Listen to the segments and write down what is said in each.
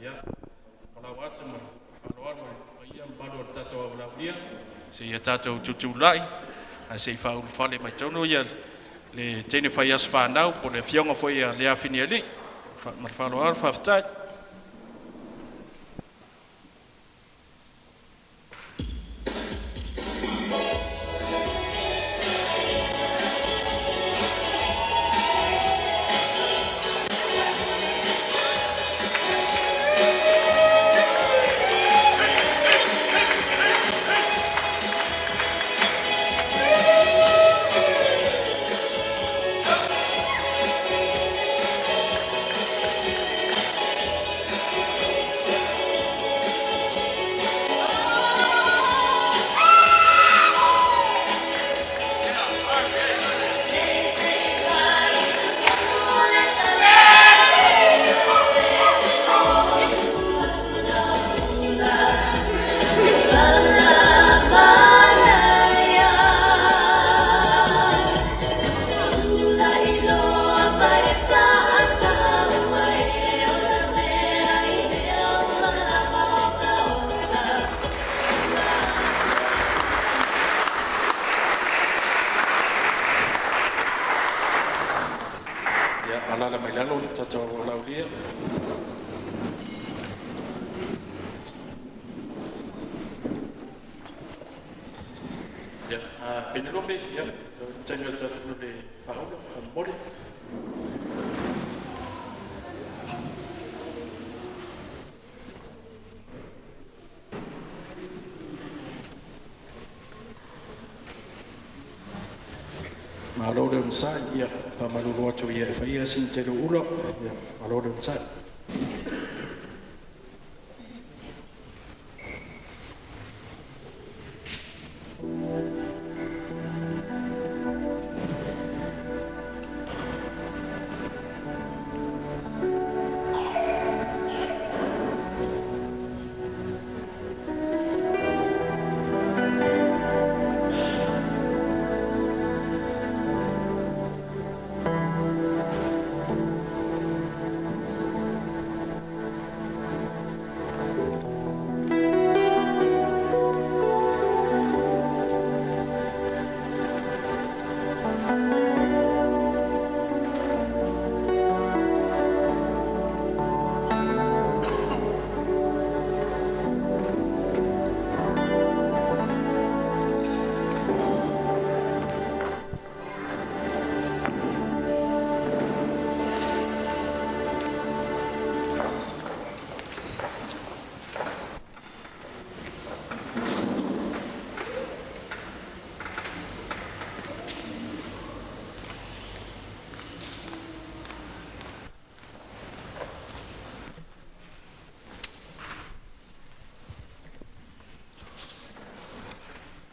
Ia, folau atu ma le faaaloalo i le paia ma mamalu o le tatou avalaulia, seia tatou tutulai, ae se i faaulufale mai totonu ia le teine fai aso fanau po o le afioga foi ia Lea Finialii. Ma le faaaloalo, faafetai. Ia, alaala mai lalo le tatou valaaulia. Ia, Penelope, ia, o le taimi o le tatou le faaula, faamolemole. Malo le onosai, ia faamalulu atu ia e faia sina tele o ula, ia malo le onosai.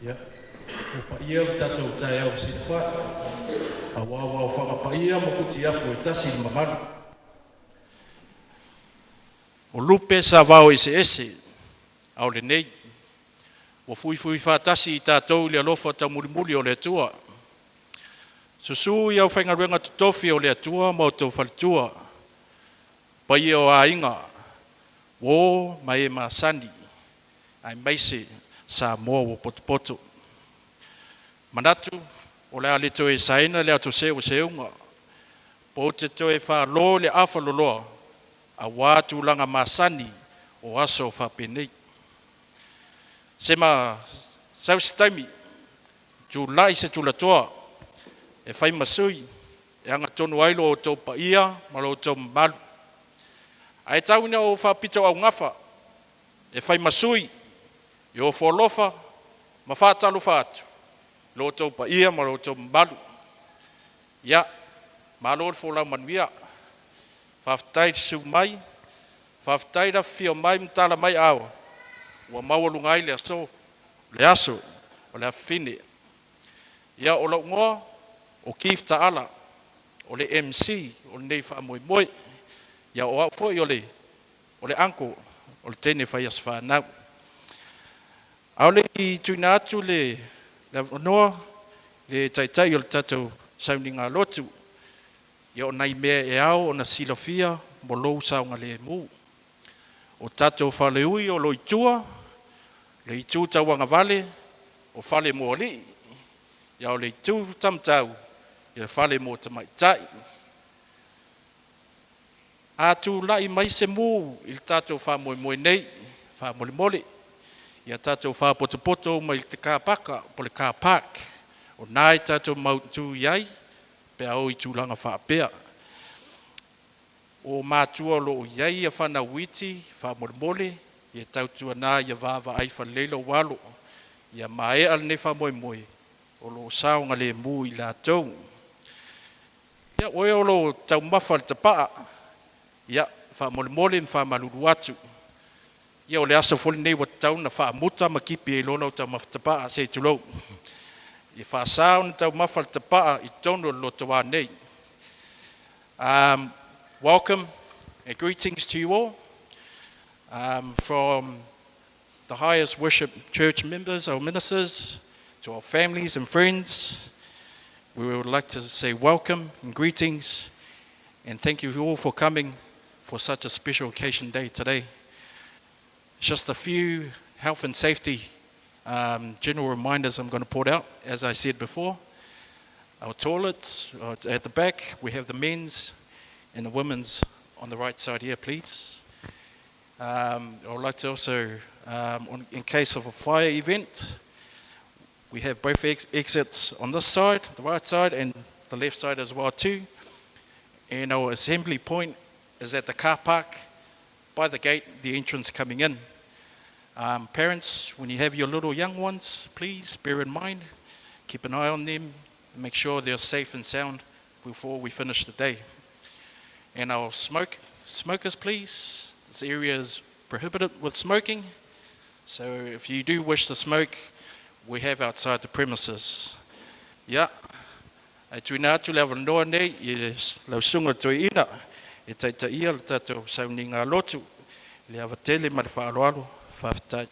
Ia, ua paia le tatou taeao i Siufoa, aua ua aofaga paia ma futiafu e tasi le mamalu. O lupe savao eseese, a o lenei ua fuifui faatasi i tatou i le alofa taumulimuli o le Atua. Susu i aufaigaluega totofi o le Atua ma outou faletua, paia o aiga, uo ma e masani aemaise Samoa ua potopoto. Manatu o le a le toe saena le ato seu o seuga, ou te toe falo le afaloloa aua tulaga masani o aso faapenei. Sema sau se taimi tulai se tulatoa e fai ma sui e agatonu ai lo outou paia ma lo outou mamalu. Ae tau ina ou faapitoaugafa e fai ma sui e ofo alofa ma faatalofa atu i lo outou paia ma lo outou mamalu. Ia, malo le folau manuia, faafetai le susu mai, faafetai le afifio mai ma tala mai aao ua maualuga ai le aso o le afafine. Ia, o lou igoa o Keith Taala o le MC o lenei faamoemoe. Ia o au foi o le uncle o le teine fai aso fanau. A o le i tuuina atu le avanoa i le taitai o le tatou sauniga lotu, ia o nai mea e ao ona silafia mo lou saogalemu. O tatou faleui o lo o i tua, le itu tauagavale o fale mo alii, a o le itu taumatau ia fale mo tamaitai. A tulai mai se mu i le tatou faamoemoe nei, faamolemole ia tatou faapotopoto uma i le kapaka po o le car park o lena e tatou te mautu i ai pe a oo i tulaga faapea. O matua o lo o i ai fanau iti, faamolemole ia tautuana ia vaavaai falelei lou alo, ia maea lenei faamoemoe o lo o saogalemu i latou. Ia, o e o lo o taumafa le tapaa, ia faamolemole ma faamalulu atu, ia o le aso foi lenei ua tatau ona faamuta ma tipi ai loa lau taumafa tapaa se i tulou, ia faasa ona taumafa le tapaa i totonu o le lotoa nei. Welcome and greetings to you all from the highest worship church members, our ministers, to our families and friends. We would like to say welcome and greetings and thank you all for coming for such a special occasion day today. Just a few health and safety general reminders I'm going to put out. As I said before, our toilets are at the back. We have the men's and the women's on the right side here, please. I would like to also, in case of a fire event, we have both exits on this side, the right side, and the left side as well too. And our assembly point is at the car park by the gate, the entrance coming in. Parents, when you have your little young ones, please bear in mind, keep an eye on them, and make sure they're safe and sound before we finish the day. And our smokers, please, this area is prohibited with smoking. So if you do wish to smoke, we have outside the premises. Yeah. E tuuina atu le avanoa nei i lau susuga toeaina e taitaia le tatou sauniga lotu le avatele ma le faaaloalo faafetai.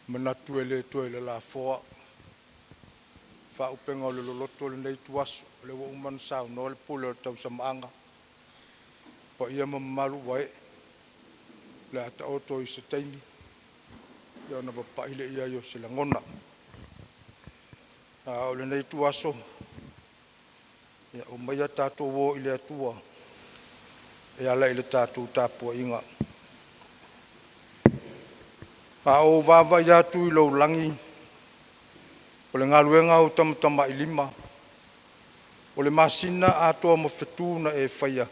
Manatu e le toe lalafoa faaupega o le loloto o lenei ituaso, o lea ua uma ona saunoa le pule o le tausamaaga, paia ma mamalu ua ee, o le a taoto i se taimi ona papai lea i ai o se lagona. A o lenei ituaso, ia aumaia tatou o i le Atua e ala i le tatou tapuaiga. A ou vaavaai atu i lou lagi, o le galuega a ou tamatamailima, o le masina atoa ma fetu na e faia,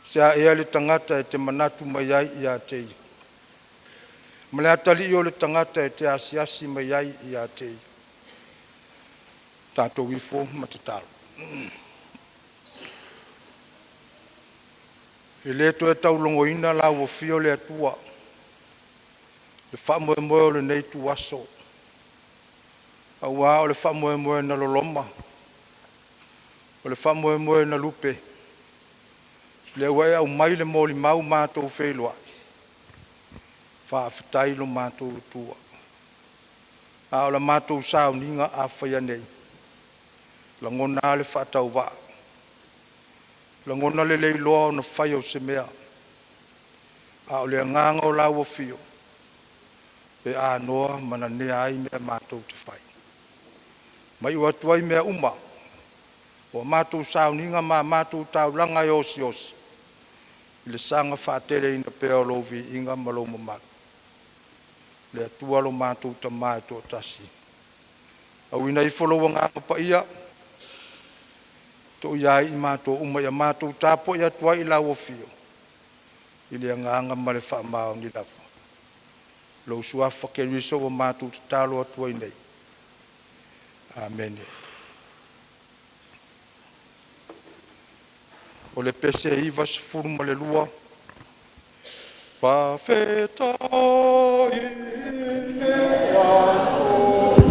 se a ea le tagata e te manatu mai ai ia te ia, ma le atalii o le tagata e te asiasi mai ai ia te ia? Tatou ifo ma tatalo. E le toe taulogoina lau afio le Atua i le faamoemoe o lenei ituaso, auā o le faamoemoe na loloma, o le faamoemoe na lupe. O lea ua e aumai le molimau matou feiloai, faafetai i lo matou Atua. A o le matou sauniga a faia nei, e lagona lava le faatauvaa, lagona le le iloa ona faia o se mea, a o le agaga o lau afio e anoa ma nanea ai mea matou te fai, ma iu atu ai mea uma o a matou sauniga ma a matou taulaga e osiosi i le saga faateleina pea o lou viiga ma lou mamalu. Le Atua lo matou Tama e toatasi, auina ifo lou Agaga Paia e toia ai i matou uma ia matou tapuai atu ai i lau afio i le agaga ma le faamaoni lava. I lou Suafa Keriso ua matou tatalo atu ai nei. Amene. O le pese 92, faafetai i le Atua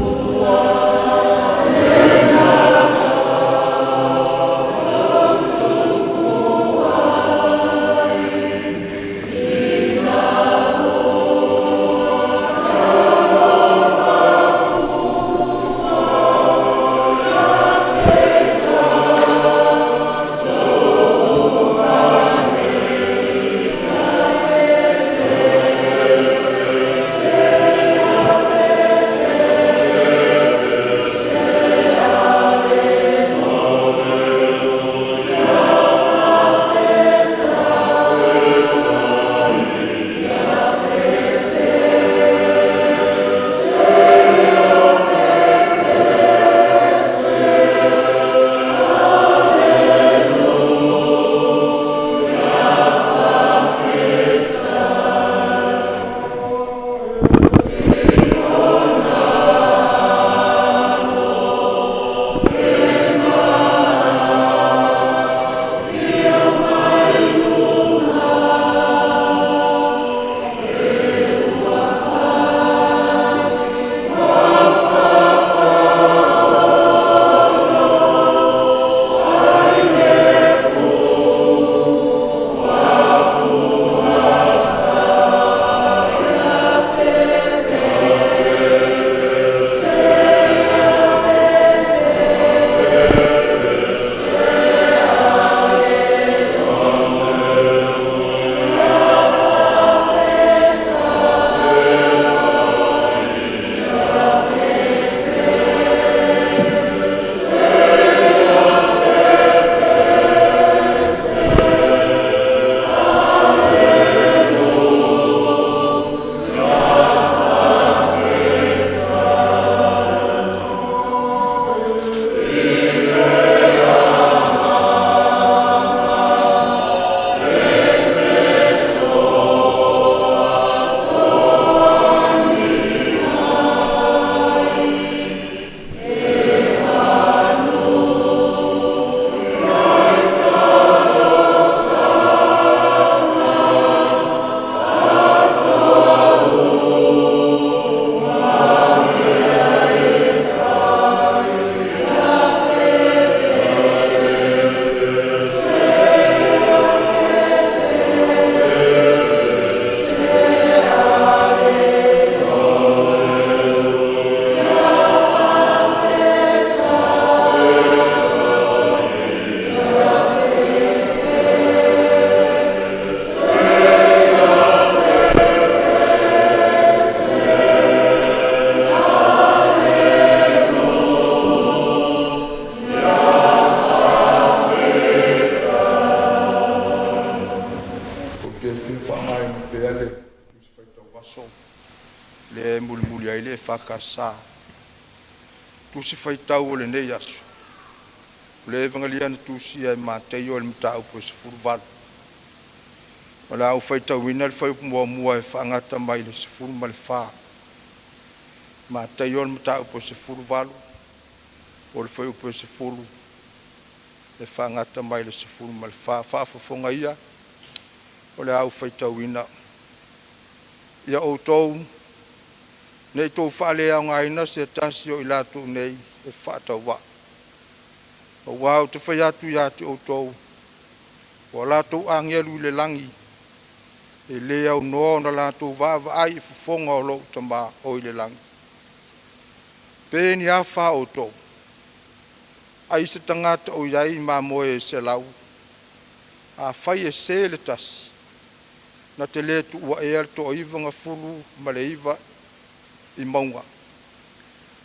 Aso lea e mulimuli ai le EFKS. Tusi Faitau o lenei aso, o le Evageliana tusia e Mateio i le Mataupu e 18. O le a ou faitauina le fuaiupu muamua e faagata mai i le 14. Mataio le mataupu e 18 o le fuaiupu e 10 e faagata mai le 14. Faafofoga ia, o le a ou faitauina. Ia outou ne i tou faaleaogaina se tasi o i latou nei e faatauvaa. Aua ou te fai atu ia te outou, o a latou agelu i le lagi e le aunoa ona latou vaavaai i fofoga o lou Tama o i le lagi. Pe ni a fa outou, ai se tagata o i ai mamoe e 100, afai e se le tasi, na te le tuua ea le 99 i mauga,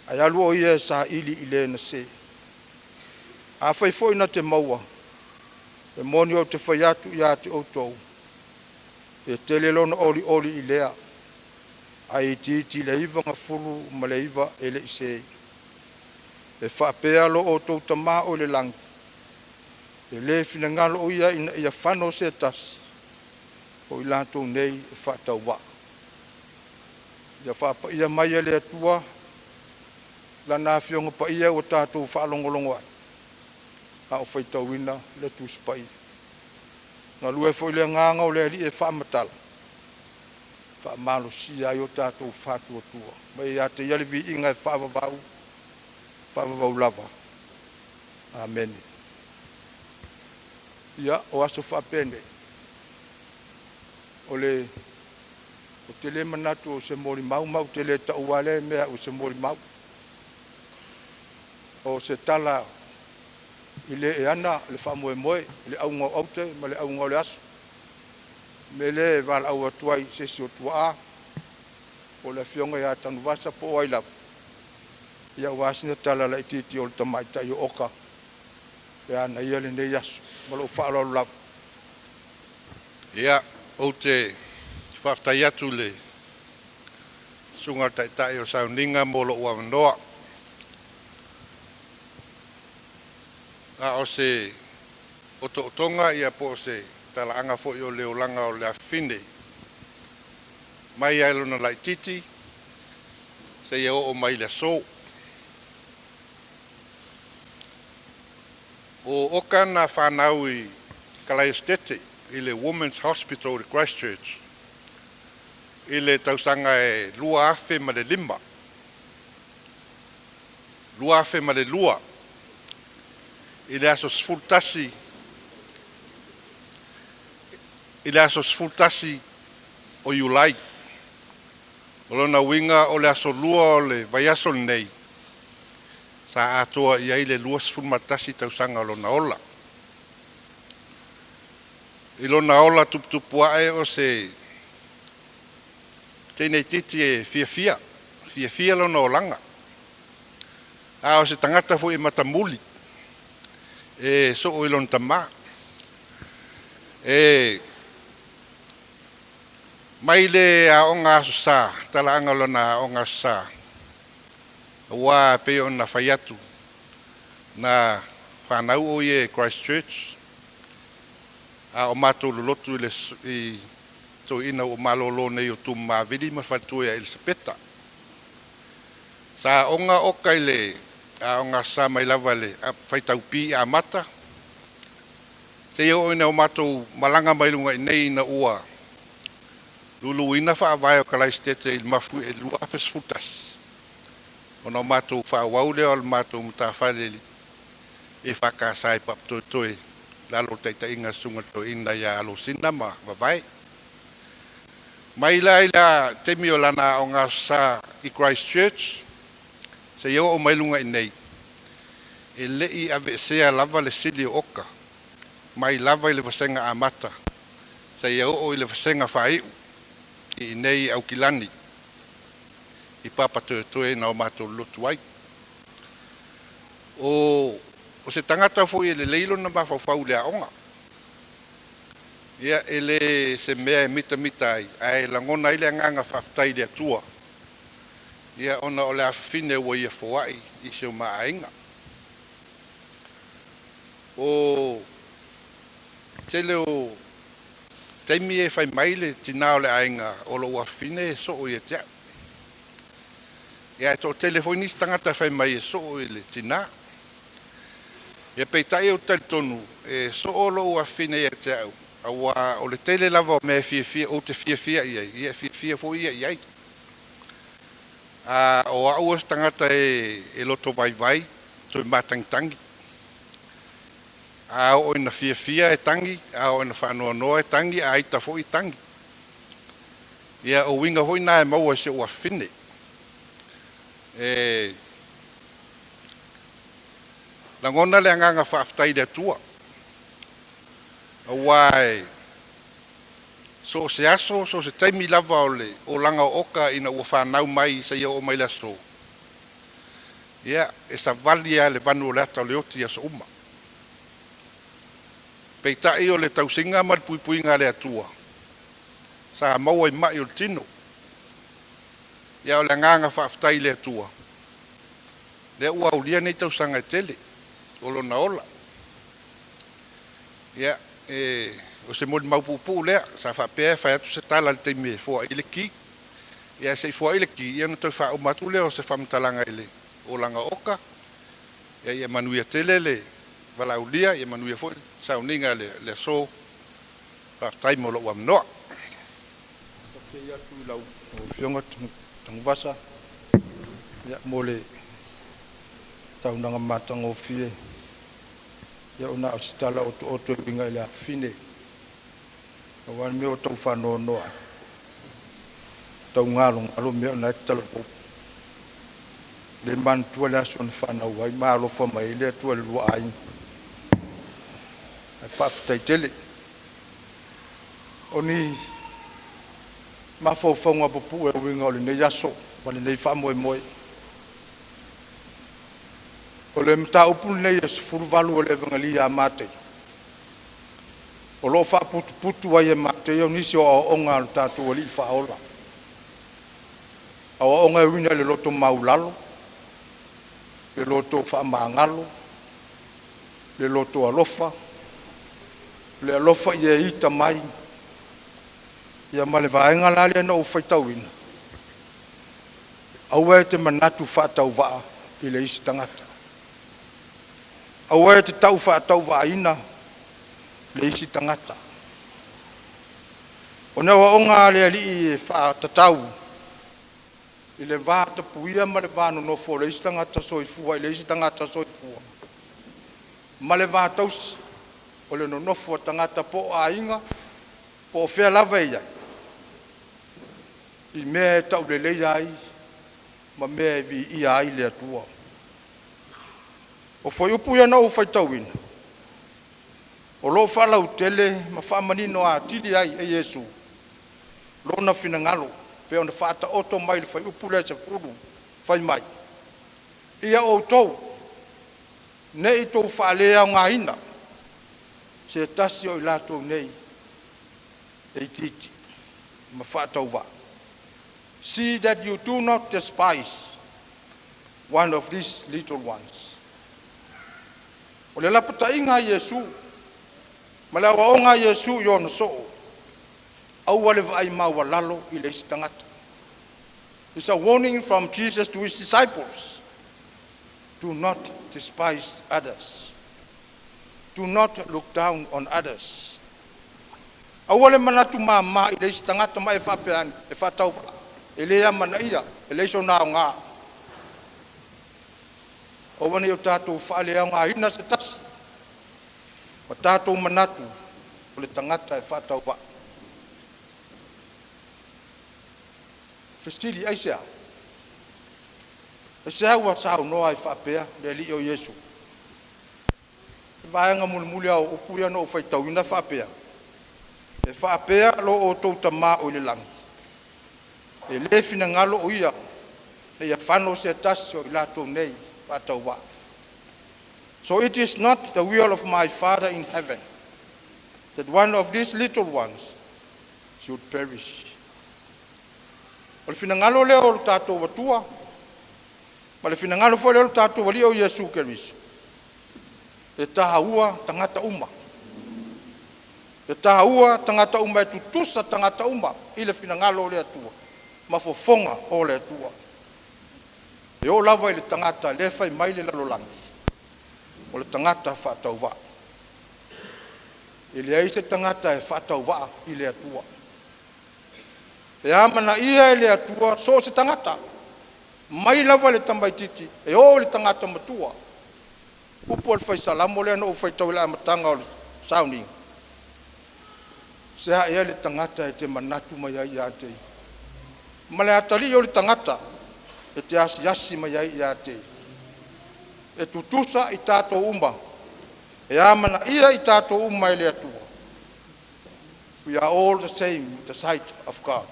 ae alu o ia e saili i le na se? Afai foi na te maua, e moni ou te fai atu ia te outou, e tele lona olioli i lea, ae itiiti i le 99 e le i se. E faapea lo outou Tama oi le lagi, e le finagalo o ia ina ia fano se tasi o i latou nei e faatauvaa. Ia faapaia mai e le Atua Lana Afioga Paia ua tatou faalogologo ai a o faitauina le Tusi Paia. Galue foi le Agaga o le Alii e faamatala, faamalosia ai o tatou faatuatua. Ma ia te Ia le viiga e faavavau, faavavau lava. Amene. Ia, o aso faapenei, o le ou te le manatu o se molimau ma ou te le taua lea mea o se molimau. O se tala i le e ana le faamoemoe, le auga o aute ma le auga o le aso. O le mea lea e valaau atu ai i se isi o tuaa, po o le afioga ia Tanuvasa po o ai lava, ia aua sina tala laitiiti o le tamaitai o Oka e anoia lenei aso. Ma lou faaaloalo lava. Ia, ou te faafetai atu i le Susuga i le Taitai o Sauniga mo lou avanoa. A o se otootoga po o se talaaga foi o le olaga o le afafine mai lava i lona laitiiti seia oo mai i le aso. O Oka na fanau i Kalaiasetete i le Women's Hospital i Christchurch i le tausaga e 2005, 2002 i le aso 11 i le aso 11 o Iulai. O lona uiga o le aso Lua o le vaiaso lenei sa atoa i ai le 21 tausaga o lona ola. I lona ola tuputupu ae o se teine itiiti e fiafia, fiafia lona olaga, a o se tagata foi e matamuli, e soo i lona tamā. E mai le aoga Aso Sa, talaaga o lona aoga Aso Sa, aua e pei ona fai atu na fanau o ia i Christchurch, a o matou lolotu i le i toeaina ua malolo nei o Tumavili ma le faletua ia Elisapeta. Sa aoga Oka i le aoga Aso Sa mai lava i le faitau P amata seia oo ina o matou malaga mai luga i nei ina ua luluina faavae o Kalaisitete i le mafuie i le 2011, ona o matou faaauau lea o le matou matafale i EFKS i Papatoetoe i lalo o le taitaiga a le Susuga i le Toeaina ia Alosina ma Vavae. Mai la i le taimi o lana aoga Aso Sa i Christchurch seia oo mai luga i nei, e le i aveesea lava le sili o Oka mai lava i le vasega amata seia oo i le vasega faaiu i inei i Aukilani i Papatoetoe na o matou lolotu ai. O se tagata foi e lelei lona mafaufau i le aoga. Ia, e le se mea e mitamita ai, ae lagona ai le agaga faafetai i le Atua, ia ona o le afafine ua ia foai i si o ma aiga. O tele o taimi e fai mai le tinā o le aiga o lou afafine e soo ia te au. Ia ae toatele foi nisi tagata e fai mai e soo i le tinā. Ia peitai ou te talitonu e soo lou afafine ia te au, auā o le tele lava o mea e fiafia ou te fiafia i ai, ia e fiafia foi ia i ai. A o au o se tagata e loto vaivai, toe matagitagi. A oo ina fiafia e tagi, a oo ina faanoanoa e tagi, a ita foi e tagi. Ia o uiga foi na e maua i si ou afafine. E lagona le agaga faafetai i le Atua, auā e so o se aso, so o se taimi lava o le olaga o Oka ina ua fanau mai seia oo mai le aso, ia e savali lava i le vanu o le ata o le oti i aso uma. Peitai o le tausiga ma le puipuiga a le Atua sa maua i mai o le tino. Ia o le agaga faafetai i le Atua, lea ua aulia nei tausaga e tele o lona ola. Ia, e o se molimau puupuu lea, sa faapea e fai atu se tala i le taimi e foai ai le ki. Ia ae se i foai le ki, ia ona toe faauma atu lea o se faamatalaga i le olaga o Oka. Ia ia manuia tele le valaaulia, ia manuia foi le sauniga i le aso. Faafetai mo lou avanoa. Faafetai atu i lau Afioga Tanuvasa mo le saunoaga matagofie. Ia na o se tala otooto e uiga i le afafine. Pau lava le mea ua tau faanoanoa ai, ua tau galogalo mea o lena e te talavou. Le manatua le aso na fanau ai ma alofa mai ai le Atua i le lua aiga. Ae faafetai tele. O ni mafaufauga pupuu e uiga i lenei aso ma lenei faamoemoe. O le mataupu lenei e 18 o le Avegalia a Matei, o lo o faaputuputu ai e Mateia nisi o aoaoga a lo tatou Alii Faaola, aoaoga e uiga i le loto maualalo, le loto faamagalo, le loto alofa, le alofa ia e ita mai, ia ma le vaega la lea na ou faitauina, aua e te manatu faatauvaa i le isi tagata. Aua e te tau faatauvaaina le isi tagata. O le aoaoga a le Alii e faatatau i le vatapuia ma le va nonofo o le isi tagata soifua i le isi tagata soifua, ma le va tausi o le nonofo a tagata po o aiga po o fea lava e i ai, i mea e tauleleia ai ma mea e viia ai le Atua. O fuaiupu ia na ou faitauina, o lo o faalautele ma faamanino atili ai e Iesu lona finagalo e pei ona faataoto mai i le fuaiupu lea e 10, fai mai, “Ia outou ne i outou faaleaogaina se tasi o i latou nei e itiiti ma faatauvaa. See that you do not despise one of these little ones.” O le lapataiga a Iesu ma le aoaoga a Iesu i ona soo, aua le vaai maualalo i le isi tagata. It's a warning from Jesus to his disciples. Do not despise others. Do not look down on others. Aua le manatu mama i le isi tagata ma e faapea ane, e faatauvaa, e le amanaia, e leai sona aoga. Aua ne i o tatou faaleaogaina se tasi ma tatou manatu o le tagata e faatauvaa. Fesili, aisea? Aisea ua saunoa ai faapea le Alii o Iesu? O le vaega mulimuli lava o upu ia na ou faitauina e faapea, e faapea lo outou Tama oi le lagi, e le finagalo o Ia ina ia fano se tasi o i latou nei faatauvaa. So it is not the will of my Father in heaven. that one of these little ones should perish." O le finagalo lea o le tatou Atua, ma le finagalo foi lea o le tatou Alii o Iesu Keriso, e taua tagata uma. E taua tagata uma, e tutusa tagata uma i le finagalo o le Atua ma fofoga o le Atua. E oo lava i le tagata lea e fai mai le lalolagi o le tagata faatauvaa. E leai se tagata e faatauvaa i le Atua. E amanaia e le Atua so o se tagata, mai lava i le tamaititi e oo i le tagata matua. Upu a le Fai Salamo lea na ou faitau ai i le amataga o le sauniga, “Se a ea le tagata e te manatu mai ai ia te ia, ma le atalii o le tagata e te asiasi mai ai ia te ia?” E tutusa i tatou uma, e amanaia i tatou uma e le Atua. We are all the same in the sight of God.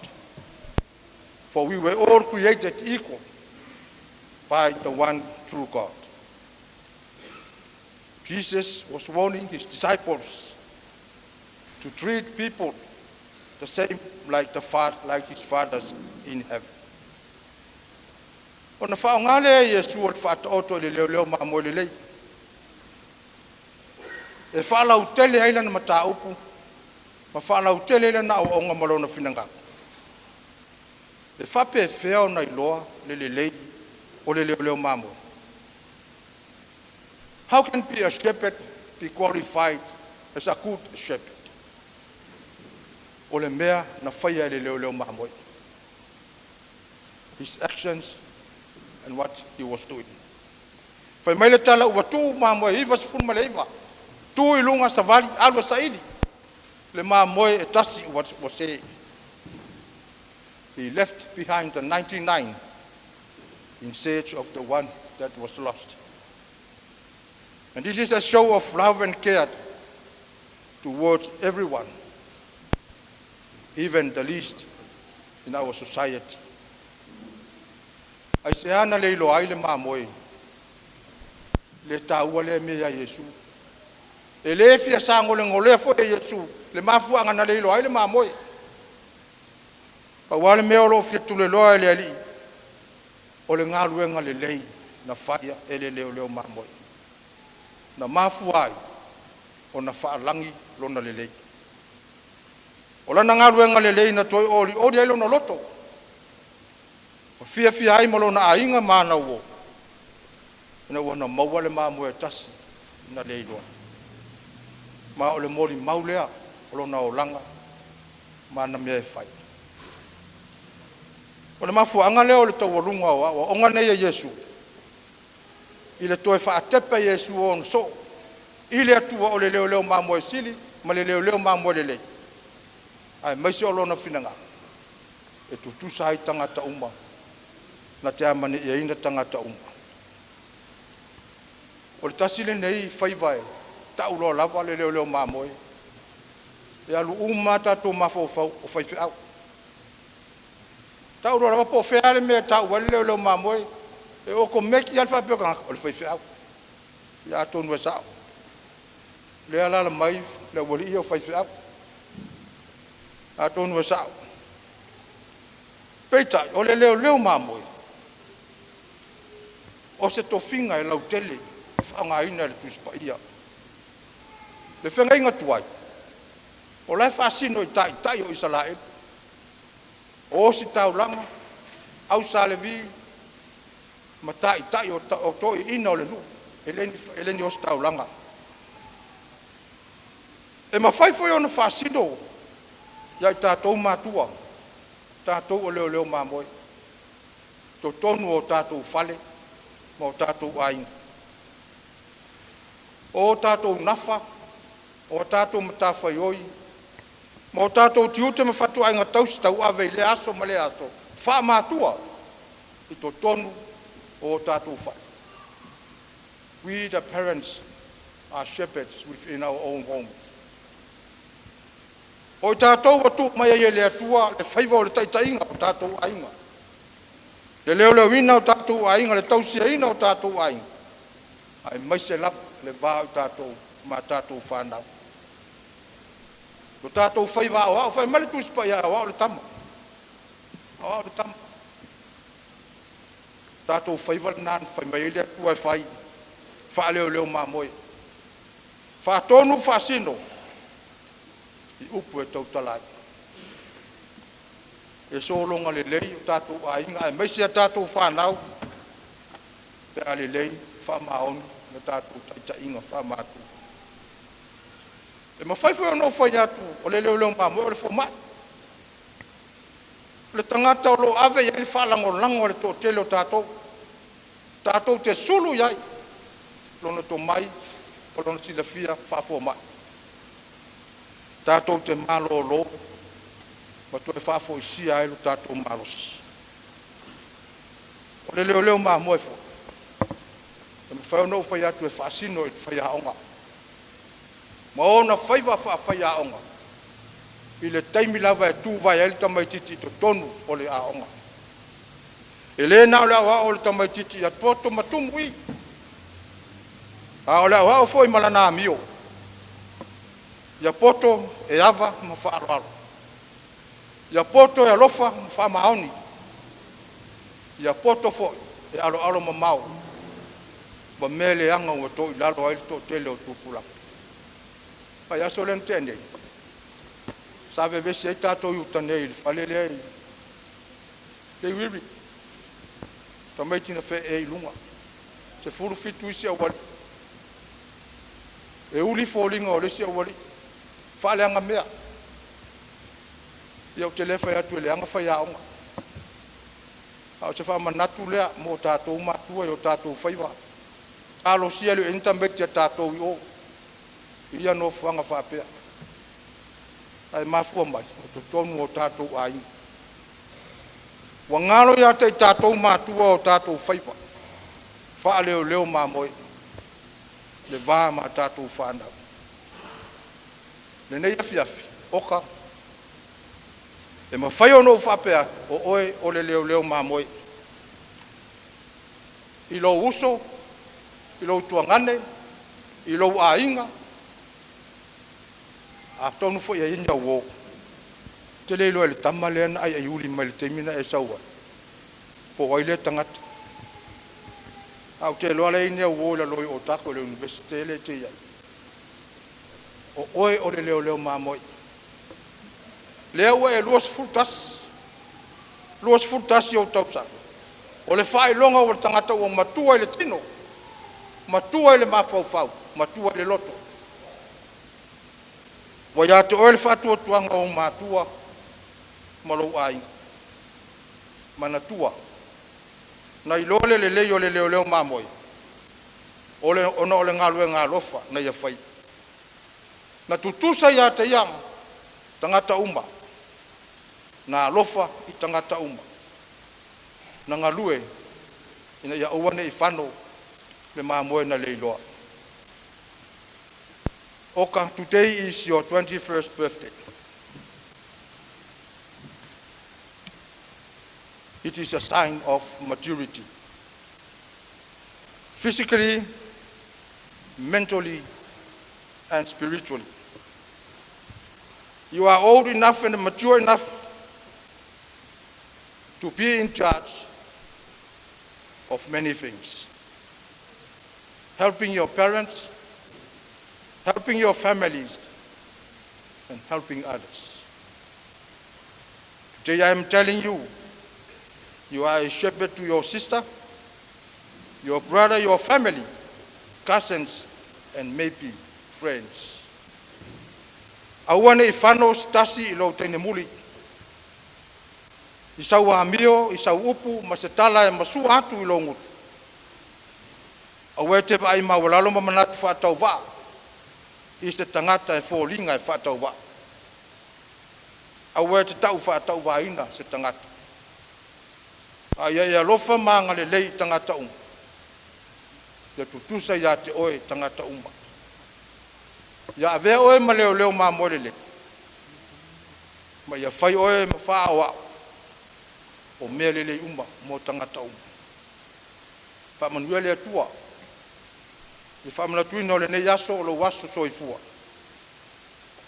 For we were all created equal by the one true God. Jesus was warning his disciples to treat people the same like his fathers in heaven. Ona faaaoga lea e Iesu o le Faataoto i le leoleo mamoe lelei e faalautele ai lana mataupu ma faalautele ai lana aoaoga ma lona finagalo. E faapefea ona iloa le lelei o le leoleo mamoe? How can be a shepherd be qualified as a good shepherd? O le mea na faia e le leoleo mamoe. His actions and what he was doing. Fai mai le tala ua tuu mamoe 99, tu i luga savali, alu e saili le mamoe e tasi ua se. He left behind the 99 in search of the one that was lost. And this is a show of love and care towards everyone, even the least in our society. Aisea na le iloa ai le mamoe le taua lea mea ia Iesu? E le fia sagolegolea foi e Iesu le mafuaaga na le iloa ai le mamoe. Pau lava le mea o lo o fia tuliloa e le Alii, o le galuega lelei na faia e le leoleo mamoe, na mafua ai ona faalagi lona lelei. O lana galuega lelei na toe olioli ai lona loto, ma fiafia ai ma lona aiga ma ana uo, ina ua na maua le mamoe e tasi na le iloa. Ma o le molimau lea o lona olaga ma ana mea e fai. O le mafuaaga lea o le taualuga o aoaoga nei a Iesu, i le toe faatepa Iesu o ona soo i le Atua o le leoleo mamoe sili ma le leoleo mamoe lelei, aemaise o lona finagalo e tutusa ai tagata uma, na te amanaiaina tagata uma. O le tasi lenei faiva e tau loa lava le leoleo mamoe, e alu uma lava tatou mafaufau o faifeau. Tau loa lava po o fea le mea e tau ai le leoleo mamoe, e okomeki lava le faapea o le tagata o le faifeau. Ia atonu e sao, o lea e alaala mai le aualii ia o faifeau. Atonu e sao. Peitai, o le leoleo mamoe, o se tofiga e lautele e faaaogaina e le Tusi Paia. Le feagaiga tuai, o la e faasino i taitai o Isalaelu, o ositaulaga, au sa Levi ma taitai o toeaiina o le nuu, e le ni ositaulaga. E mafai foi ona faasino ia i tatou matua, tatou o leoleo mamoe, totonu o tatou fale ma o tatou aiga. O tatou nafa, o a tatou matafaioi ma o tatou tiute ma fatuaiga tausi tauave i lea aso ma lea aso, faa-matua i totonu o tatou fale. We the parents are shepherds within our own homes. O i tatou ua tuu mai ai e le Atua le faiva o le taitaiga o tatou aiga, le leoleoina o tatou aiga, le tausiaina o tatou aiga, aemaise lava le va o i tatou ma tatou fanau. Lo tatou faiva aoao, fai mai le Tusi Paia, e aoao le tama, aoao le tama. Tatou faiva lena na fai mai ai le Atua e fai, faaleoleo mamoe, faatonu, faasino i upu e tautala ai. E sologa lelei o tatou aiga aemaise a tatou fanau pe a lelei faamaoni le tatou taitaiga faamatua. E mafai foi ona ou fai atu, o le leoleo mamoe o le fomai, o le tagata o lo o ave i ai le faalagolago a le toatele o tatou, tatou te sulu i ai lona tomai ma lona silafia faa-fomai. Tatou te malolo ma toe faafoisia ai lo tatou malosi. O le leoleo mamoe foi, e mafai ona ou fai atu e faasino i le faiaoga ma ona faiva faafaiaoga i le taimi lava e tuvae ai le tamaitiiti i totonu o le aoga. E le na o le aoao o le tamaitiiti ia poto ma tumu i, a o le aoao foi ma lana amio, ia poto e ava ma faaaloalo, ia poto e alofa ma faamaoni, ia poto foi e aloalo mamao ma mea leaga ua toilalo ai le toatele o tupulaga. O le vaiaso lea na tea nei, sa vevesi ai tatou i uta nei i le fale lea i Leiuiuli, tamaiti na feei i luga, 17 isi aualii, e uli foliga o le isi aualii, faaleaga mea. Ia ou te le fai atu e leaga faiaoga, a o se faamanatu lea mo tatou matua i o tatou faiva. Talosia e le o i ai ni tamaiti a tatou i o i ia nofoaga faapea, ae mafua mai o totonu o tatou aiga. Ua galo ia te i tatou matua o tatou faiva faaleoleo mamoe le va ma tatou fanau. I lenei afiafi, oka, e mafai ona ou faapea atu, o oe o le leoleo mamoe. I lou uso, i lou tuagane, i lou aiga, atonu foi e i ai ni au uo. Ou te le iloa i le tama lea na aiaiuli mai i le taimi na e sau ai, po o ai lea tagata. Ae ou te iloa la e i ai ni au uo i lalo i Otago i le Iunivesite lea e te i ai. O oe o le leoleo mamoe. Lea ua e 21, 21 ou tausaga, o le faailoga ua le tagata ua matua i le tino, matua i le mafaufau, matua i le loto. Ua ia te oe le faatuatuaga o ou matua ma lou aiga. Manatua, na iloa le lelei o le leoleo mamoe ona o le galuega alofa na ia faia. Na tutusa ia te ia tagata uma, na alofa i tagata uma, na galue ina ia aua ne i fano le mamoe na le iloa. Oka, today is your 21st birthday. It is a sign of maturity. Physically, mentally, and spiritually. You are old enough and mature enough to be in charge of many things. Helping your parents, helping your families, and helping others. Today I am telling you, you are a shepherd to your sister, your brother, your family, cousins, and maybe friends. Aua ne i fano se tasi i lou teine muli, i sau amio, i sau upu ma se tala e masua atu i lou gutu. Aua e te vaai maualalo ma manatu faatauvaa i se tagata e foliga e faatauvaa. Aua e te tau faatauvaaina se tagata, a ia e alofa ma agalelei i tagata uma. Ia tutusa ia te oe tagata uma. Ia avea oe ma leoleo mamoe lelei, ma ia fai oe ma faaaoao o mea lelei uma mo tagata uma. Faamanuia le Atua i le faamanatuina o lenei aso o lou aso soifua.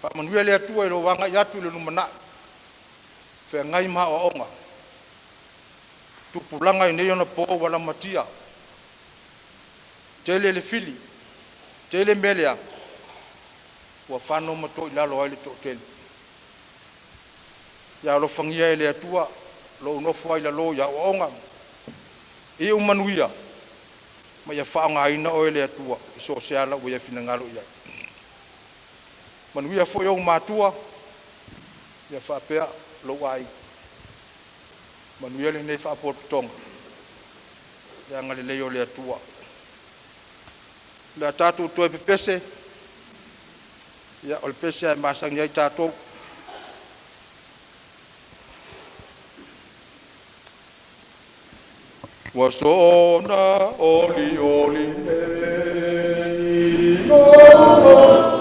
Faamanuia le Atua i lou agai atu i le lumanai, feagai ma aoaoga, tupulaga i nei ona po ua lamatia, tele le fili, tele mea leaga ua fano ma toilalo ai le toatele. Ia alofagia e le Atua lou nofo ai i lalo i aoaoga, iu manuia ma ia faaaogaina oe e le Atua i so o se ala ua ia finagalo i ai. Manuia foi ou matua faapea lou aiga. Manuia lenei faapotopotoga i le agalelei o le Atua. O le a tatou toe pepese, ia o le pese lava e masani ai tatou, “Ua soona olioli nei lou loto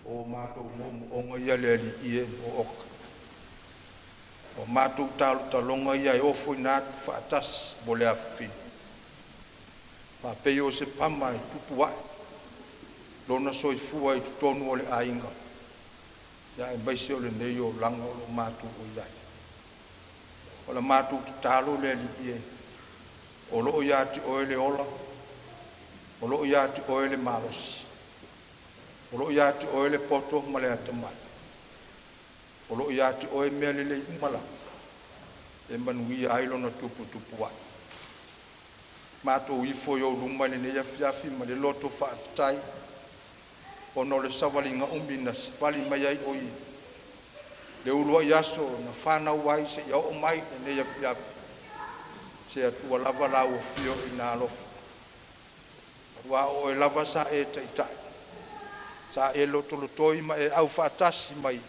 O matou moomooga ia le Alii e ua oka, o matou talotaloga ia e ofoina atu faatasi mo le afafine, faapei o se pama e tupu ae lona soifua i totonu o le aiga aemaise o lenei olaga o lo o matou i ai. O le matou tatalo le Alii e, o lo o ia te Oe le ola, o lo o ia te Oe le malosi, o lo o ia te Oe le poto ma le atamai, o lo o ia te Oe mea lelei uma lava e manuia ai lona tuputupu ae. Matou ifo i ou luma i lenei afiafi ma le loto faafetai ona o le savaliga umi na savali mai ai oe i le uluai aso na fanau ai seia oo mai i lenei afiafi. O se Atua lava lau Afio ina alofa, aua o Oe lava sa e taitai, sa e lotolotoi ma e aufaatasi mai i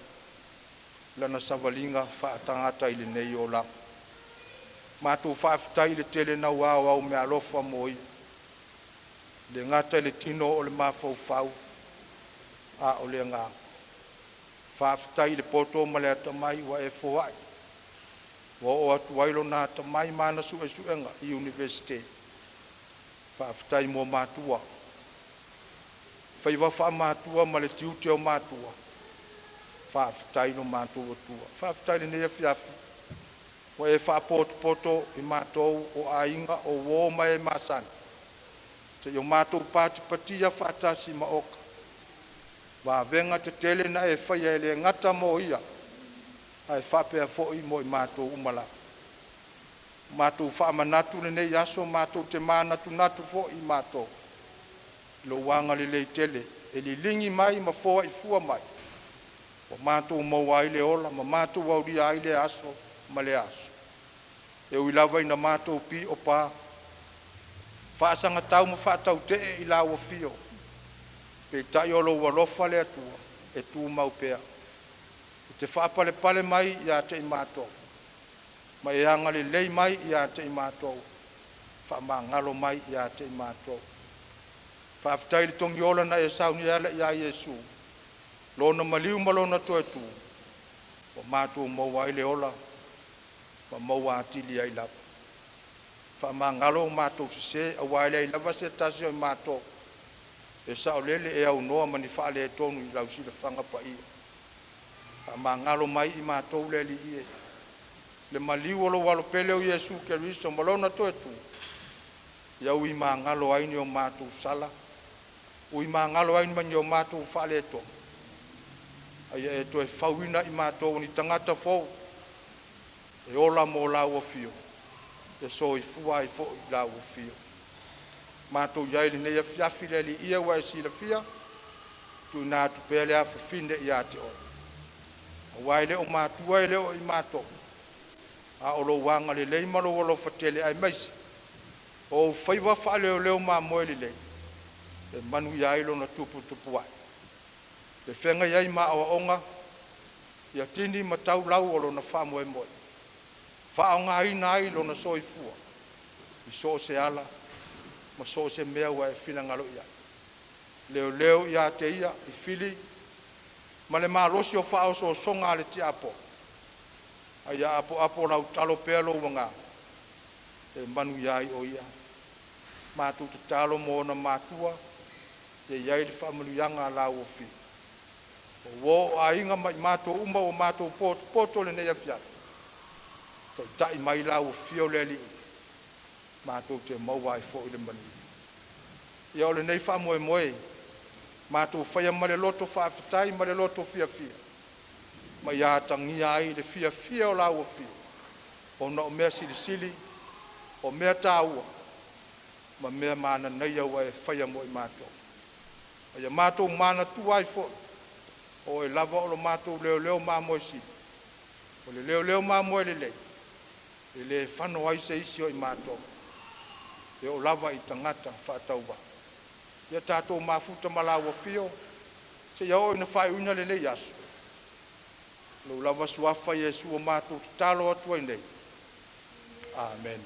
lana savaliga faatagata i lenei olaga. Matou faafetai i le tele naua o au meaalofa mo ia, e le gata i le tino o le mafaufau a o le agaga. Faafetai i le poto ma le atamai ua e foai Ua oo atu ai lona atamai ma ana suesuega i Iunivesite. Faafetai mo matua, faiva faamatua ma le tiute o matua, faafetai lo matou Atua. Faafetai i lenei afiafi ua e faapotopoto i matou o aiga, o uo ma e masani seia o matou patipatia faatasi ma oka vavega tetele na e faia e le gata mo ia, ae faapea foi mo i matou uma lava. Ua matou faamanatu lenei aso, matou te manatunatu foi i matou i lou agalelei tele e liligi mai ma foai fua mai, ua matou maua ai le ola ma matou aulia ai lea aso ma lea aso. E ui lava ina matou pii'opa faasagatau ma faatautee i lau afio, peitai o lou alofa le Atua e tumau pea. E te faapalepale mai ia te i matou ma e agalelei mai ia te i matou, faamagalo mai ia te i matou. Faafetai i le togiola na e saunia e ala ia Iesu, lona maliu ma lona toe tu, ua matou maua ai le ola ma maua atili ai lava. Faamagalo matou sese aua e leai lava se tasi o i matou e saolele e aunoa ma ni faaletonu i lau silafaga paia. Faamagalo mai i matou le Alii e, le maliu o lou alo pele o Iesu Keriso ma lona toe tu, ia ui magalo ai ni o matou sala, ui magalo ai ma ni o matou faaletonu, a ia e toe fauina i matou o ni tagata fou e ola mo lau afio, e soifua ai foi i lau afio. Matou i ai i lenei afiafi le Alii e, ua e silafia, tuuina atu pea le afafine ia te Oe, aua e le o matua e le o i matou, a o lou agalelei ma lou alofa tele aemaise o ou faiva faaleoleo mamoe lelei e manuia ai lona tuputupuae, le feagai ai ma aoaoga ia tini ma tau lau o lona faamoemoe, faaaogaina ai lona soifua i so o se ala ma so o se mea ua e finagalo i ai. Leoleo ia te ia i fili ma le malosi o faaosoosoga a le tiakono, a ia apoapo lautalo pea lou agaga e manuia ai o ia. Matou tatalo mo ona matua, ia i ai le faamanuiaga a lau Afio. O uo o aiga ma i matou uma ua matou potopoto i lenei afiafi, taitai mai lau afio le Alii matou te maua ai foi le manuia. Ia o lenei faamoemoe, matou faia ma le loto faafetai ma le loto fiafia, ma ia atagia ai le fiafia o lau afio, ona o mea silisili, o mea taua ma mea mananaia ua e faia mo i matou. A ia matou manatua ai foi, o Oe lava o lo matou leoleo mamoe sili, o le leoleo mamoe lelei, e le fano ai se isi o i matou, e oo lava i tagata faatauvaa. Ia tatou mafuta ma lau afio seia oo ina faaiuina lenei aso, i lou lava suafa Iesu ua matou tatalo atu ai nei. Amene.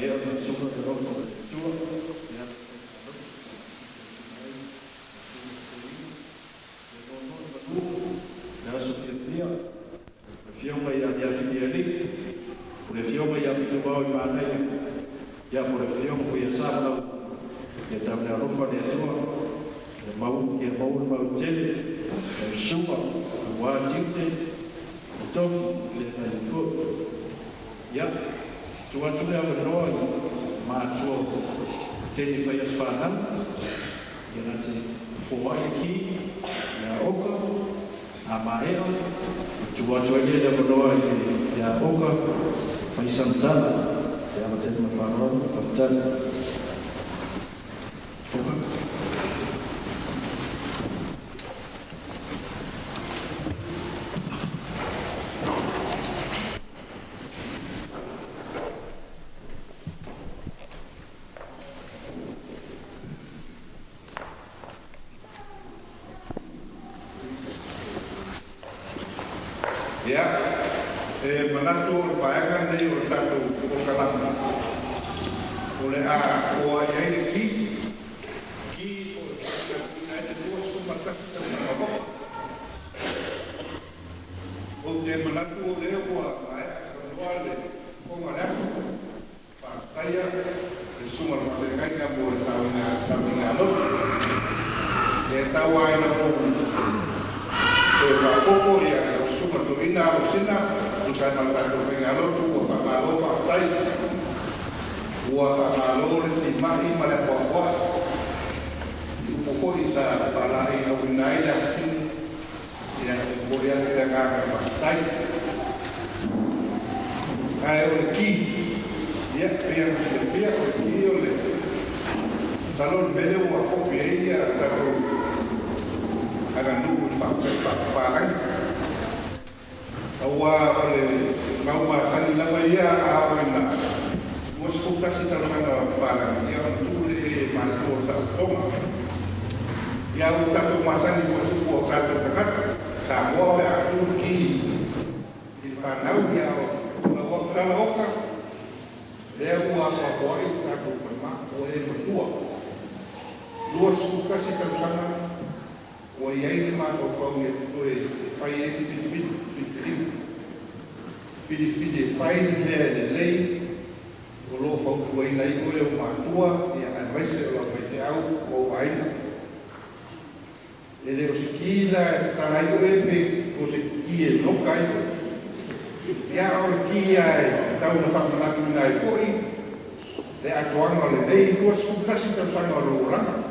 maea ona susuga i le alofa o le Atua e ala i le faigalotu sa fitoitonu ai le susuga i le toeaina, ia nono i manu le aso fiafia, le Afioga ia Liafini Alii, po o le Afioga ia Pitovao Manaia, ia po o le Afioga foi ia Sa Malauulu. Ia tau ina alofa le Atua ia maua, ia maua le mautele lau susuga aua tiute ma tofi o feagai ai foi. Ia, tuu atu le avanoa i matua o teine fai aso fanau, ia na te foai le ki ia Oka a maea, tuu atu ai lea le avanoa i le ia Oka fai sana tala. Le ava tele ma le faaaloalo, faafetai. Oka. Ia, e manatu o le vaega lenei o le tatou polokalame o le a foai ai le ki, ki o e faatauina ai le 21 tausaga o Oka. Ou te manatu o lea ua maea saunoa le fofoga o le aso, faafetaia le susuga i le faafeagaiga mo le sauniga lotu. E tau lava ina ou toe faaopoopo lau susuga i le toeaina Alosina e tusa ai ma le tatou faigalotu, ua faamalo faafetai. Ua faamalo le timai ma le apoapoai i upu foi sa faalaeiauina ai le afafine, ia e momoli atu le agaga faafetai. Ae o le ki, ia e pei ona silafia o le ki o le masalo o le mea lea ua kopi ai le tatou aganuu i le faapapalagi. Aua o le mau masani lava ia a oo ina 21 tausaga o papalagi, ia ona tuu lea i ai e matua o le saolotoga. Ia ua tatou masani foi i upu a o tatou tagata Samoa pe a tu le ki i le fanau, ia o lau tala Oka, lea ua apoapoai le tatou tama, ua e matua. 21 tausaga ua i ai le mafaufau ia te oe e fai ai le filifili, filifiliga. Filifili e fai le mea e lelei o lo o fautuaina ai oe e ou matua, ia aemaise o lau faifeau ma ou aiga. E le o se ki la e tatala ai oe pe o se ki e loka ai oe. Ia a o le ki lava e tau ina faamanatuina ai foi le atoaga o lenei 21 tausaga o lou olaga.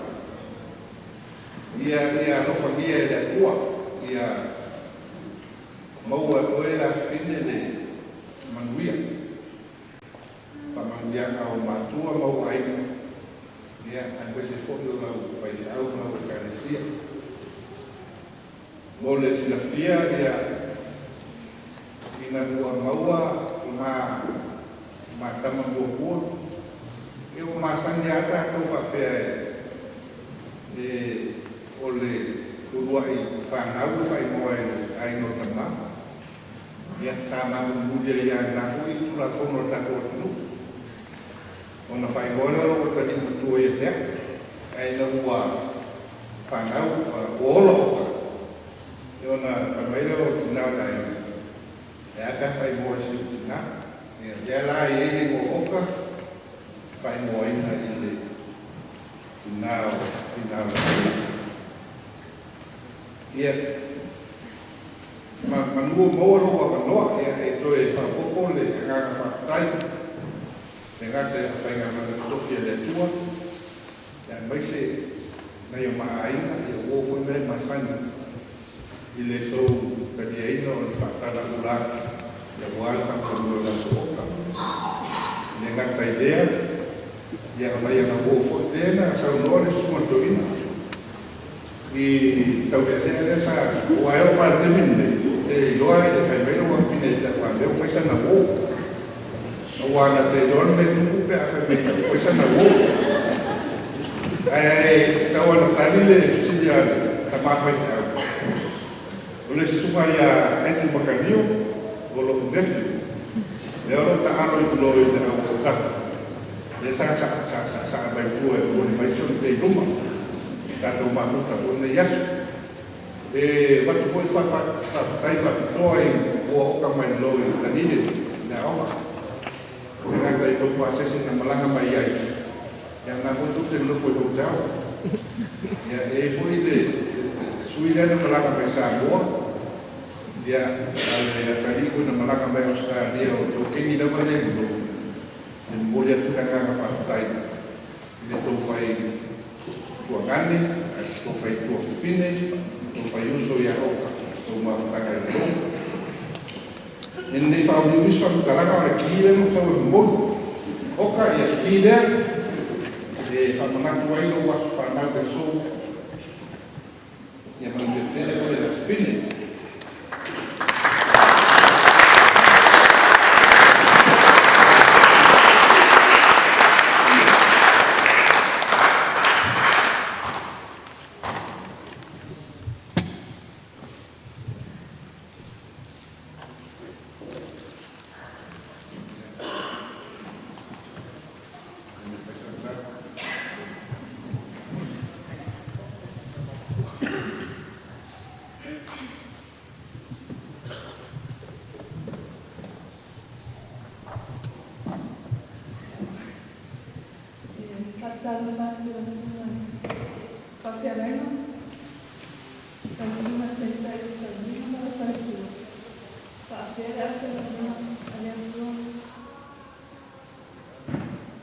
Ia alofagia e le Atua, ia maua e oe le afafine le manuia, faamanuiaga a ou matua ma ou aiga, ia aemaise foi o lau faifeau ma lau Ekalesia. Mo le silafia, ia ina ua maua ma ma tama muamua, ia ua masani lava tatou faapea e o le uluai fanau e faaigoa e le aiga o tama. Ia sa mamulimuli ai lava i lena foi Tulafono a le tatou atunuu ona faaigoa lea o lou atalii matua ia te au. Ae ina ua fanau ua ola Oka, ia ona fai mai lea o le tina o le aiga, e a pe a faaigoa i si ou tina. Ia lea la e i ai le igoa o Oka, faaigoaina i le tina o tina o le aiga. Ia manu o maua lou avanoa, ia e toe faaopoopo le agaga faafetai e le gata i le aufaigaluega totofi a le Atua, ia aemaise nai o ma aiga, ia uo foi mea e masani i le tou taliaina o le faatalaula atu aua le faamoemoe o le Aso Oka. E le gata i lea, ia o nai ana uo foi lea na saunoa le susuga i le toeaina i le taulealea lea sa aua e oo mai lava i le taimi lenei, ou te iloa e le fai mai lou afafine ia te au a mea ua fai sana uo. Aua na te iloa le mea e tupu pe a fai mai ua fai sana uo. Ae tau lava ina tali le fesili a le tama faifeau, o le susuga ia Andrew Makalio, o lou nephew, lea o lo o taalo i le au autafa. Lea sa sasaa mai tua e momoli mai si ona tei i luma, tatou mafuta foi i lenei aso. E avatu foi le faafetai faapitoa i uo aoga mai lo i Dunedin i le aoga. E le gata i tou pasese na malaga mai ai, ia o lena foi tou te nonofo i hotel. Ia e i ai foi le sui lea na malaga mai Samoa, ia a o le atalii foi na malaga mai Ausetalia, o le tou kegi lava lea i lalo. E momoli atu le agaga faafetai i le tou fai tuagane, ae tou fai tuafafine, tou fai uso ia Oka, tou mafutaga i lalo. E nei faaumiumi se faamatalaga, o le ki lea na ou sau e momoli. Oka, ia le ki lea, e faamanatu ai lou aso fanau i le aso. Ia manuia tele oe le afafine. E faatalofa atu i lau susuga i le Faafeagaiga, lau susuga i le Taitai o Sauniga ma lou faletua, faapea le aufaigaluega a le Atua.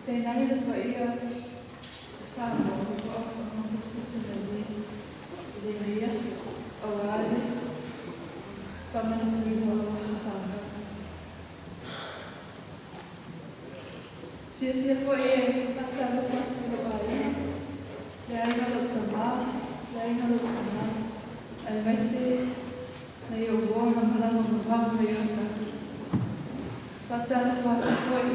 Tainane le paia o Samoa o lo o faafofoga potopoto mai nei i lenei aso aua le faamanatuina o lou aso fanau. Fiafia foi e faatalofa atu i lou aiga, le aiga o lou tamā, le aiga o lou tinā, aemaise nai ou uo na malaga mamao mai ia tatou. Faatalofa atu foi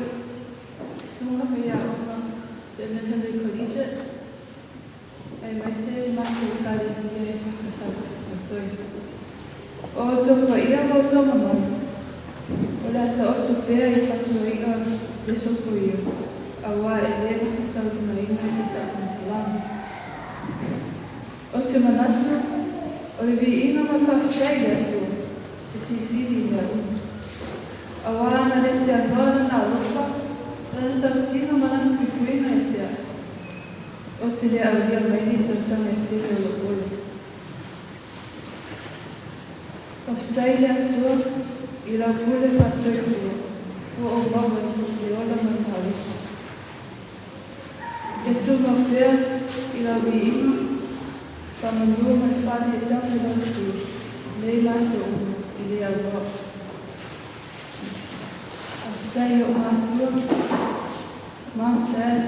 i susuga faiaoga Sir Edmund Hillary Collegiate, aemaise le matou Ekalesia e Pakasa. O outou paia ma outou mamalu, o le a taoto pea i fatuai'a le sopoia, auā e le gafataulimaina i sa'u faamatalaga. Ou te manatu, o le viiga ma le faafetai i le Atua, e silisili i mea uma. Auā na le seanoa Lana alofa, Lana tausiga ma Lana puipuiga ia te a'u, ou te le aulia mai nei tausaga e tele o lou ola. Faafetai i le Atua i lau pule faasoifua ua ou maua i le ola ma le malosi. Ia tumau pea i lau viiga, faamanu ma le faaneetaga i lau Afio, nei ma aso uma e le aunoa. Faafetai i ou matua, Mom, Dad,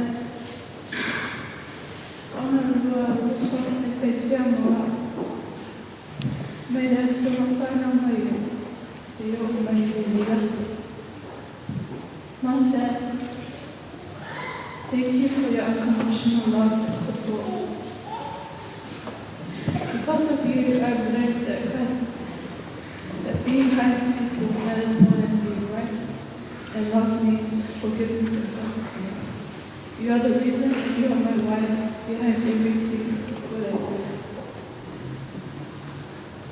ona o lo oulua alofa faifaipea mo a'u mai le aso na fanau mai ai seia oo mai i lenei aso. Mom, Dad, thank you for your unconditional love and support. Because of you, I've learned that being kind to people matters more than being right, and love means forgiveness and selflessness. You are the reason and you are my why behind everything what I do.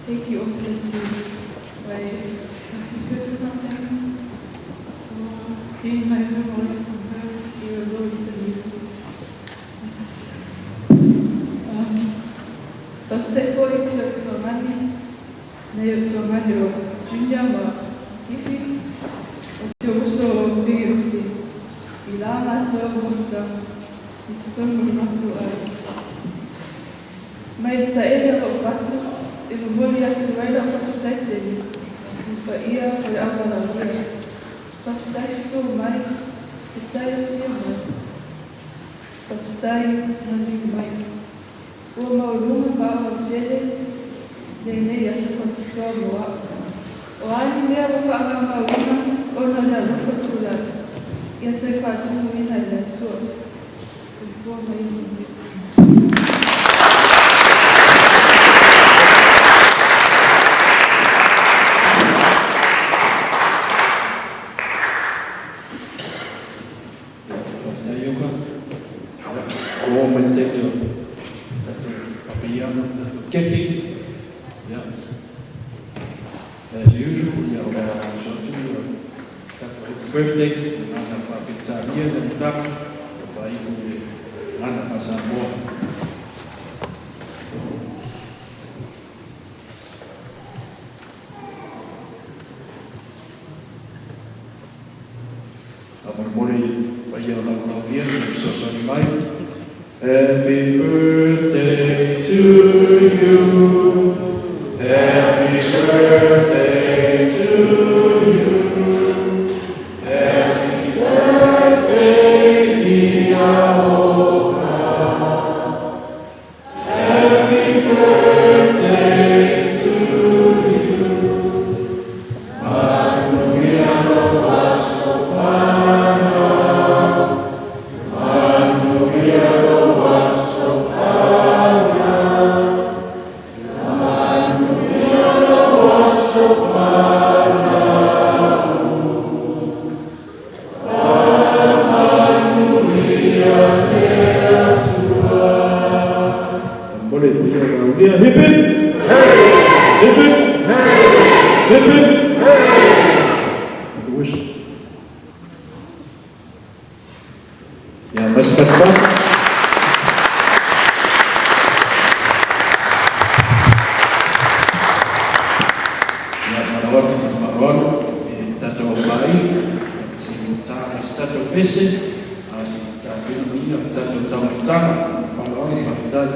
Thank you also to my Scafi my family for being my home away from home. You are really believe. Faafetai foi i si ou tuagani, nai ou tuagani o Junior ma Ifi, o si ou uso o Pigi Lupe, i la matou mafutaga i totonu o le matou aiga. Mai le taele o lou fatu e momoli atu ai lau faafetai tele i le paia o le auvalaaulia. Faafetai susu mai, faafetai afio mai, faafetai maliu mai. Ua maualuga ma aoaotele lenei aso faapitoa mo a'u. O a ni mea ua faagaugauina ona o le alofa tulai, ia toe faatumuina e le Atua. Soifua ma ia manuia. Ioka. Ia, ua oo mai le taimi o tatou faapiiaga ma tatou keki. Ia, as usual, ia, o le a uso atu ia tatou happy birthday i le gagana faa-Peretania i le amataga, ia faaifo i le gagana faa-Samoa. Faamolemole i le paia o laulaulia i le fesoasoani mai. Happy birthday to you. Happy birthday to you. Happy birthday, dear Oka. Happy birthday to you. Manuia lou aso fanau. Manuia lou aso fanau. Manuia lou aso fanau. Faamanuia le Atua. Faamolemole i le paia o Laaulea, hip hip! Hip hip! Hip hip! Make a wish. Ia, mai se patupatu. Ia, malo atu ma le faaaloalo i le tatou aumai, se i ta mai se tatou pese, a se i tapena mai le tatou taumafataga. Faaaloalo, faafetai.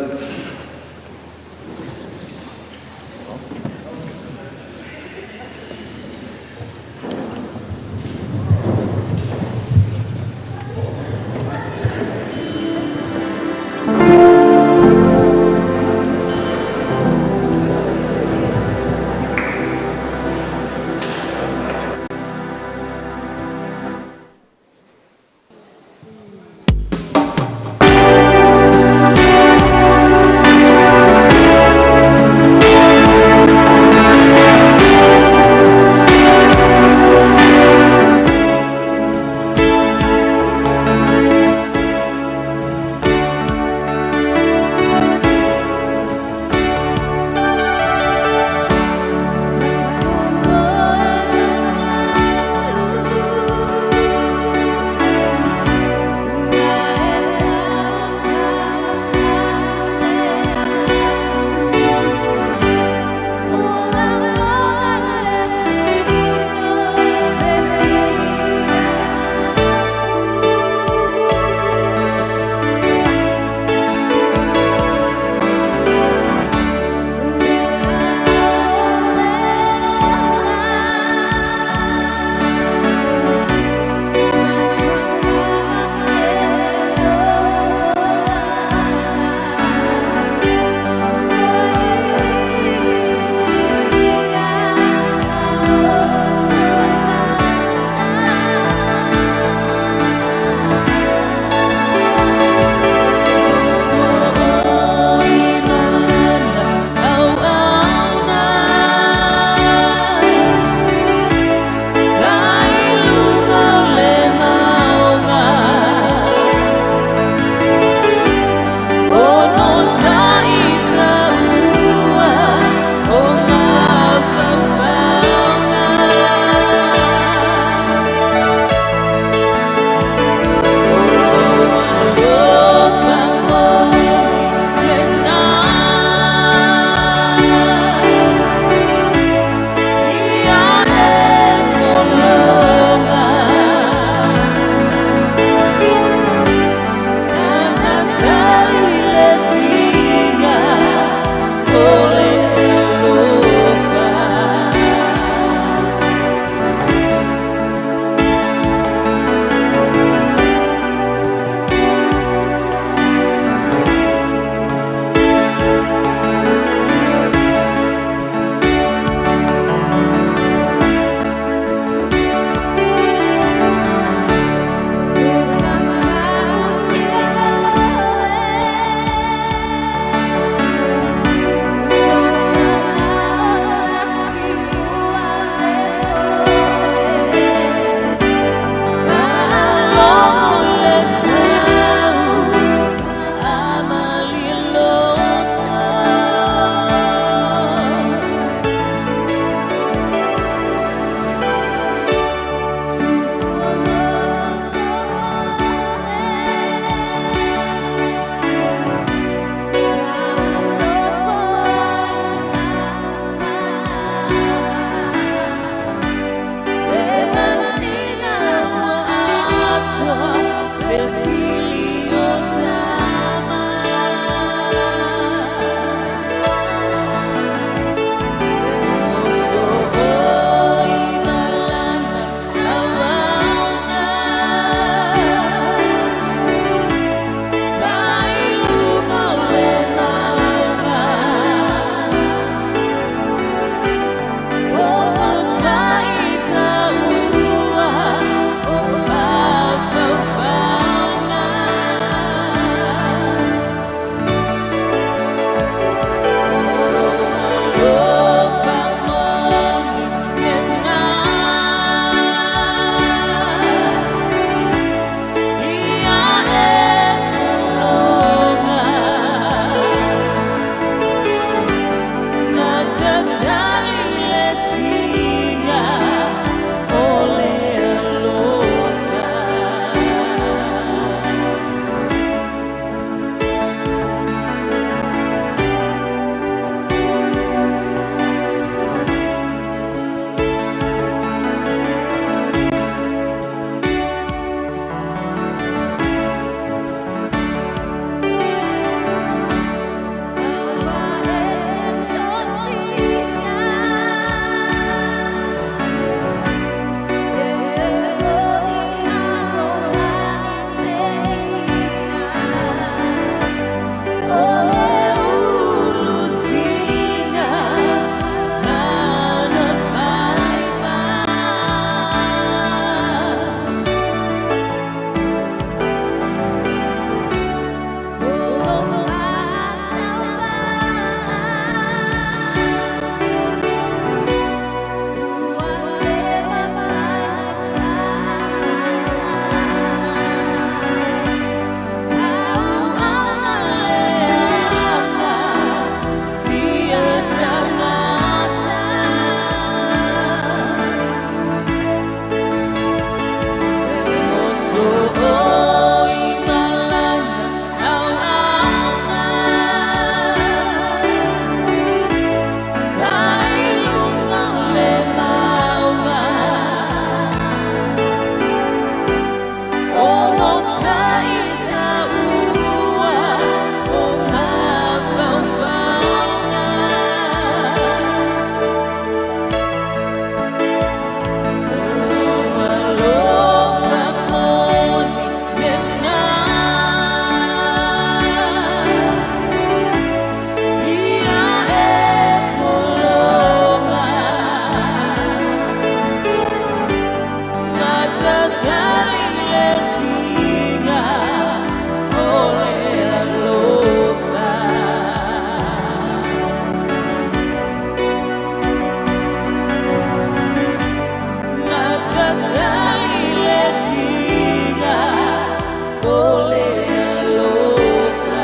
le alofa.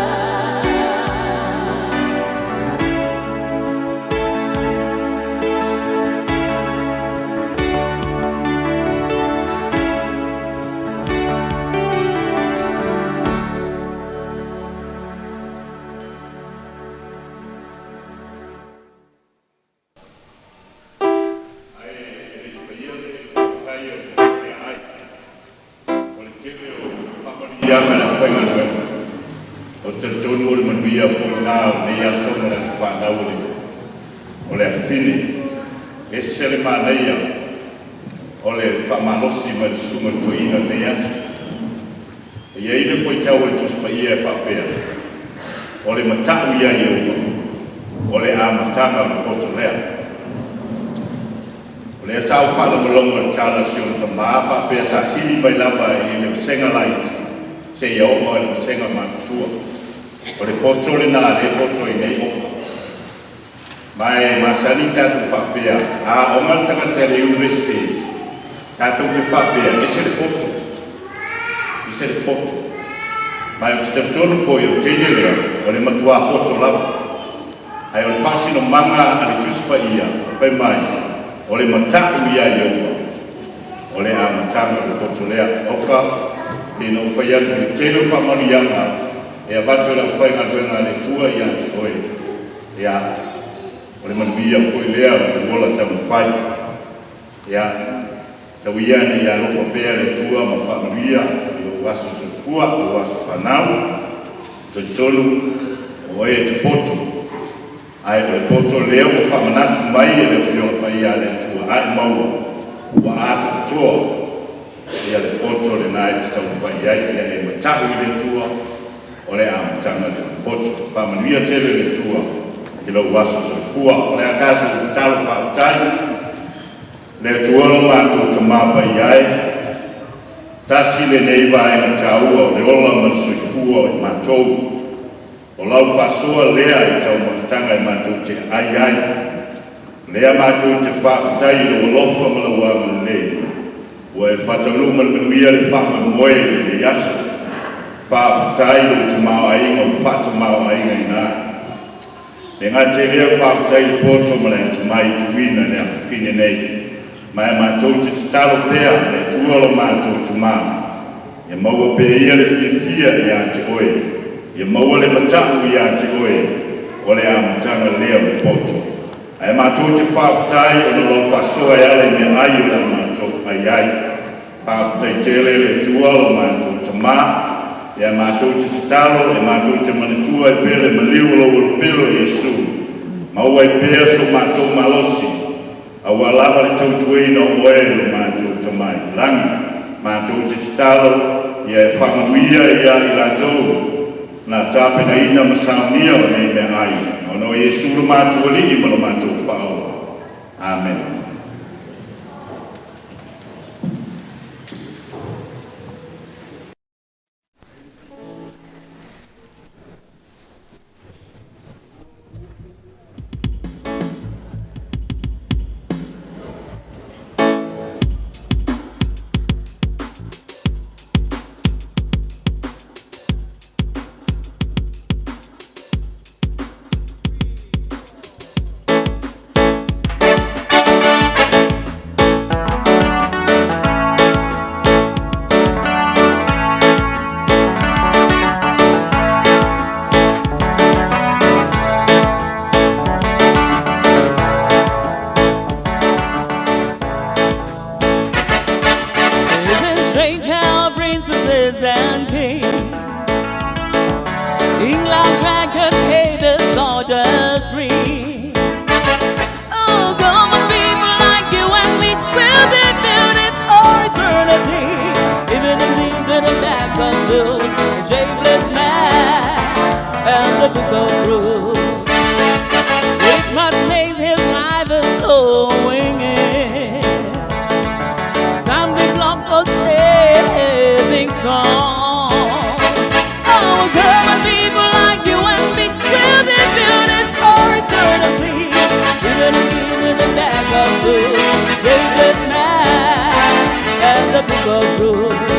Ae e le i faia le faafetai o le meaai, o le tele o faamanuiaga a le aufaigaluega, ou te talitonu o le manuia foi lena o lenei aso ma le aso fanau o le afafine. E ese le manaia o le faamalosi mai le susuga i le toeaina i lenei aso. E i ai le fuaitau a le Tusi Paia e faapea, O le mata'u ia Ieova, o le amataga o le poto lea. O lea sa ou faalogologo i le tala a si ona tamā faapea sa sili mai lava i le vasega laiti seia oo i le vasega matutua. O le poto lena lea e poto ai nei Oka. Ma e masani tatou faapea, a aoga le tagata i le Iunivesite, tatou te faapea, e ese le poto, ese le poto. Ma ou te talitonu foi o le teine lea, o le matua poto lava. Ae o le faasinomaga a le Tusi Paia, fai mai, o le mata'u ia Ieova, o le amataga o le poto lea. Oka, pei ona ou fai atu i le tele o faamanuiaga e avatu e le aufaigaluega a le Atua ia te oe, ia, o le manuia foi lea o lou ola taumafai. Ia, tau ia ina ia alofa pea le Atua ma faamanuia i lou aso soifua, lou aso fanau. Talitonu o oe e te poto, ae o le poto lea ua faamanatu mai e le Afioga Paia a le Atua, a e maua, ua atoatoa ia le poto lena e te taumafai i ai. Ia e mata'u i le Atua, o le amataga lea o le poto. Faamanuia tele le Atua i lou aso soifua. O le a tatou tatalo faafetai. Le Atua lo matou Tamā Paia e, tasi lenei vaega taua o le ola ma le soifua o i matou. O lau faasoa lea i taumafataga e matou te ai ai. O lea matou te faafetai i lou alofa ma lau agalelei ua e faataunuu ma le manuia le faamoemoe i lenei aso. Faafetai i lou tamaoaiga ua faatamaoaigaina ai. E le gata i lea, faafetai i le poto ma le atamai ua tuuina i le afafine nei. Ma e matou te tatalo pea, le Atua lo matou Tamā, ia maua pea ia le fiafia ia te oe, ia maua le mata'u ia te oe, o le amataga lea o le poto. Ae matou te faafetai ona o lau faasoa e ala i meaai o le a matou ai ai. Faafetai tele le Atua lo matou Tamā, ia matou te tatalo, e matou te manatua ai pea le maliu o lou Alo pele o Iesu, maua ai pea so matou malosi, aua lava le tautuaina o oe lo matou Tamā i le lagi. Matou te tatalo, ia e faamanuia ia i latou na tapenaina ma saunia o nei meaai, ona o Iesu lo matou Alii ma lo matou Faaola. Amene. Is it strange how princesses and kings England record haters are just dreams. Oh, common people like you and me will be building for eternity. Even the leaves in the back of the shapeless man and the book of rules. It must make his life is flowing in. Some block of stepping stone. Oh, common people like you and me will be building for eternity. Even in the back of two, David Man and the Book of Rules.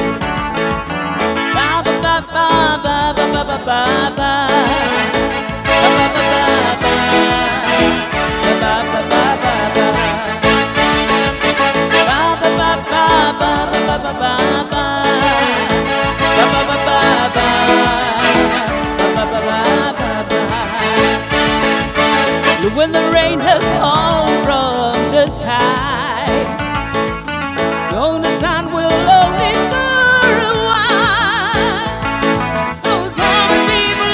Ba ba ba ba ba ba. Ba ba ba ba ba. Ba ba ba ba ba. Ba ba ba ba ba ba ba ba ba. Ba ba ba ba ba. Ba ba ba ba ba. Look, when the rain has fallen from the sky, though the sun will only for a while. Oh, common people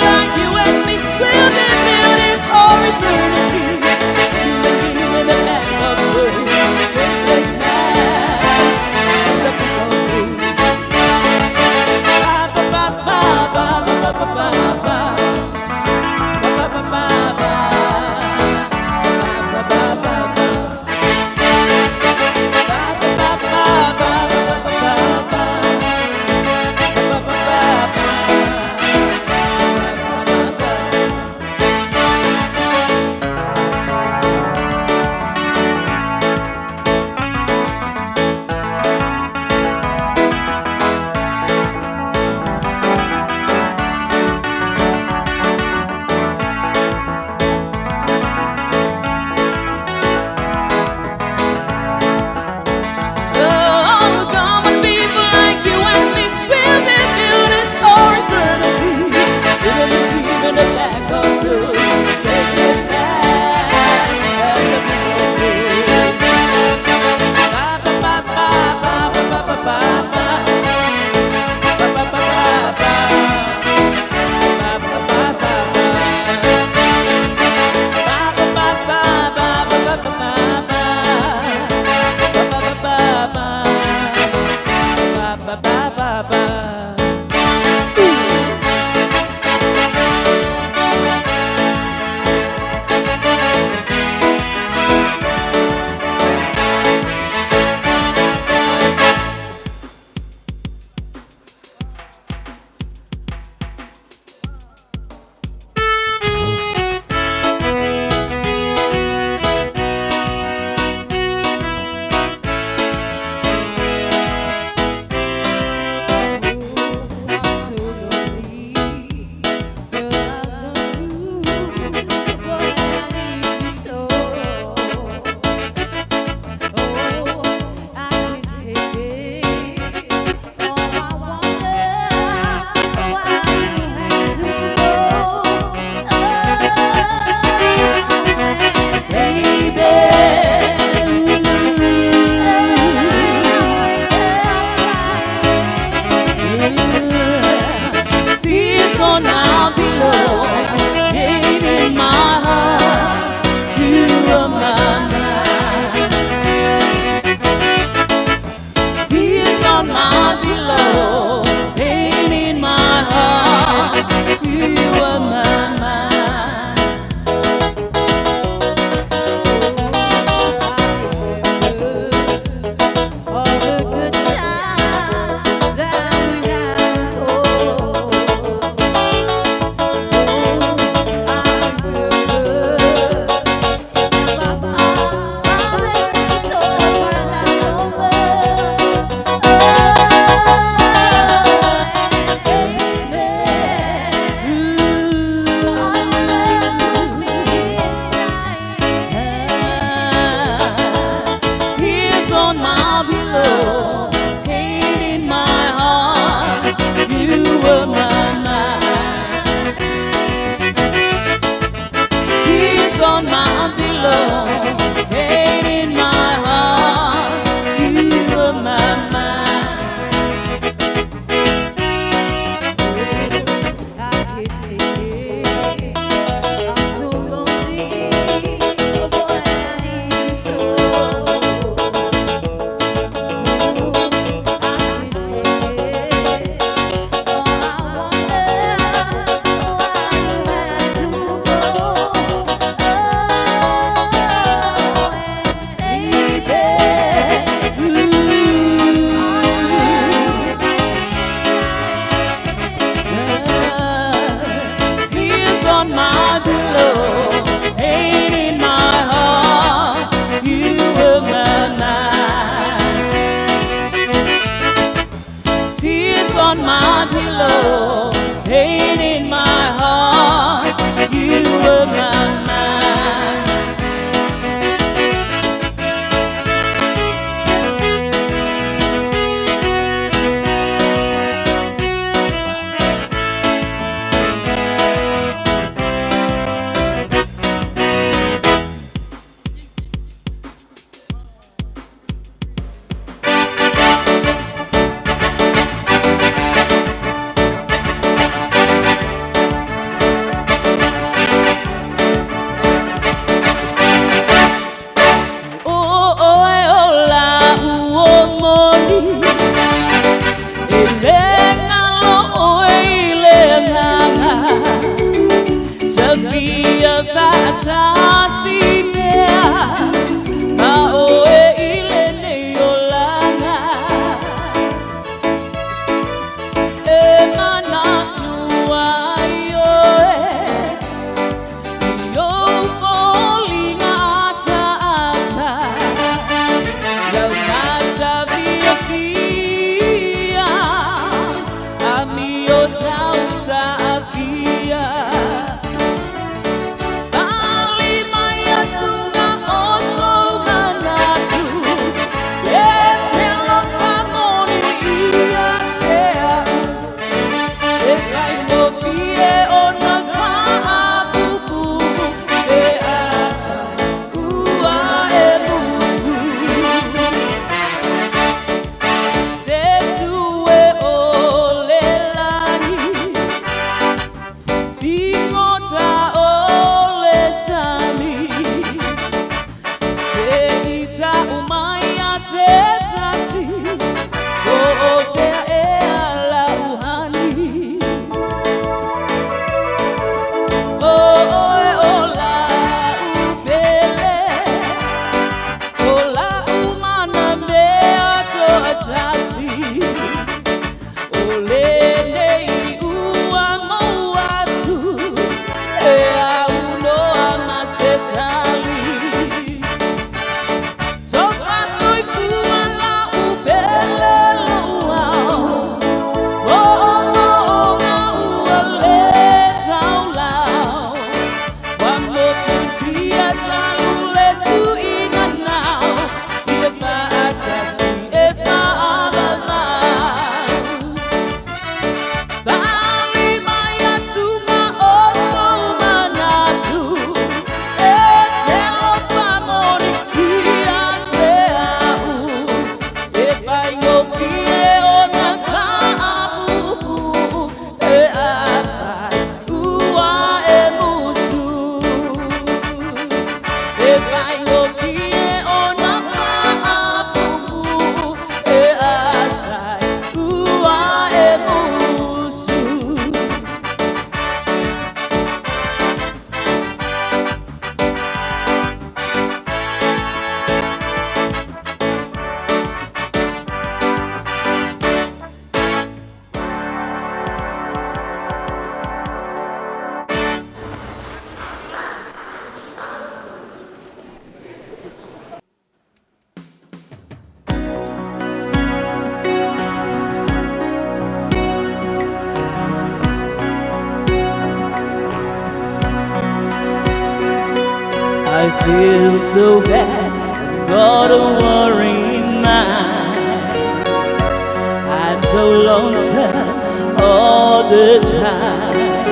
Faigofie ona faapupupu pe afai ua e musu. Fetu e o le lagi, figota o le sami, se i tau mai a se tasi, po o fea ea lau hani. O oe o lau pele, o lau mana mea toatasi, o lenei ua maua atu, e aunoa ma se tali. Tofa soifua lau pele loa, o o ua le taulau. Ua motusia talu le tuiga nao, ia faatasi e faavavau. Fa'ali mai atuga o tou manatu, e te alofa moni ia te au. E faigofie ona faapuupuu pe afai ua e musu. E faigofie ona faapuupuu pe afai ua e musu. I feel so bad, I've got a worrying mind. I'm so lonesome all the time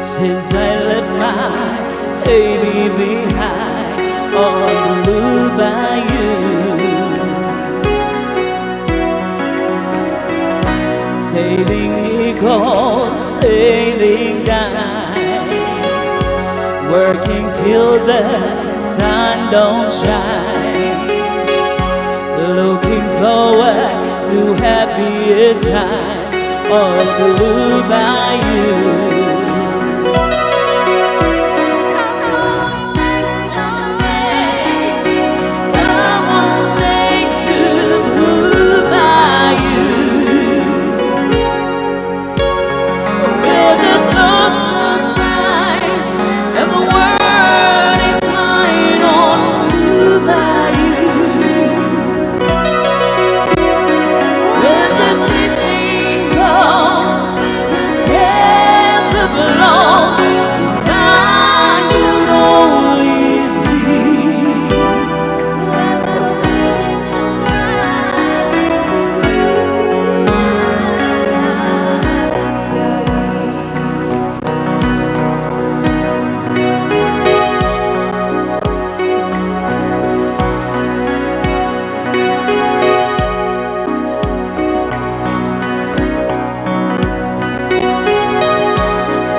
since I left my baby behind on the blue bayou. Sailing eagle, sailing guy, working till the sun don't shine. Looking forward to happier time on Blue Bayou. I'm going back someday. Come on back to Blue Bayou, where the folks are fine and the world is mine on Blue Bayou. With the fishing boat, the sails are blown, I could only see.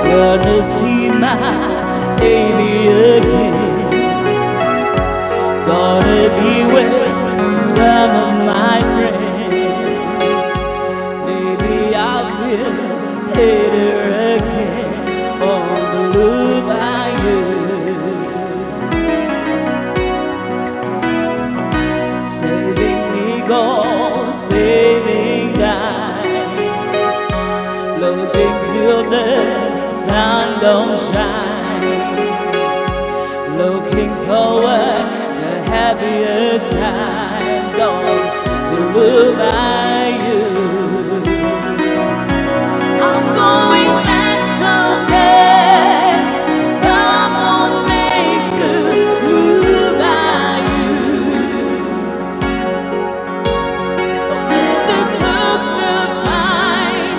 Gonna see my baby again. Gonna be with some of my friends. Maybe I'll feel better again on the blue bayou. Saving eagle, saving dime, looking till the sun don't shine. Looking forward to happier times on the blue bayou. I'm going back someday. Come on, make to blue bayou. The folks are fine,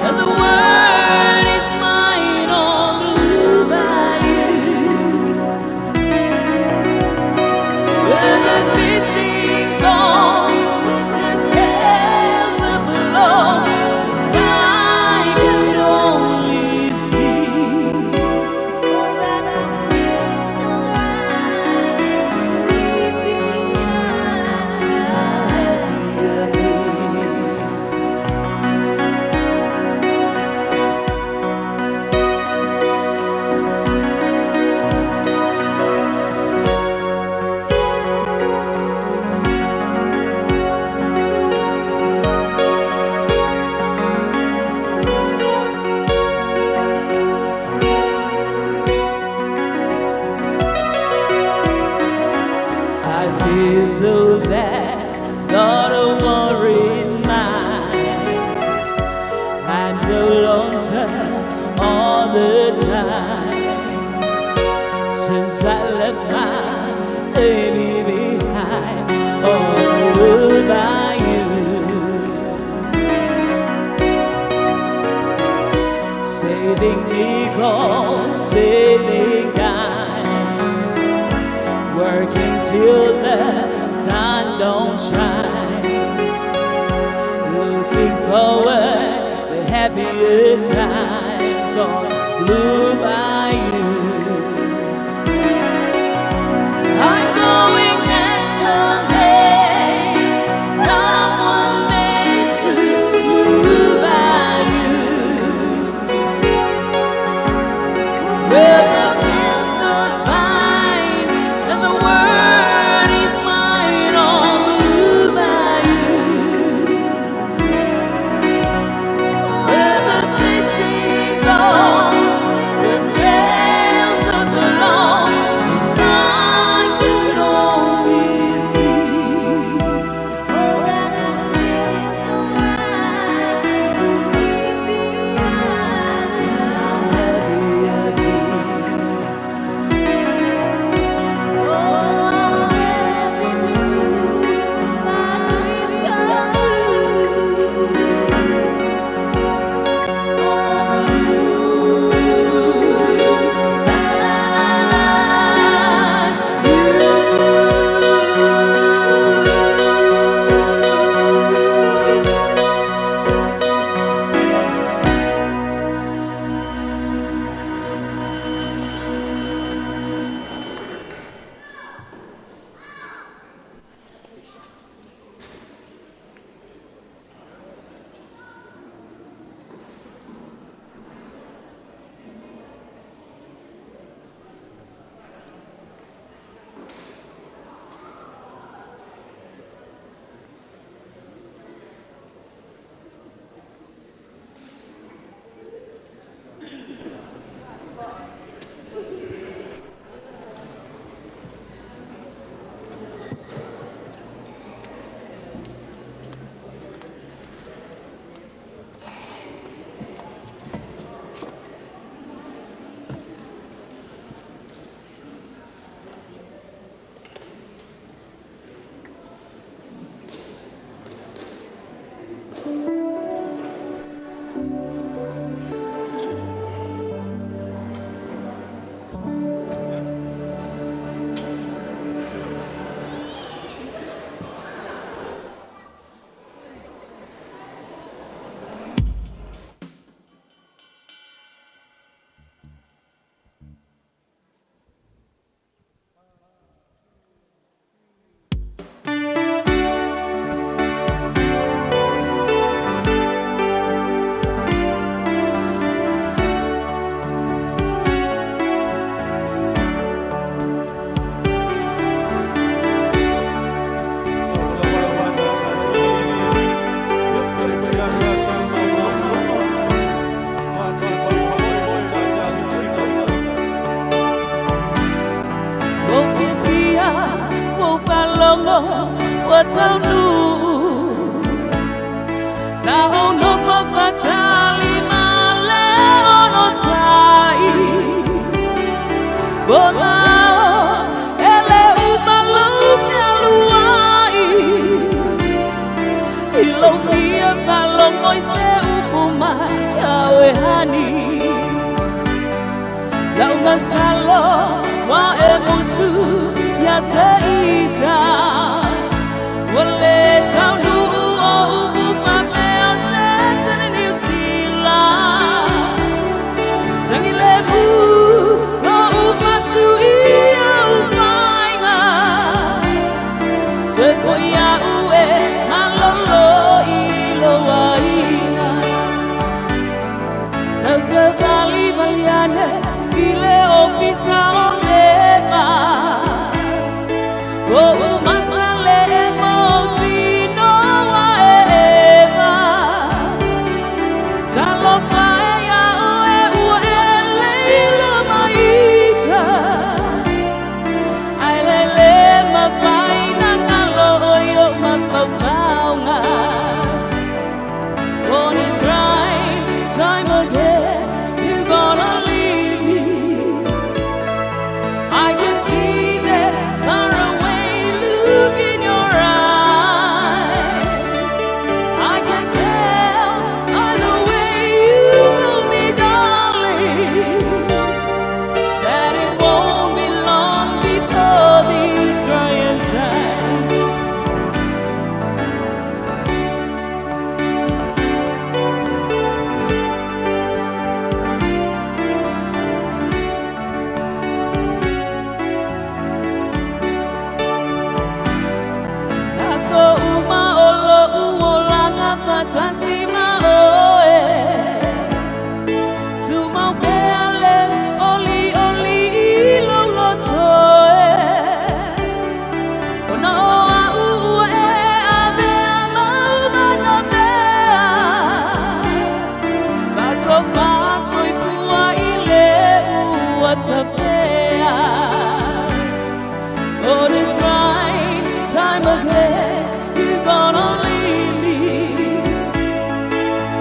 and the world the time since I left my baby behind on Blue Bayou. Saving nickel, saving dime, working till the sun don't shine. Looking forward to happier times on Blue Bayou. I'm going next Sunday. Come on, me to Blue Bayou, where the fields are fine and the word is mine on Blue Bayou. Where the fishing goes, the sails of the long, I could only see. Oh, that I feel so right, happy I'd be. Oh, every blue, my dreams come true. Ua fiafia, ua faalogo, ua taunuu. Sa ou nofo faatali ma le onosai. Ua mao e le uma lou fealuai. I lou fia faalogo i se upu mai au e hani. Lau masalo ua e musu ia te ita. Ua le taunuu o upu faapea se tene Niu Sila. Tangi le mu lo ufatu i au faiga. Toe foi au e malolo i lo aiga. Tausavali valiane i le ofisa o lema. O umatale e mautinoa e eva. Talofa e ia oe ua e leila maita. Ai lele mafaina ngalo o i o mafaufauga. Gonna try time again. You're gonna Tumau pea le olioli i lou loto e. Ona o a'u ua e avea mau manamea. Faatofa soifua i le ua tafea. But it's right time again, you're gonna leave me.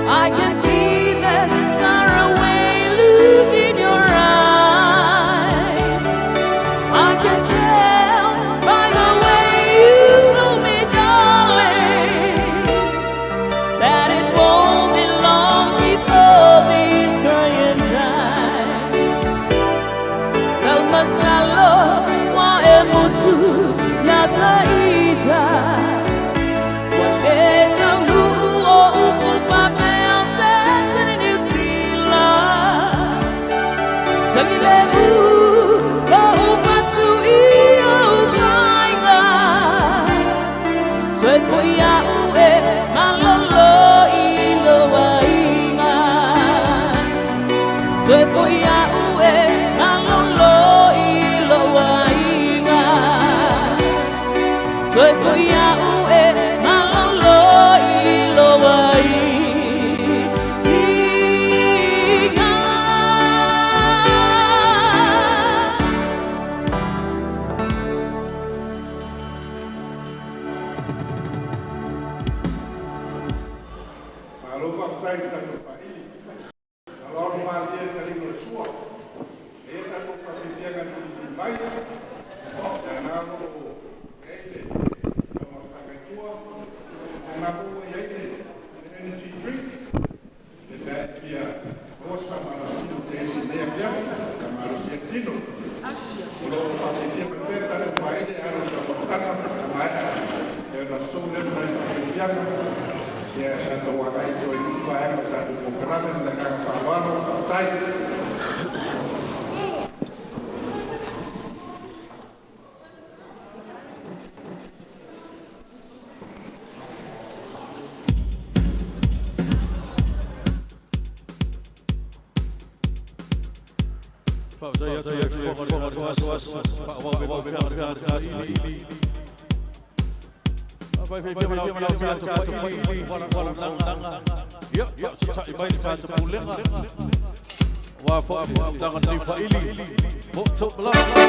I can see that faraway look in your eyes. I can tell by the way you hold me, darling, that it won't be long before these crying times. Lau masalo wa e musu ya taita. Wa le taunu o upu whapea se tene New Zealand. Tangi le u, ka upatu i au whainga. Soe foi au e malolo i lo aiga. Soe foi au e malolo i lo aiga. Soe foi au e malolo i lo aiga. Malo faafetai i le tatou faaili. Aloalo malie le taliga o le sua. E ia tatou faafiafiaga tulituli mai. Le agaga o lo o i ai le taumafataga i tua. O lena foi ua i ai le energy drink. Le mea e fia maua se faamalositino te isi i lenei afiafi. Faamalosia le tino. O lo o faafiafia mai pea le tatou faaili e ala i le taumafataga a maea. E ona sosoo lea ma nai faafiafiaga. Ia tatou agai atu ai i nisi vaega o le tatou polokalame ma le agaga faaaloalo. Faafetai. Faafetai atu i le Afioga i le aso faaauau ai pea le tatou ili. Ia, faasootai mai le tatou pulega aua foi le amataga o lenei faili. Mo tou malaga.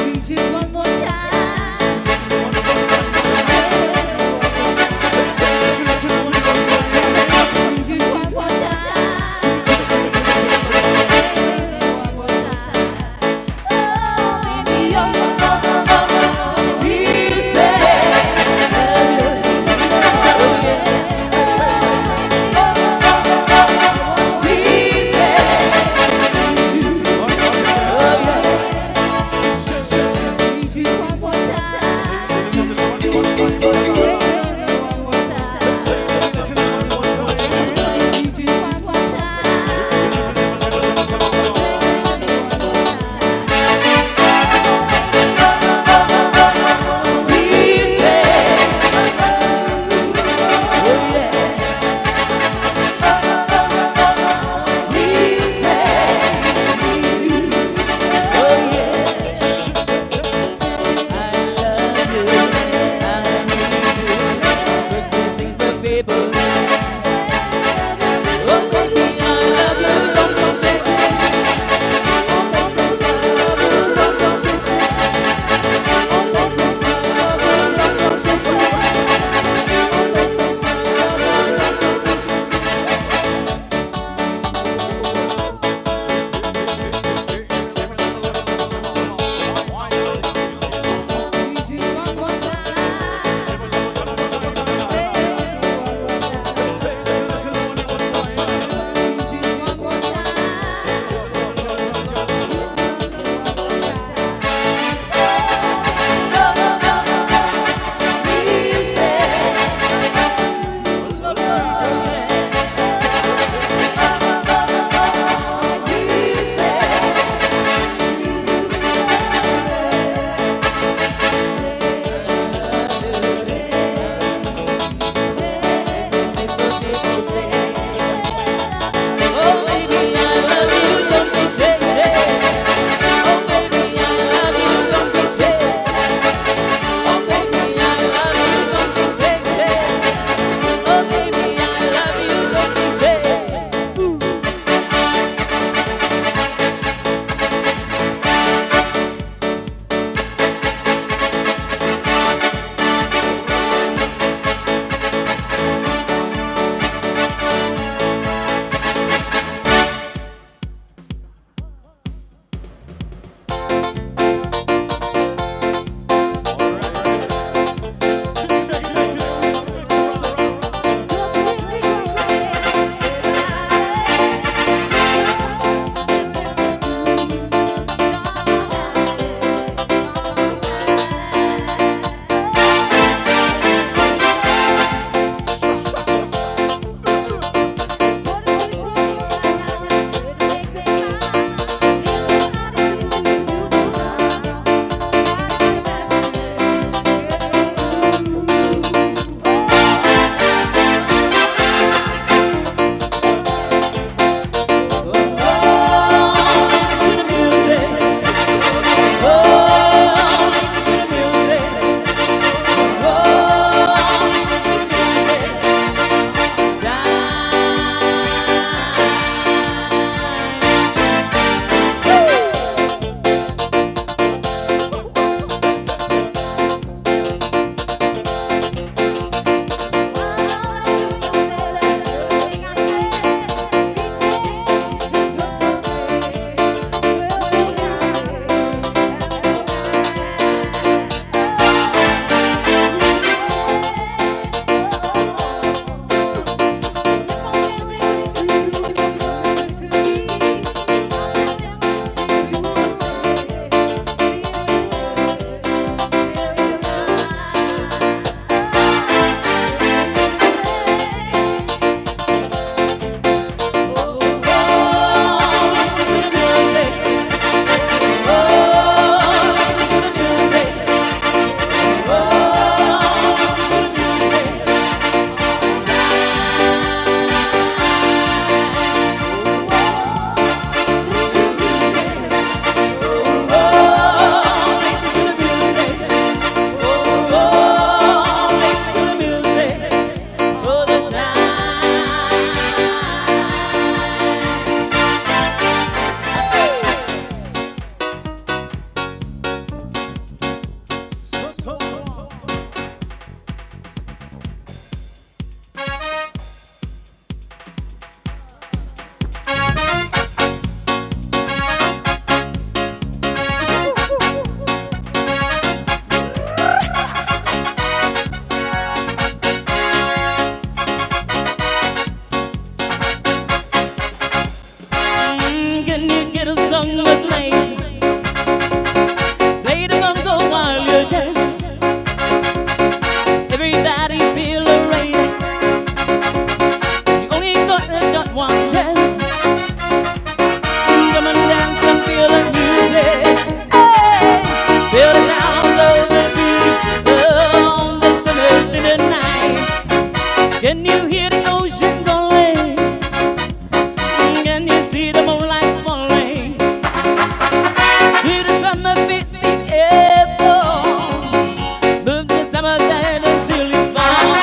Need you one more time. Need you one more time. One more time. Oh, baby, oh, oh, oh, oh, oh. get a song at night? Play the bongo while you dance. Everybody feel alright. You only got one chance. Come and dance and feel the music. Hey, feel the sound of the beat. Oh, the summer's in the night. Can you hear the ocean calling? Can you see the moonlight falling? Hear the summer beat, beat, yeah, Move the summer down until you fall.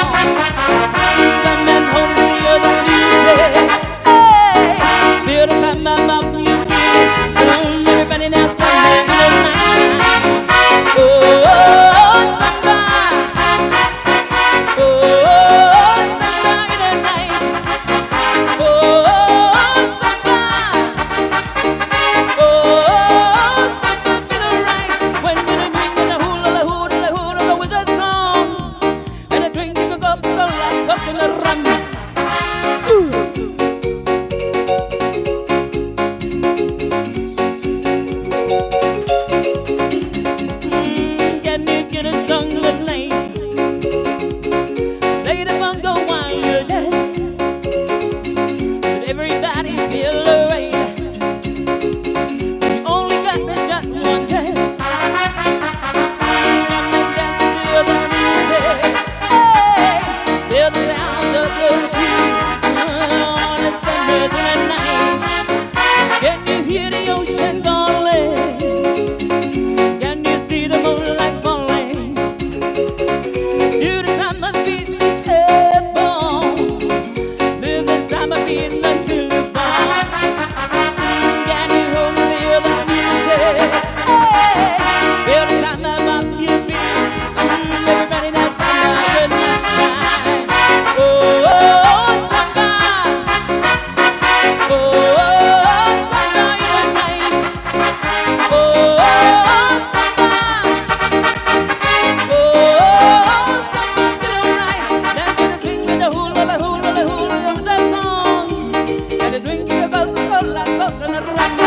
Come and hold me, you're the music. Hey, feel the summer of you feel. Come everybody now, summer in the night. Oh, samba. Oh, samba in the night. Oh, samba. Oh, samba feel alright. When you drink the hula, hula, hula with a song. And a drink you go, go, coconut rum. Can you get a song at night? Play the bongo while you dance. Let everybody feel alright. You only got the got one chance. Come and dance to the music. Hey, feel the sound of the beat. On a Sunday night. Can you hear the ocean calling? Can you see the moonlight falling? Do the summer beat the Live the summer beat until you fall. Can you hold feel the music? Hey, feel the summer of your feet. Everybody now summer good night. Oh, samba. Oh, samba in the night. Oh, samba. Oh, samba feel right. Dance to the drink with the hula, the hula, the hula with the song. And the drink you go, cola, coconut rum.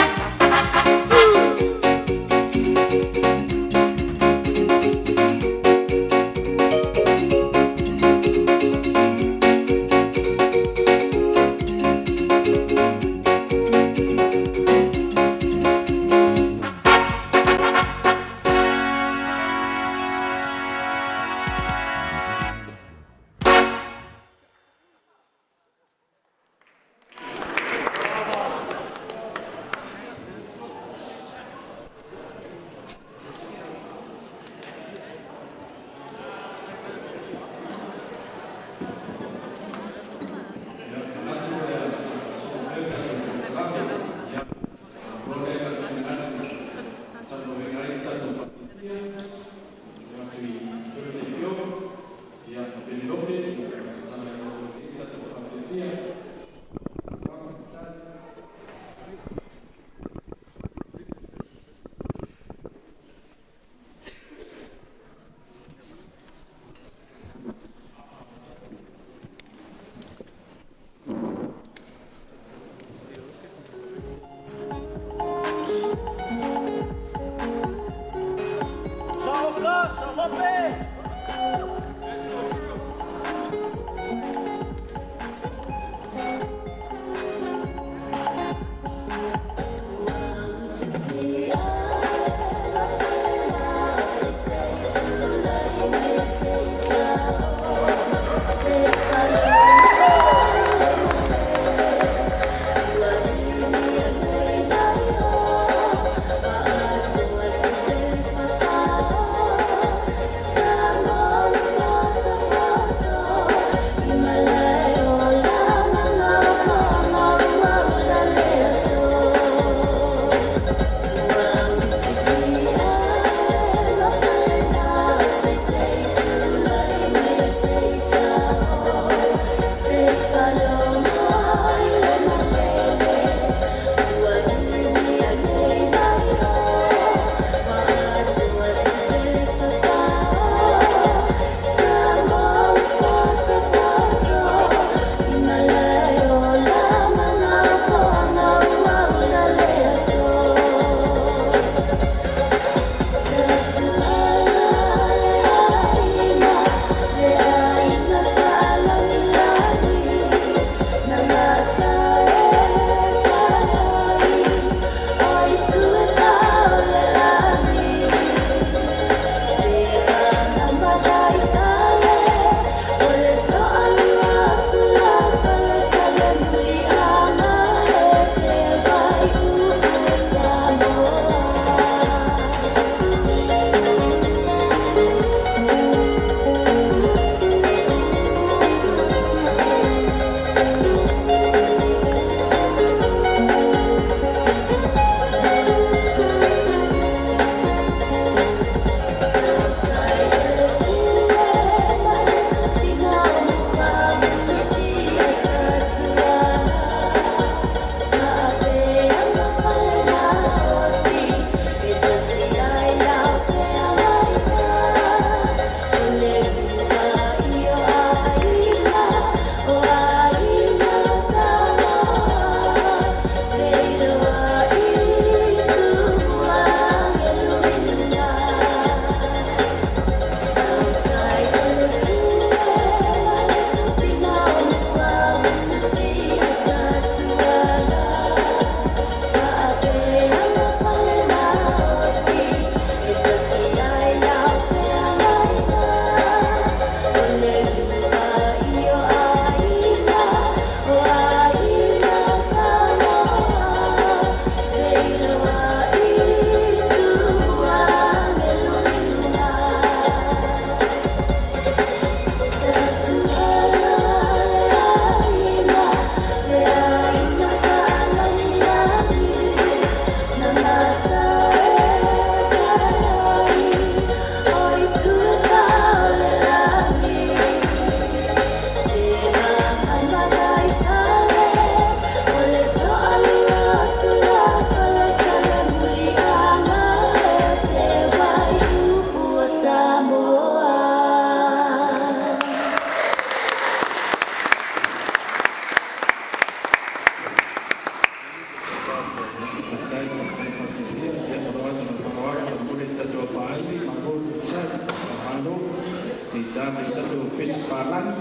Ta mai se tatou pese palagi,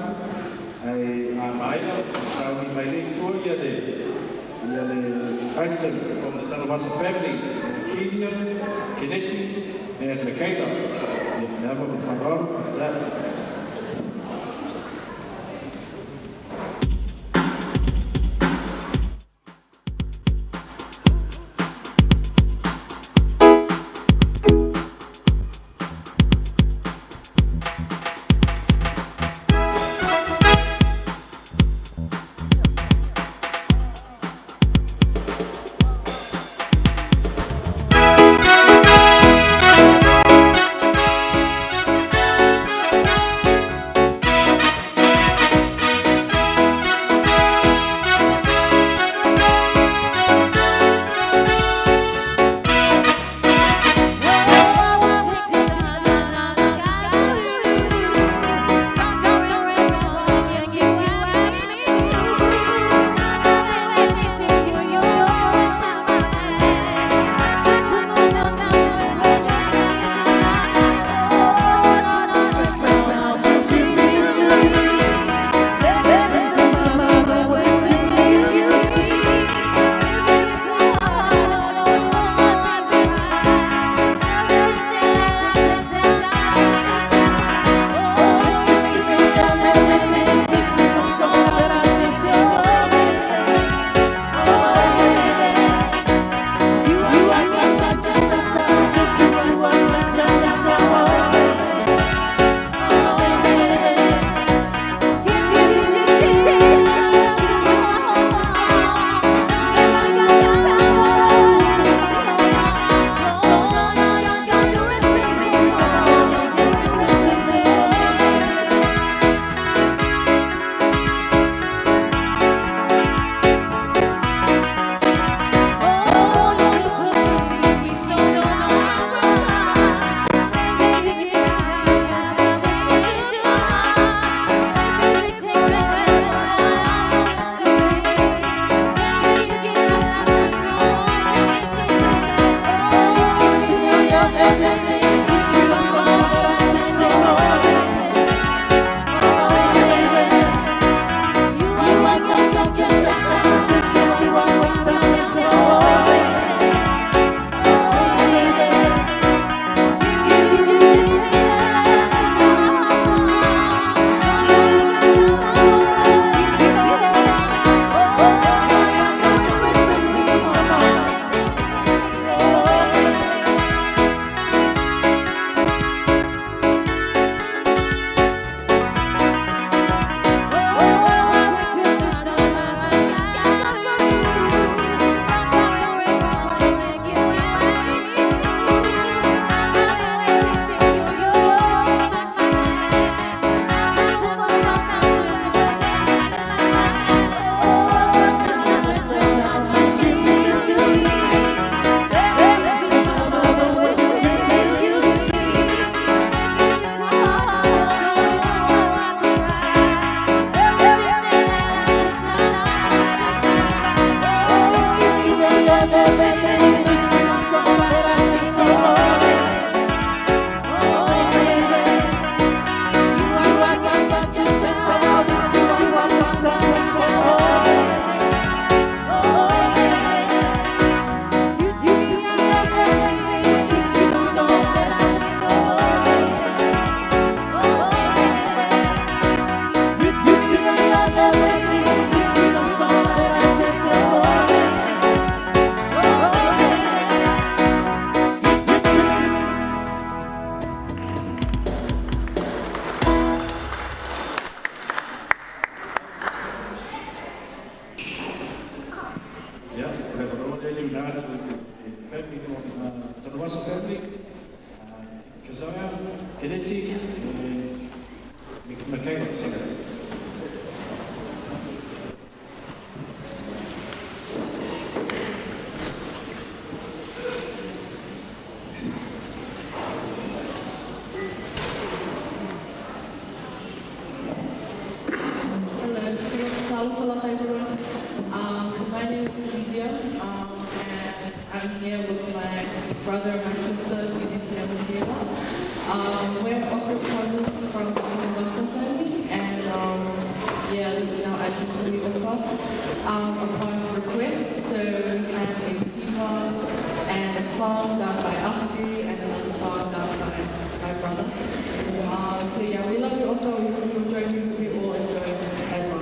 ae a maea ona sauni mai lea i tua ia le ia le item from the Tanuvasa family, Kezia, Keneti and Michaela. Ia, le ava ma le faaaloalo. Faafetai. Ia, o le avanoa lenei e tuuina atu i le family from Tanuvasa family, Keziah, Keneti and Michaela. Sorry. Hello, talofa lava everyone. So my name is Kezia, and I'm here with my brother and my sister, Keneti and Michaela. We're Oka's cousins from the Tanuvasa family, and yeah, this is our itinerary Oka. Upon request, so we have a siva and a song done by us three and another song done by my brother. So yeah, we love you, Oka. We hope you enjoy. We hope you all enjoy as well.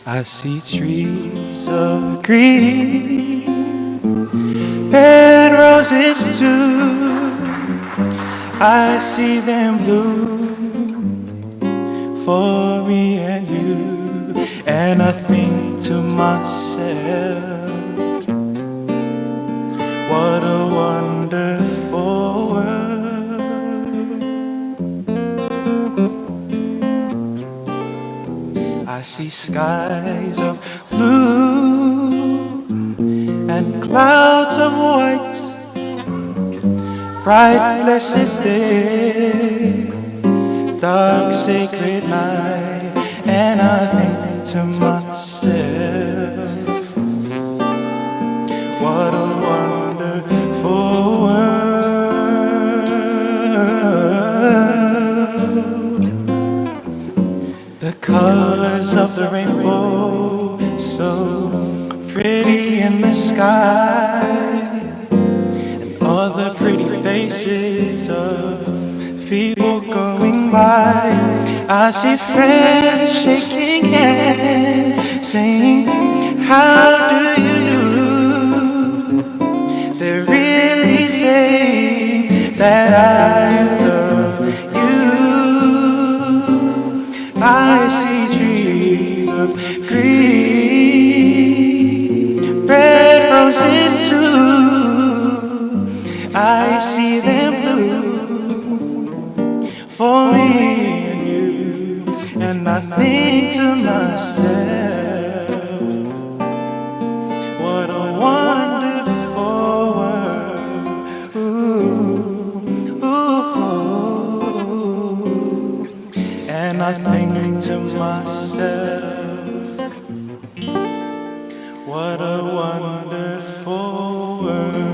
I see trees of green, red roses too. I see them blue for me and you. And I think to myself, What a wonderful world. I see skies of blue and clouds of white, bright blessed day, dark sacred night, and I think to myself, what a wonderful world. The colors of the rainbow, so pretty in the sky, and all the pretty faces of people going by. I see friends shaking hands, saying, how do you do? They're really saying that I love you. I see trees of green, red roses too. I see them blue for me and you. And I think to myself, what a wonderful world. Ooh, ooh, ooh. And I think to myself, what a wonderful world.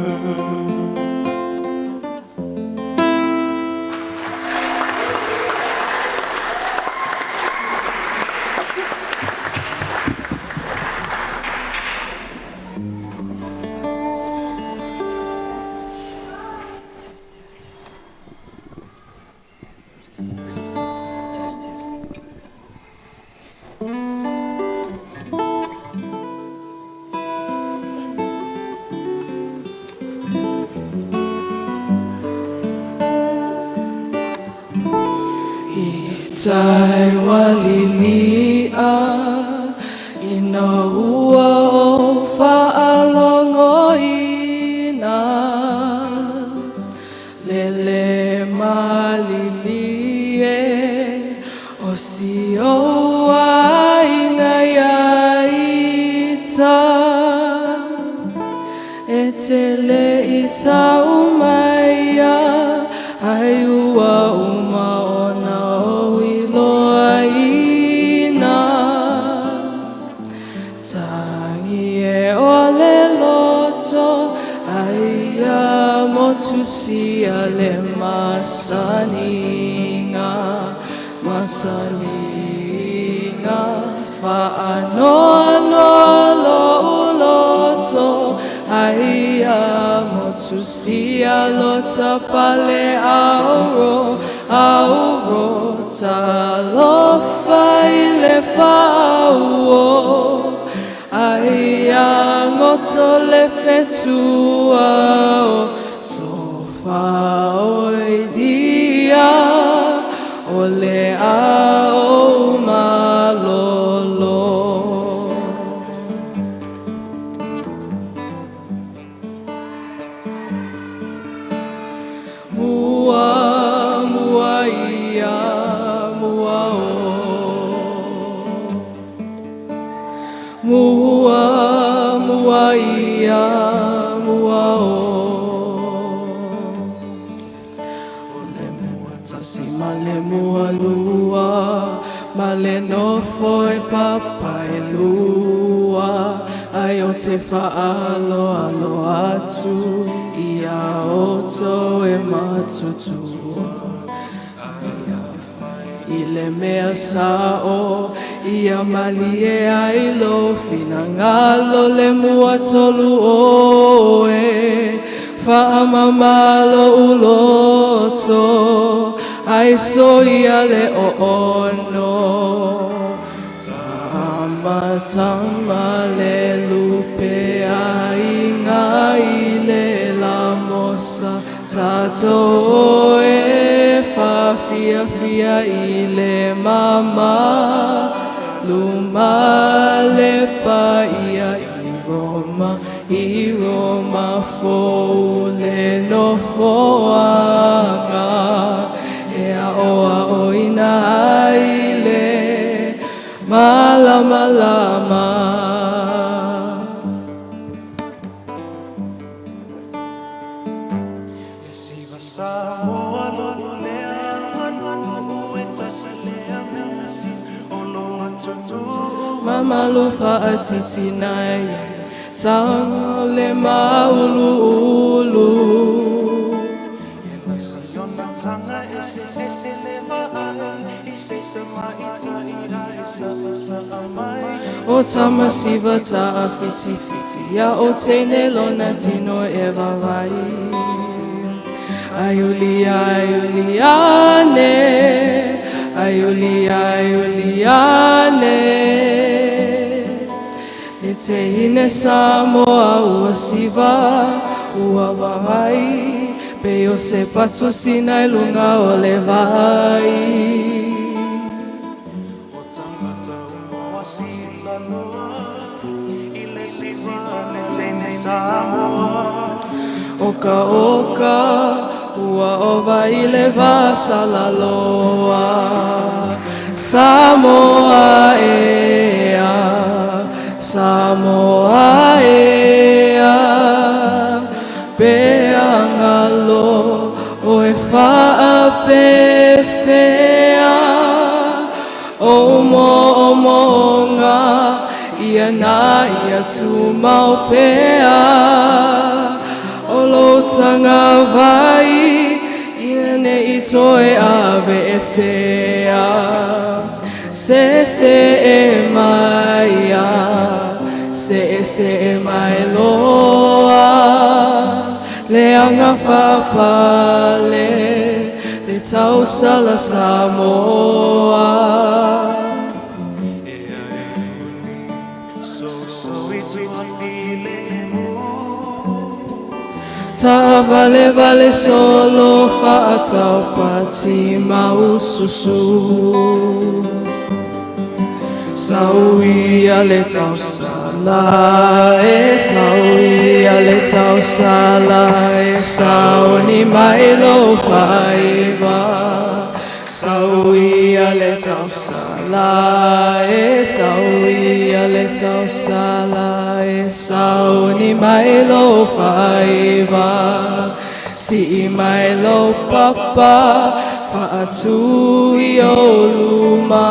Tai walilia ina ua o whaalogoina lele malilie o si o ainga ia ita e tele i tau mai ai ua uma ona o iloaina tangi e o le loto ai a motu sia le masaninga masaninga whaanoa noa lo uloto ai a motu sia lo tapale auro auro talofa i le whauo ai a ngoto le whetua o tofa oi dia o le ao malolo. Mua, mua ia, mua o. Mua, mua ia, mua o. O le mua tasi ma le mua lua, ma le nofo e papa e lua, ai o te whaalo alo atu, ia oto e matutua. Ai a whai i le mea sao, ia malie ai lo finangalo le mua tolu oe, whaamamalo uloto, ai so ia le o ono. Tama tama le lupe ai ngai le la mosa, tato e whawhia fia i le mama, luma le pa ia i Roma, I Roma fou le nofoaga e aoaoina ai le malamalama. Mamalu faatitinai taga le mauluulu. O Tamasiva taafitifitia ia o teine lona tino e vavai. Aiulia aiuliane, aiulia aiuliane. Le teine Samoa ua siva ua vavai, pe o se patusina i luga o le vai. Oka oka ua ova i le vasalaloa, Samoa ea, Samoa ea, peagalo o e faapefea, o moomoga ia na ia tumau pea, o lo tanga vai ia ne i toe ave esea, se se e maia, se se e mai loa, le anga fapale, le tausala Samoa. Ta vale vale solo faataupati maususu. Sauia le tausala e, sauia le tausala e, sauni mai lo faiva. Sauia le tausala e, sauia le tausala e, sauni mai lo faiva. Si mai lo papa, faatu i o luma.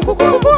Woo!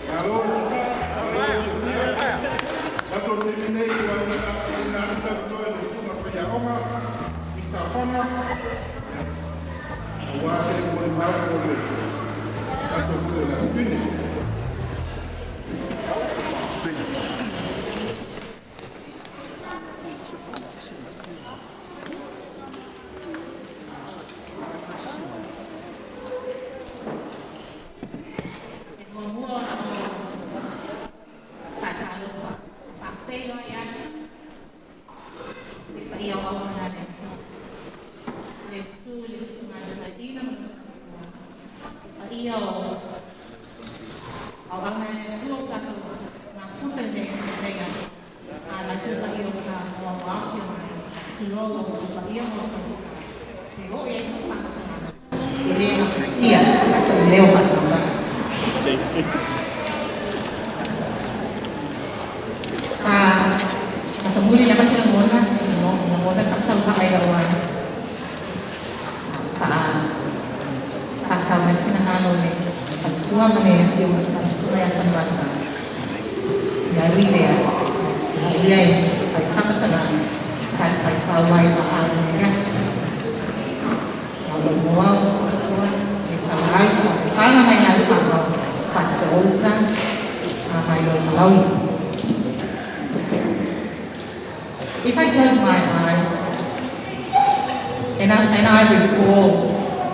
Malo le faasoa, malo le fiafia. Tatou taimi nei ua tuuina atu le avanoa i le Susuga i le Faiaoga, Mr. Afaga, aua se molimau mo le aso foi o le Aso Fine. E muamua ona ou faatalofa faafeiloai atu i le paia o auauna a le Atua, le susu i le susuga i le Toeaina ma lona faletua, le paia o auauna a le Atua ua tatou mafuta i lenei aso, aemaise le paia o Samoa ua afio mai, tulou outou paia ma outou sa. E oo i ai sau faamatalaga e le gafatia e sou leo faatauvaa. Sa matamuli lava se lagona, lagona faatauvaa i lau faatau mai finagalo o le faletua ma le afioga i le susuga ia Tanuvasa. Ia ui lea, tulai ia e fai faamatalaga talifuaitau ai ma au i lenei aso. Ia o lou igoa o Fuafua e taulai taupaga mai lau fanau Pastor Walter mai lo i Malawi. If I close my eyes and I recall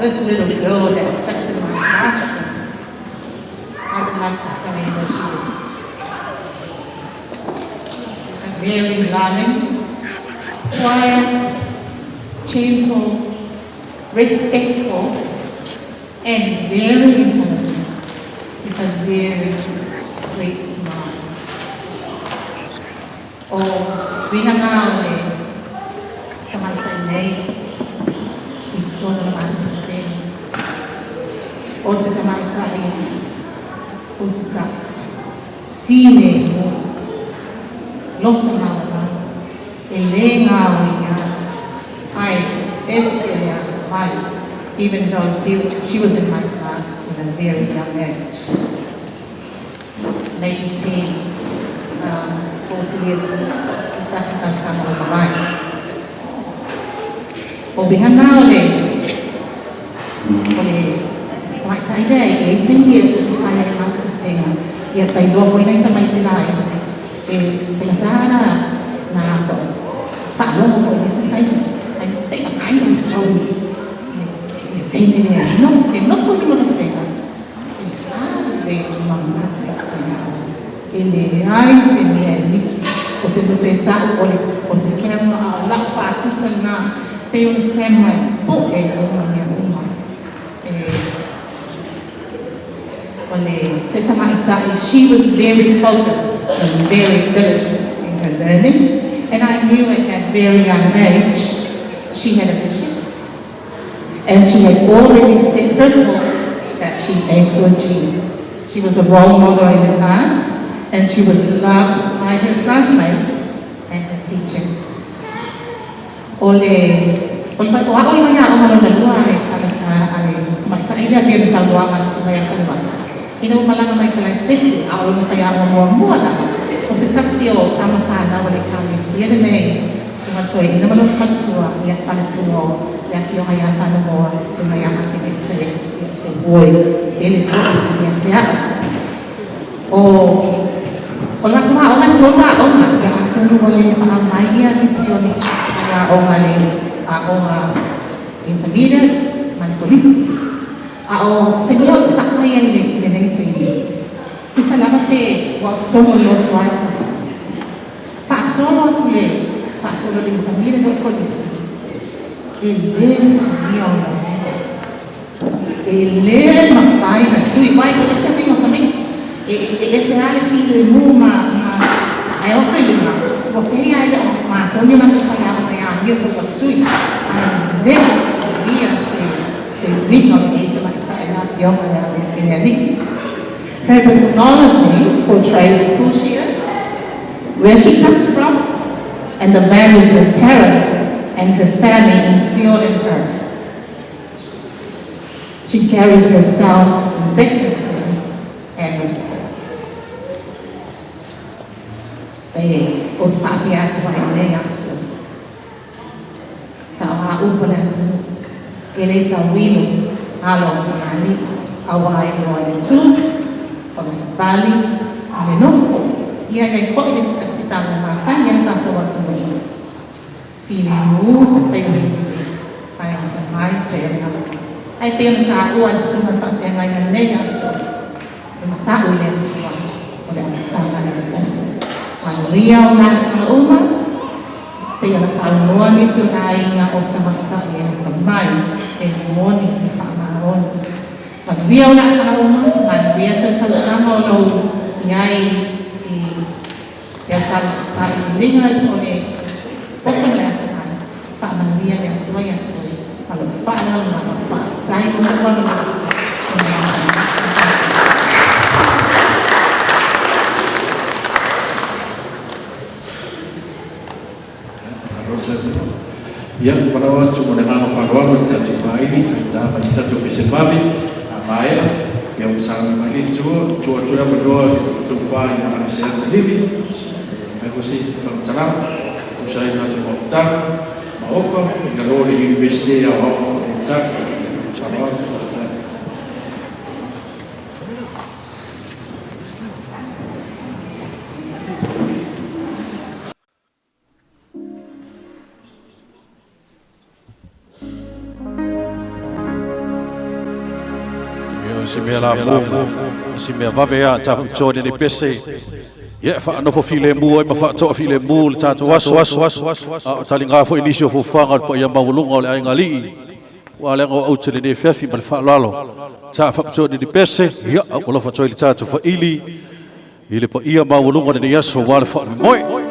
this little girl that sat in my classroom, I would like to say that she was a very loving, quiet, gentle, respectful, and very intelligent, with a very sweet smile. O uiga na o le tamaitai nei i totonu o le matou vasega. O se tamaitai o se ta filemu, loto maualalo, e le gaoia, ae ese le atamai, even though she was in my class in a very young age. Maybe 10, o se 11 tausaga ua mavae. O uiga na o le tamaitai lea e i ai taimi e te fai ai matou vasega ia tailoa foi nai tamaiti laiti e faigata na na faalogo foi nisi taimi ai se i ai outou i le taimi lea no e nofo i luma vasega e ave mamata i faiaoga e leai se mea e misi o te musu e ta'u o le o se camera a o la'u faatusa lena pei o le camera e po'e uma mea uma e o le se tamaitai. She was very focused and very diligent in her learning, and I knew at that very young age she had a vision. And she had already set her goals that she aimed to achieve. She was a role model in the class, and she was loved by her classmates and her teachers. O le o le o a'o i mai a'oga lona lua a le a le tamaitai lea pei ona saunoaga le susuga ia Tanuvasa ina ua malaga mai Kalaisitete a o lona faiaoga muamua lava o se tasi o tama fanau a le Ekalesia lenei susuga toeaina ma lona faletua ia faletua o le afioga ia Tanumoa le susuga ia Akeneste ia o se uo e pele foi ia te a'u. O o le matou aoga e tolu aoga, ia atonu ua le aumai ia nisi o ni aoga le aoga intermediate ma le kolisi. A o se mea ou te vaai ai i lenei taimi, tusa lava pe ua o totonu o le lotu lava e tasi, faasolo atu le faasolo i le intermediate o le kolisi, e le suia ona uiga. E le mafai na sui, aua e ese uiga o tamaiti. E e ese lava le filemu ma ma ae oto i luga, ua pei lava e le o matou ni o latou faiaoga e amio foi ua sui, ae le suia se se uiga o lenei tamaitai le Afioga ia Leafenealii. Her personality portrays who she is, where she comes from, and the values her parents and her family instilled in her. She carries herself with dignity and respect. E ou te faapea atu ai i lenei aso, sa o a upu a le atunuu, e le tauilo alo o tamalii, auā e iloa i le tu, o le savali, ma le nofo. Ia i ai foi le si tago masani a le tatou atunuu, filemu pei o le pule, ae atamai pei o le gata. Ae pei ona taua e le Susuga i le Faafeagaiga i lenei aso, e mata'u i le Atua o le amataga i le poto. Manuia o laasaga uma, pei ona saunoa nisi o aiga o se tamaitai e atamai, e moni, e faamaoni. Manuia o laasaga uma, manuia toe tausaga o lou i ai i le sailiiliga o le poto ma le atamai. Faamanuia le Atua ia te oe. Ma lou faaaloalo lava, faafetai mo lou avanoa. Susuga ia Malo saunoa. Ia, valaau atu ma le agaga faaaloalo i le tatou faaili, toe ta mai se tatou pese vave, a maea, ia ua sauni mai le tua, tuu atu le avanoa i le tofa ia Agaseata Livi, e fai foi se faamatalaga, e tusa ai ma le latou mafutaga ma Oka i lalo o le Iunivesite Aoao o Otago. Faaaloalo, faafetai. Ia, o se mea lafo, o se mea vave a tafaitoa i lenei pese. Ia, e faanofo filemu ai ma faatoa filemu le tatou aso, a o taliga foi nisi o fuafuaga o le paia maualuga o le aiga alii. Ua leaga o aute i lenei afiafi ma le faaaloalo. Tafaitoa i lenei pese, ia, a ua alofa atu ai le tatou faili i le paia maualuga o lenei aso aua le faamoemoe.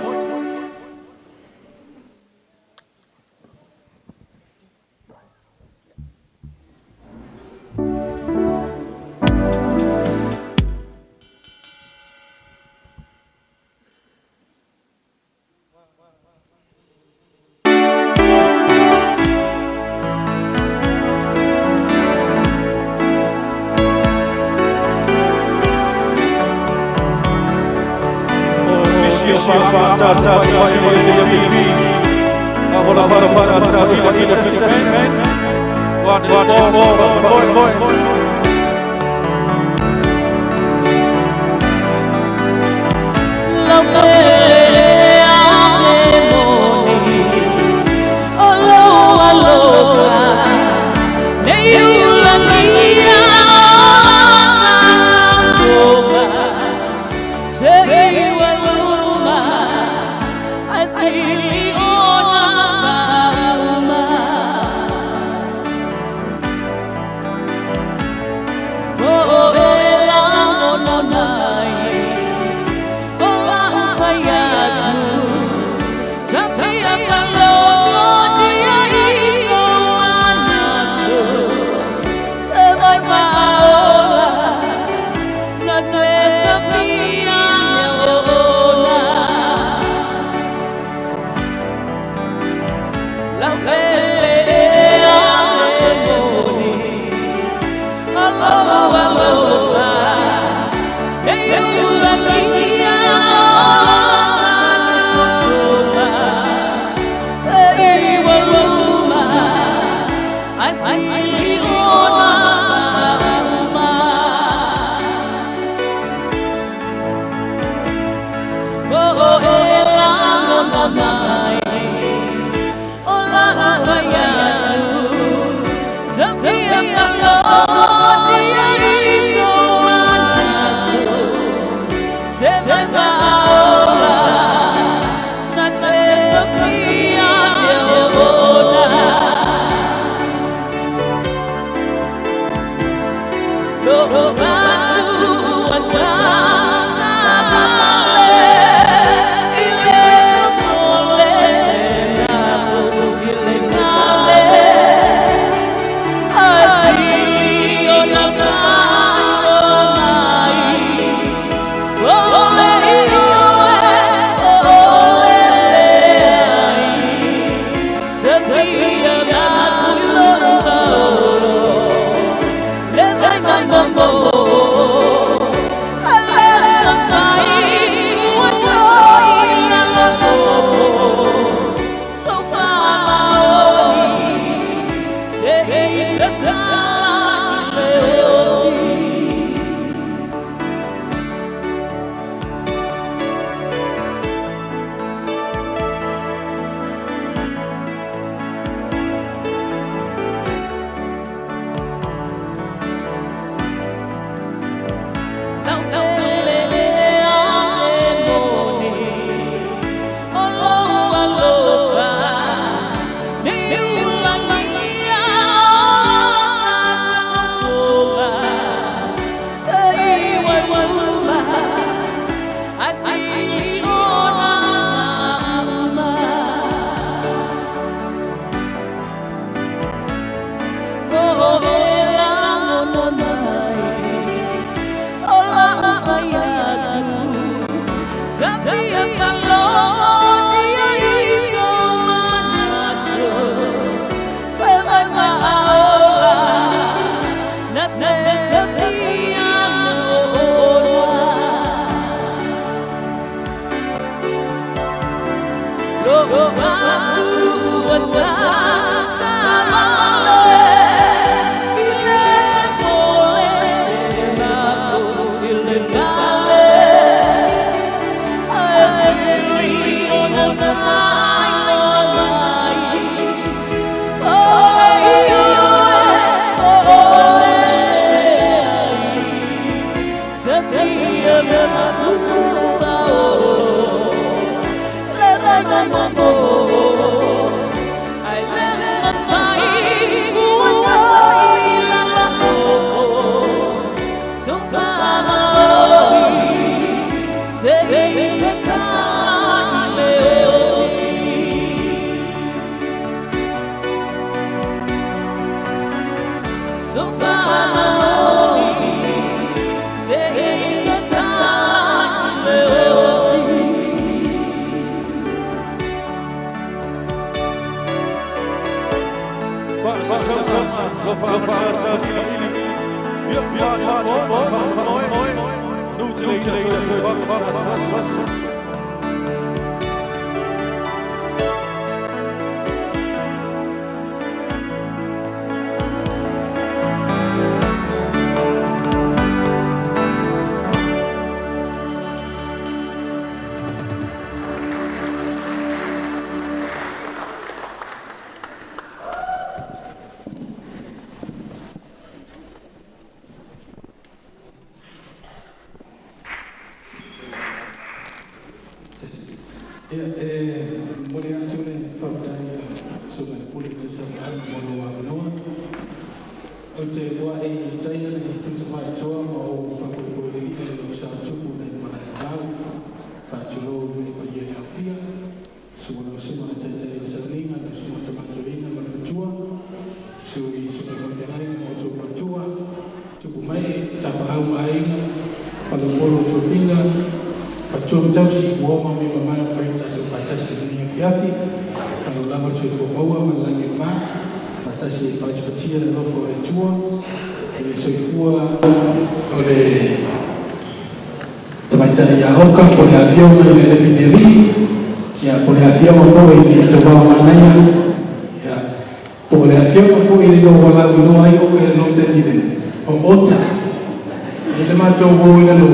Po o le afioga foi i le igoa ua lauiloa ai Oka i lalo i Dunedin, o Ota. E i ai le matou uo i lalo,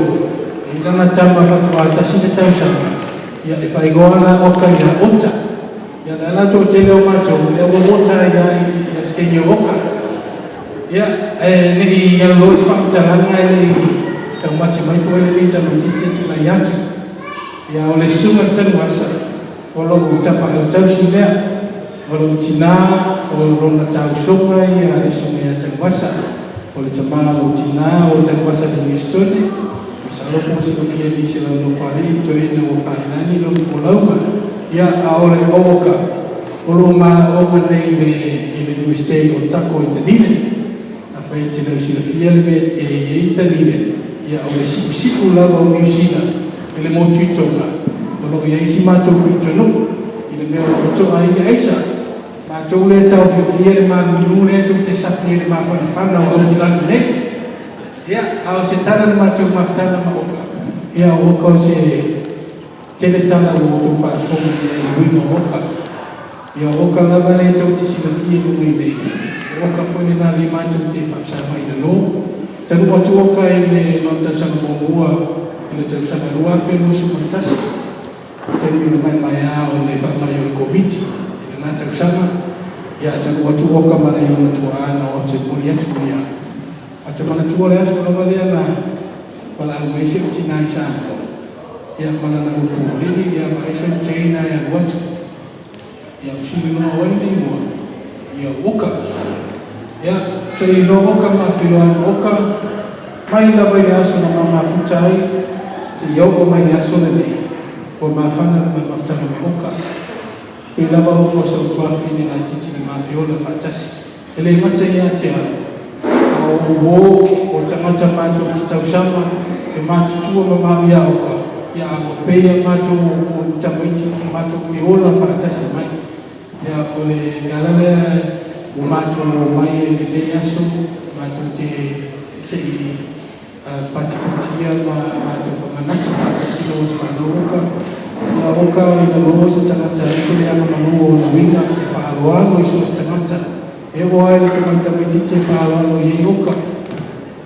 e i ai lana tama faatoa 1 le tausaga, ia e faaigoa la Oka ia Ota. Ia o le ala toatele o matou, lea ua ota ai lava i se taimi o Oka. Ia, ae ne i aloloa se faamatalaga e le i taumate mai po o le tamaitiiti e tulai atu. Ia o le susuga i le Tanuvasa, o lou tapaau tausi lea, o lou tinā, o lona tausoga ia le susuga ia Tanuvasa. O le tamā o lou tinā o Tanuvasa Livingstone, masalo po ua silafia e nisi o le Nofoalii le toeaina ua fa'ailagi lona folauga. Ia a o le Oka, o lo o ma aoga nei i le Iunivesite o Otago i Dunedin. Afai e te le o silafia le mea e i ai Dunedin, ia o le si'usi'u lava o Niu Sila i le motu i Tonga, o loo i ai si matou pitonuu i le mea o loo to'a ai le aisa. Matou lea taofiofia le malulu lea tou te sapi ai i le mafanafana o Aukilani nei. Ia, a o se tala le matou mafutaga ma Oka, ia o Oka o se tele tala ua outou faafofoga i ai i uiga o Oka. Ia o Oka lava lea tou te silafia i luga i nei, o Oka foi lena lea matou te faafesagai i lalo. Talu atu Oka i le lona tausaga muamua i le tausaga 2021, taimi o le maemaea o le faamai o le Koviti i lena tausaga. Ia talu atu Oka ma nai ona tuaa na o atu e momoli atu ia. Ae ou te manatua le aso lava lea na valaau mai ai si ou tinā i Samoa, ia ma lana upu, “Lili, ia vaai sau teina e alu atu.” Ia usili loa, o ai le igoa? Ia o Oka. Ia saili loa Oka ma feiloai ma Oka mai lava i le aso na ma mafuta ai seia oo mai le aso lenei ua mafana le ma mafutaga ma Oka. Pei lava Oka o so'u tuafafine laitiiti na ma feola faatasi. E le gata ia te au, a o uō o tagata matou te tausama e matutua mamao iā Oka, ia a ua pei a matou o tamaiti matou feola faatasi mai. Ia o le ala lea ua matou omai ai i lenei aso matou te se'i patipatia ma matou famanatu faatasi lau aso fanau Oka. Ia Oka ina loa se tagata e ese le agamalu o ona uiga e faaaloalo i so o se tagata e oo lava i le tamaitiiti e faaaloalo i ai Oka.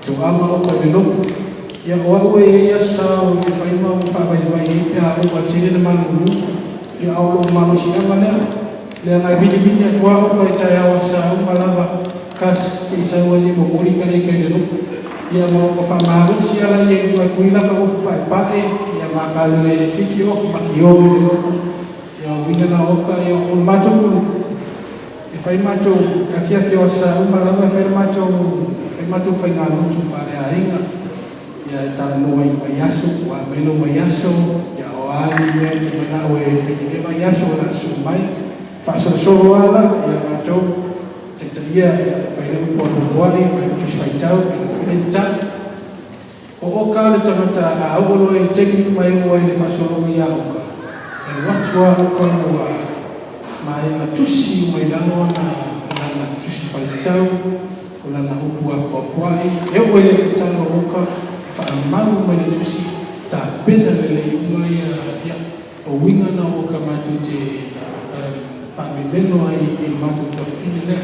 Toaga Oka i le lotu. Ia o a'u e i ai aso sa e fai ma ou faavaivai ai pe a ua tele le malulu, ia a o lo'u malosiaga lea leaga e vilivili atu lava Oka i taeao aso sa uma lava kas se'i sau ai e momoli ka eka i le lotu. Ia ma ona faamalosi ala ia i luga e kuila ka ofu pa'epa'e, ia makalue e piki oka makio i le lotu. Ia o uiga na o Oka. Ia o le matou kulupu e fai matou afiafi o aso sa uma lava e fai le matou fai matou faigalotu faaleaiga. Ia e talanoa i le vaiaso, ua mai lou vaiaso, ia o a ni mea e te mana'o e fai i le vaiaso o le a suu mai faasolosolo ala. Ia matou taitaia, ia fai le upu a puapua'i, fai le tusi faitau, ia fai le tatalo. O Oka le tagata a oo loa i taimi uma e oo ai le faasologa iā Oka, e alu atu lava Oka ua maea tusi uma i lalo ona lana tusi faitau, o lana upu apoapoa'i e oo ai le tatalo. Oka e faamau mai le tusi tapena lelei uma ia. Ia o uiga na o Oka matou te faamemelo ai i le matou tuafafine lea.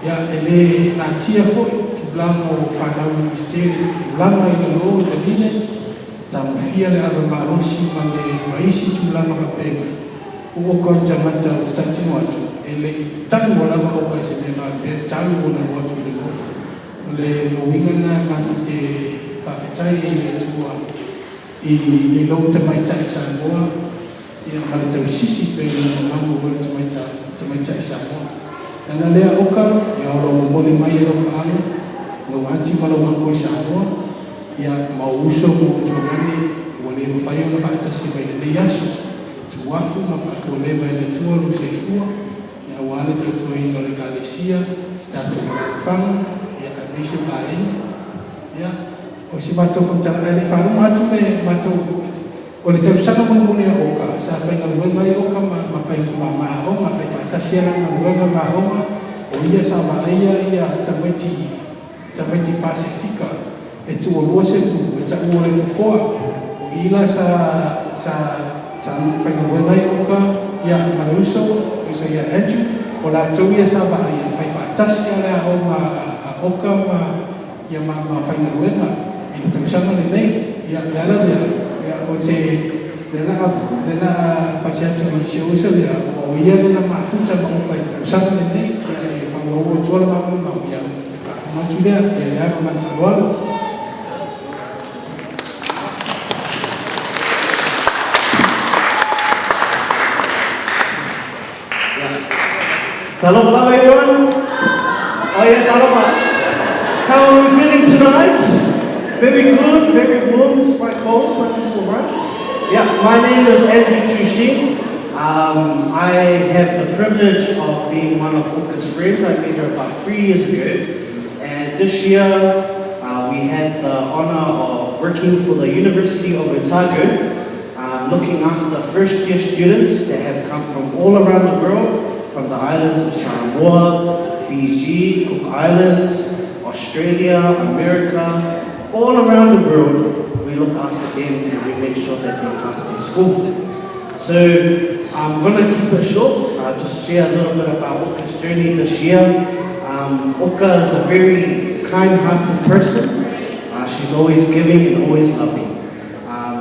Ia e lē natia foi tulaga o fanau Iunivesite le tupulaga i lalo i Dunedin tagofia le ava malosi ma le ma isi tulaga faapena. O Oka o le tagata ou te tautino atu e le'i talu lava Oka i se mea faapea talu ona alu atu i le lo. O le uiga lena matou te faafetai ai i le Atua i lou tamaita'i Samoa, ia ma le tausisi pea i lona mamalu o le tamaita'i Samoa lana lea. Oka, ia o loo momoli mai e alofaaga lau aunty ma lau uncle i Samoa, ia ma ou uso ma ou tuavane ua le mafai ona faatasi mai lenei aso. Tuafu ma faafualeva e le Atua lou soifua ia auā le tautuaina o le ekalesia si tatou alaalafaga, ia aemaise o aiga. Ia o si matou faamatalaga e le faauma atu le matou o le tausaga mulimuli a Oka sa faigaluega ai Oka ma fai ma aoga fai faatasi ala galuega ma aoga o ia sa vaaia ia tamaiti Pasefika e tualua se fu e ta'ua o le fofoa. O i la sa faigaluega ai Oka, ia ma le uso ia Andrew. O latou ia sa vaaia e fai faatasi lava le aoga a Oka ma ia ma ma faigaluega i le tausaga lenei. Ia, o le ala lea, ia, ou te, lea o le a, lea o le a pasi atu i si ou uso lea, ua o ia lea na mafuta ma Oka i le tausaga lenei, ia, e faaauau atua le ma molimau, ia, ou te faauma atu lea, ia le ava ma le faaaloalo. Talofa lava, everyone. Oh yeah, talofa. How are we feeling tonight? Very good, very warm. It's quite cold, but it's all right. Yeah, my name is Andrew Chuxing. I have the privilege of being one of Oka's friends. I met her about 3 years ago. And this year, we had the honor of working for the University of Otago, looking after first-year students that have come from all around the world, from the islands of Samoa, Fiji, Cook Islands, Australia, America, all around the world. We look after them and we make sure that they pass their school. So I'm going to keep it short. I'll just share a little bit about Oka's journey this year. Oka is a very kind-hearted person. She's always giving and always loving.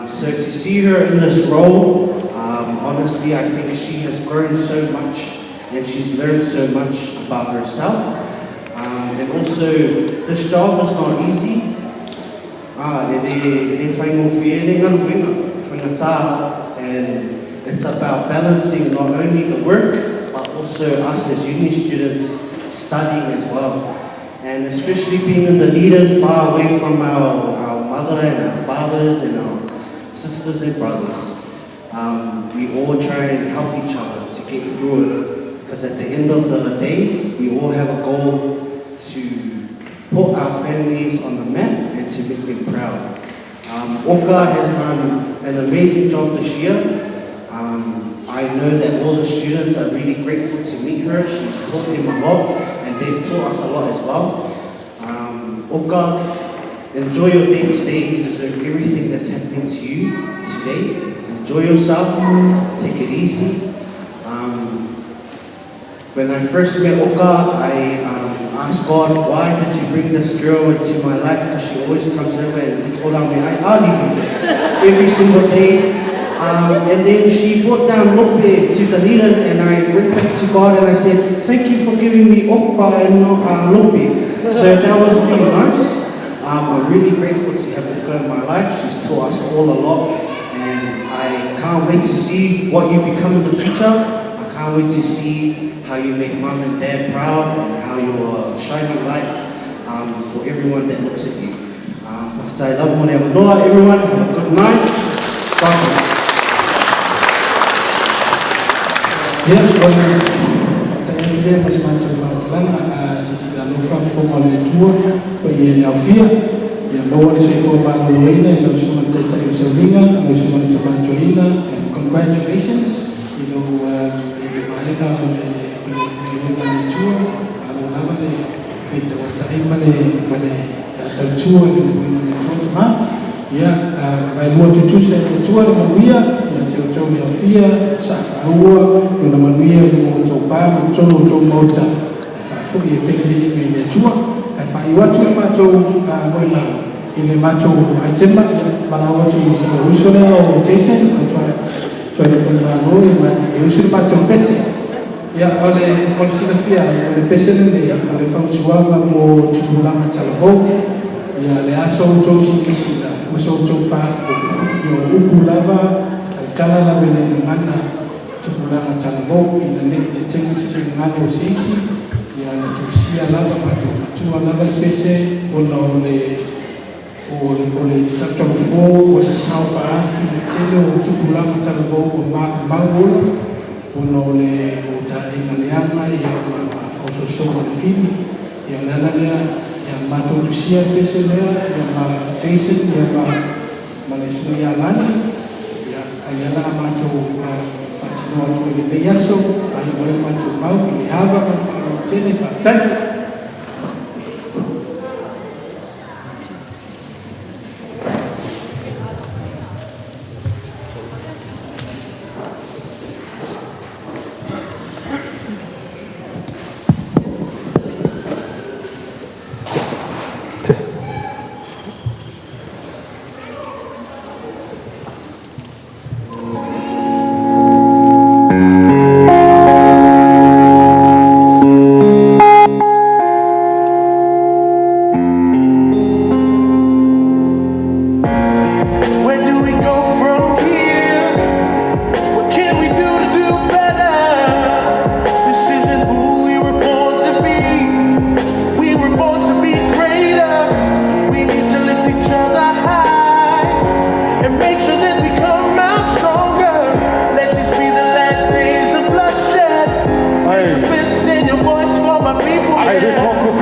So to see her in this role, honestly, I think she has grown so much and she's learned so much about herself. And also, this job is not easy. Ah, e le faigofie le galuega, faigata, and it's about balancing not only the work, but also us as uni students studying as well. And especially being in Dunedin, far away from our mother and our fathers and our sisters and brothers. We all try and help each other to get through it. Because at the end of the day, we all have a goal to put our families on the map and to make them proud. Oka has done an amazing job this year. I know that all the students are really grateful to meet her. She's taught them a lot, and they've taught us a lot as well. Oka, enjoy your day today. You deserve everything that's happening to you today. Enjoy yourself. Take it easy. When I first met Oka, I asked God, why did you bring this girl into my life? Because she always comes over and eats all our meaai every single day. And then she brought down Lope to Dunedin, and I went back to God and I said, thank you for giving me Oka and not Lope. So that was really nice. I'm really grateful to have Oka in my life. She's taught us all a lot, and I can't wait to see what you become in the future. I can't wait to see how you make mum and dad proud and how you're a shining light for everyone that looks at you. Faafetai lava mo le avanoa, everyone. Have a good night. God bless. Ia, ona faata'i atu lea ma se matou faamatalaga, a silasila alofa fofoga o le Atua paia i le aofia, ia maua le soifua maloloina i lau Susuga i le Taitai o Sauliga, lau Susuga i le Tama Toeaina, and congratulations i lou i le maega o le o le galuega a le Atua, malo lava le le tauata'i ma le ma le tautua i le galuega a le Atua tama. Ia, vaelua tutusa e le Atua le manuia ia te outou le aofia, sa'a faaua lona manuia i luga o outou pa ma totonu o outou maota, ae faafo'i e pele viiga i le Atua. Ae faaiu atu le matou molimau i le matou aitema, ia valaau atu i si ou uso lea o Jason, o Tuai Malo e usu le matou pese. Ia, o le silafia ai, o le pese lenei, o le fautuaga mo tupulaga talavou. Ia, le a so outou silasila ma so outou faafofoga, ia o upu lava, e tautala lava i le gagana tupulaga talavou, ina ne'i tetega se finagalo o se isi, ia na tusia lava matou fatua lava le pese ona o le talutalufō ua sasao faaafi le tele o tupulaga talavou ua mavamau ola ona o le o taaiga leaga ia ma mafaosoosoma le fili. Ia, o le ala lea ia matou tusia le pese lea ia ma Jason ia ma le susuga ia Lani ia ai ala a matou faatinoa atu ai lenei aso faaiu ai le matou mau i le ava ma le faaaloalo tele. Faafetai.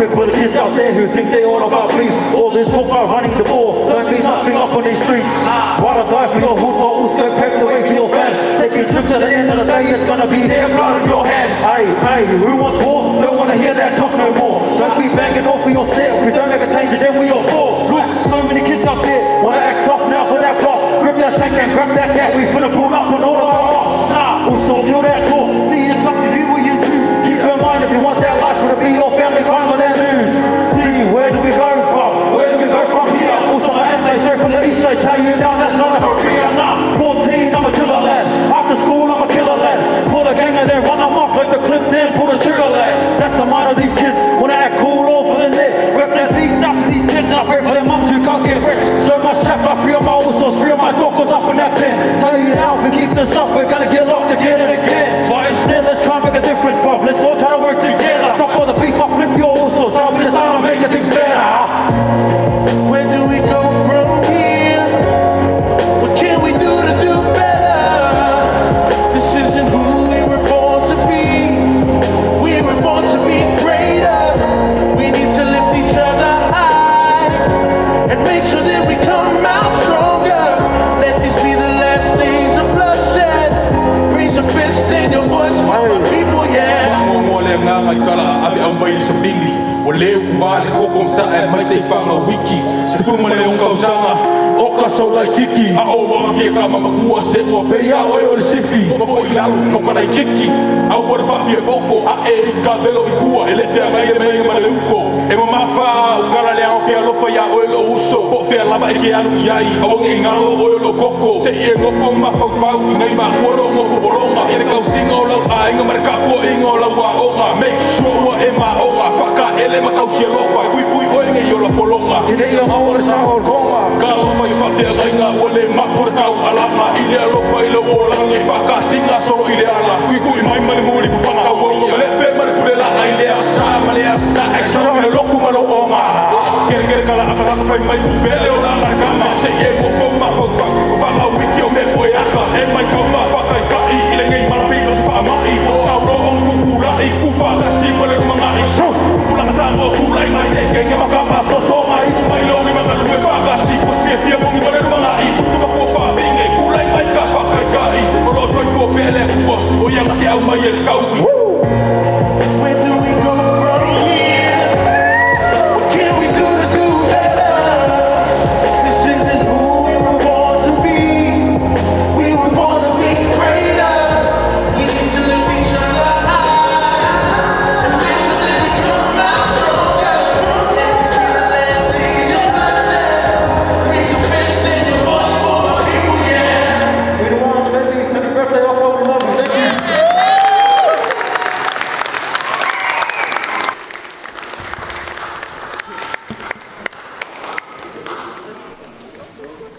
quick for the kids out there who think they all about beef. All this talk about running the ball don't mean nothing up on these streets. Ride or die for your hood, while Usko pave the way for your fans. Taking trips at the end of the day, it's gonna be their blood on your hands. Hey, hey, who wants war? Don't wanna hear that talk no more. Don't be banging off for yourself. If we don't make a change, then we all fall. Look, so many kids out there wanna act tough now for that block. Grip that shank and grab that gat. We finna pull up on all of our ops. Nah, also kill that talk. See, it's up to you what you choose. Keep in mind if you want that life, it'll be your family crime or that news. See, where do we go, bruv? Where do we go from here? Also, I am straight from the east. I tell you now, that's not a career. Nah, 14, I'm a killer lad. After school, I'm a killer lad. Call a gang and then run amok like the clip, then pull the trigger lad. That's the mind of these kids. Wanna act cool all for the net. Rest in peace out to these kids, and I pray for their mums who can't get rich. So much chat, but free of my usos, free of my docos up in that pen. Tell you now, if we keep this up, we're gonna get locked again and again. But instead, let's try and make a difference, bruv. Let's all try to work together. Stop all the beef, uplift your usos. That'll be the start of making things better. Where do we go from here? What can we do to do better? This isn't who we were born to be. We were born to be greater. We need to lift each other high and make sure that we come out stronger. Let these be the last days of bloodshed. Raise your fist and your voice for my people, yeah. Faagogo le agaga i kala ave au mai le savili Ua le uvā le koko ma saʻa e mai se i faga wiki 16 tausaga o ka sau laikiki A o agafia ka mamakua se ua pei a oe o le sifi Nofo i lalo tauka laikiki Au ua le faafia poko A e i ka velo i kua E le feagai le mea ma le uko E mamafa o kala le ao ke alofa iā oe lou uso Po o fea lava e ke alu i ai Aua ne i galo o oe o lou koko Se i e nofo mafaufau i nai makua lou nofo pologa I le tausiga o lau aiga ma le tapuaiga o lau aoga Make sure ua e maoga Faataele ma tausi alofa E puipui oe nei ola pologa Ina ia maua le sao o le konga. Ka alofa i faafeagaiga ua le mapu le taualaga I le alofa i lou olaga e faakasiga solo i le ala Tuitui mai ma le muli papala Sauaga ma le pe ma le pule laa I le asa ma le asa E sau i le loku ma lou oga Kerekere kala akalaka fai mai pupele o lala kama Se i e moko mafaufau Faagauiki o mea poe aka E mai kauma faakaikai I lenei malapi o se faamai O auro o kukula'i Kufaatasi ma le lumanai Tupulaga Samoa tulai mai Se kenge makama soso mai Mai lou lima galue faatasi Ua fiafia mogi ma le lumanai Uso makua faafine Tulai mai ka faakaikai O loo soifua pea le Atua O ia na te au mai e le taui. Where do we go from here? What can we do to do better? This isn't who we were born to be. We were born to be greater. We need to lift each other high and make sure that we come out stronger. Let this be the last days of bloodshed. Raise your fist and your voice for my people, yeah. We the ones, baby. Happy birthday, Oko. We love you. Thank you.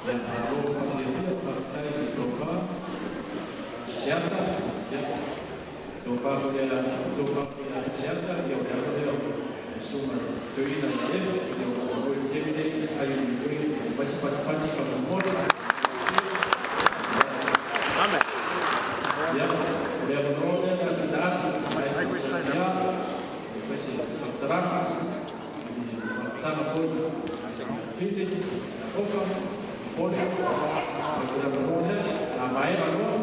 Ia, malo faafiafia, faafetai i le tofa Asiata, ia, tofa foi a tofa foi a Asiata, ia o le alo lea o le susuga i le Toeaina ia Efe, ia o lo o galue i le taimi nei, ai o le mai se patipati faamolemole. Ia, o le avanoa lea na tuuina atu ai i Satia, e fai se faamatalaga i le mafutaga foi ia Fili, ia Oka, Pole, o te avanoa lea, a maea loa,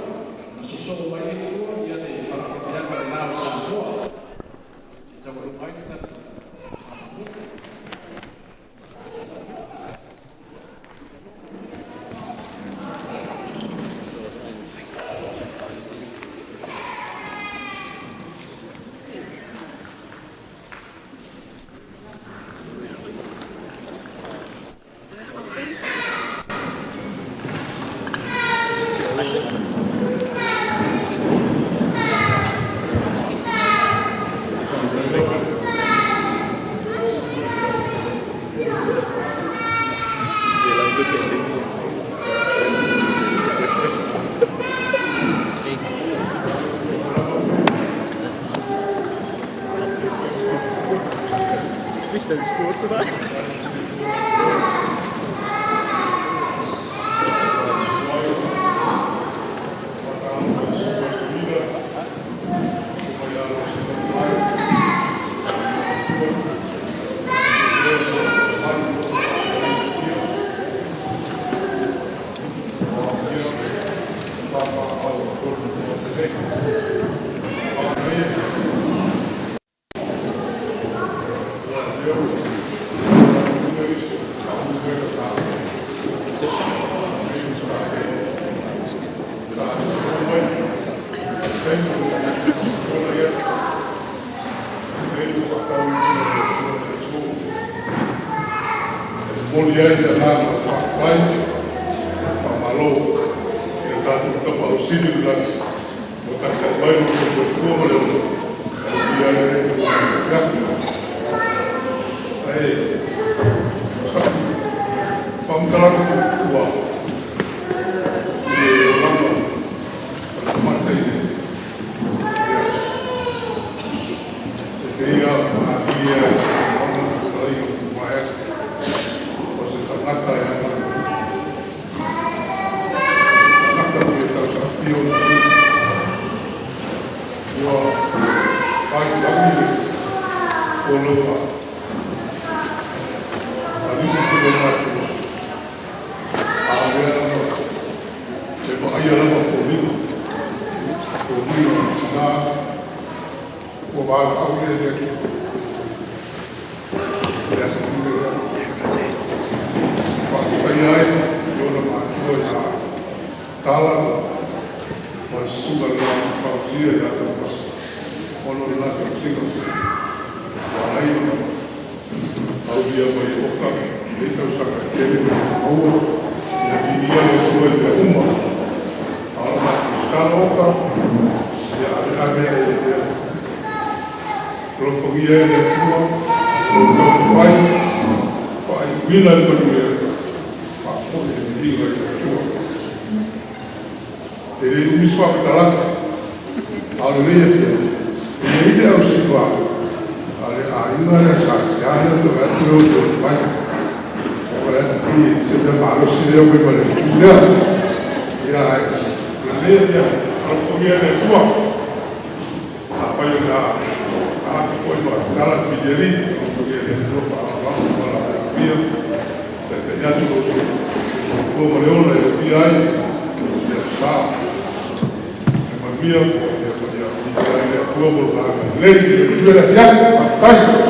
ona sosoo mai ai i tua ia le faafiafiaga lena o Samoa e taualuga ai le tatou faamoemoe. lea ua faataunuuina nisi o faamanuiaga taua nei sa maua mai i le taimi o tuanai atu, lenei ua faataunuuina i le le aso. E momoli ai le agaga o le faafetai ma le faamalo i le tatou Tapaau Sili i le lagi ua taitai mai lo outou soifua ma le ola e ulia ai lenei itulagi afiafi. Ae o sau faamatalaga puupuu lava i le olaga o le tamaitai nei, ia, e pei lava ona malie i saunoaga ma fetalaiga ua mavae atu, o se tagata e aganuu, o se tagata foi e tausaafia ona nuu. Ua vailagi le folauga a nisi foi o matua, a o lea lava e vaaia lava foliga, foliga o le tina ua valaau lea e le Atua i le aso Faraile e faafetaia ai i ona matua ia Tala ma le susuga i le Laau na Fausia ia Tanuvasa ona o le la tausiga ua ala ai ona aulia mai e Oka nei tausaga e tele ua maua. Ia viia le Atua i mea uma. A o le matou tatalo, Oka, ia aveave ai e pea, alofagia e le Atua lou taumafai faaiuina le manuia, faafoi le viiga i le Atua. E le umi se faamatalaga, a o lenei afiafi e i ai le ausiva a le aiga lea sa tia lea ou te vaai atu e olioli mai. Ou vaai atu pei se mea malosi lea mai ma le itu lea. Ia, ae o lenei afiafi, alofagia e le Atua. Afai o le a taape foi ma tatala le filialii, alofagia e le Atua faaaloalo ma lavelavia, taitai atu lo outou soifua ma le ola e uia ai le sa e manuia ia ma ia viia ai le Atua mo lona agalelei. Ia manuia le afiafi. Faafetai.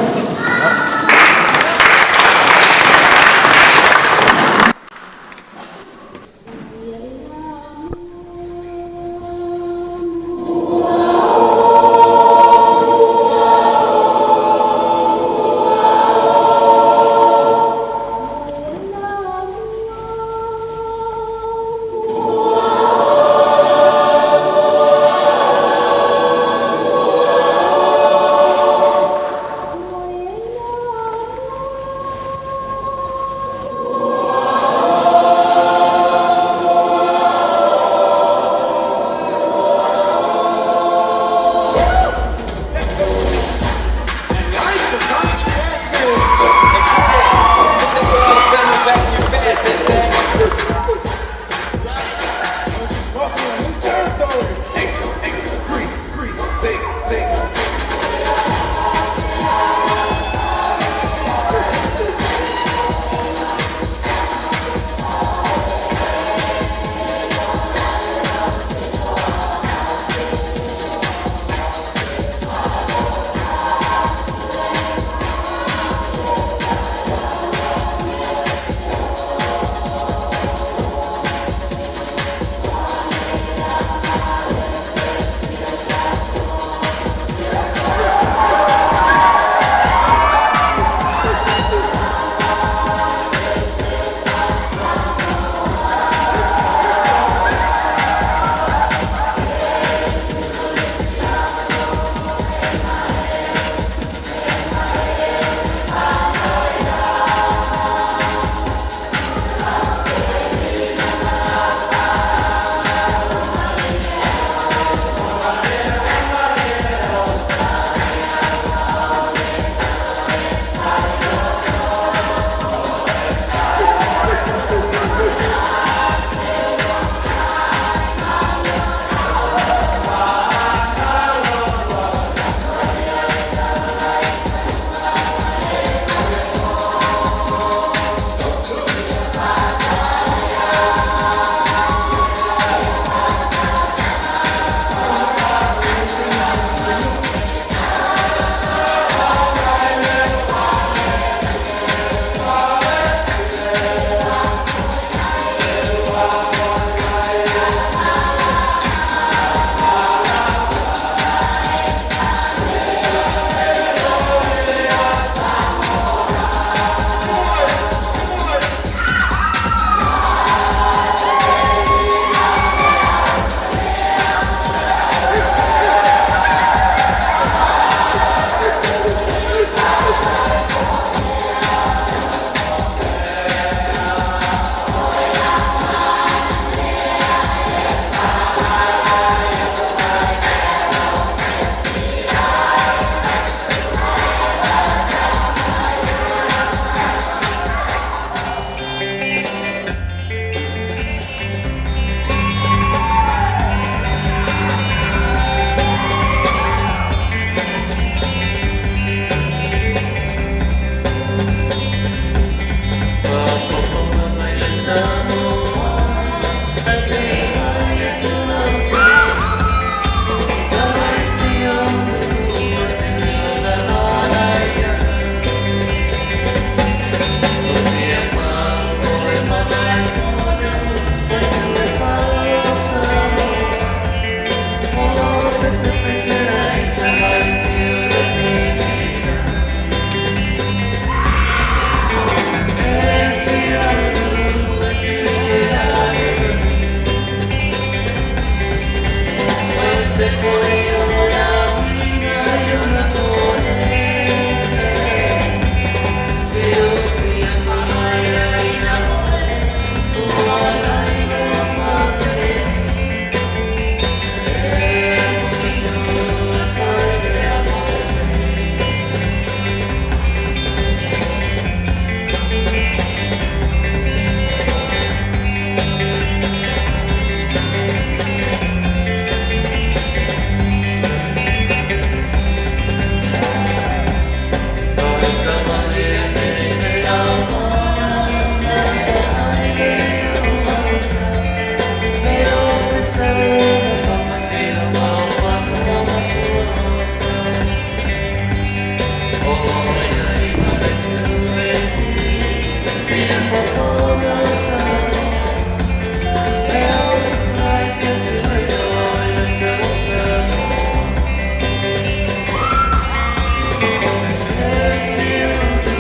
See you.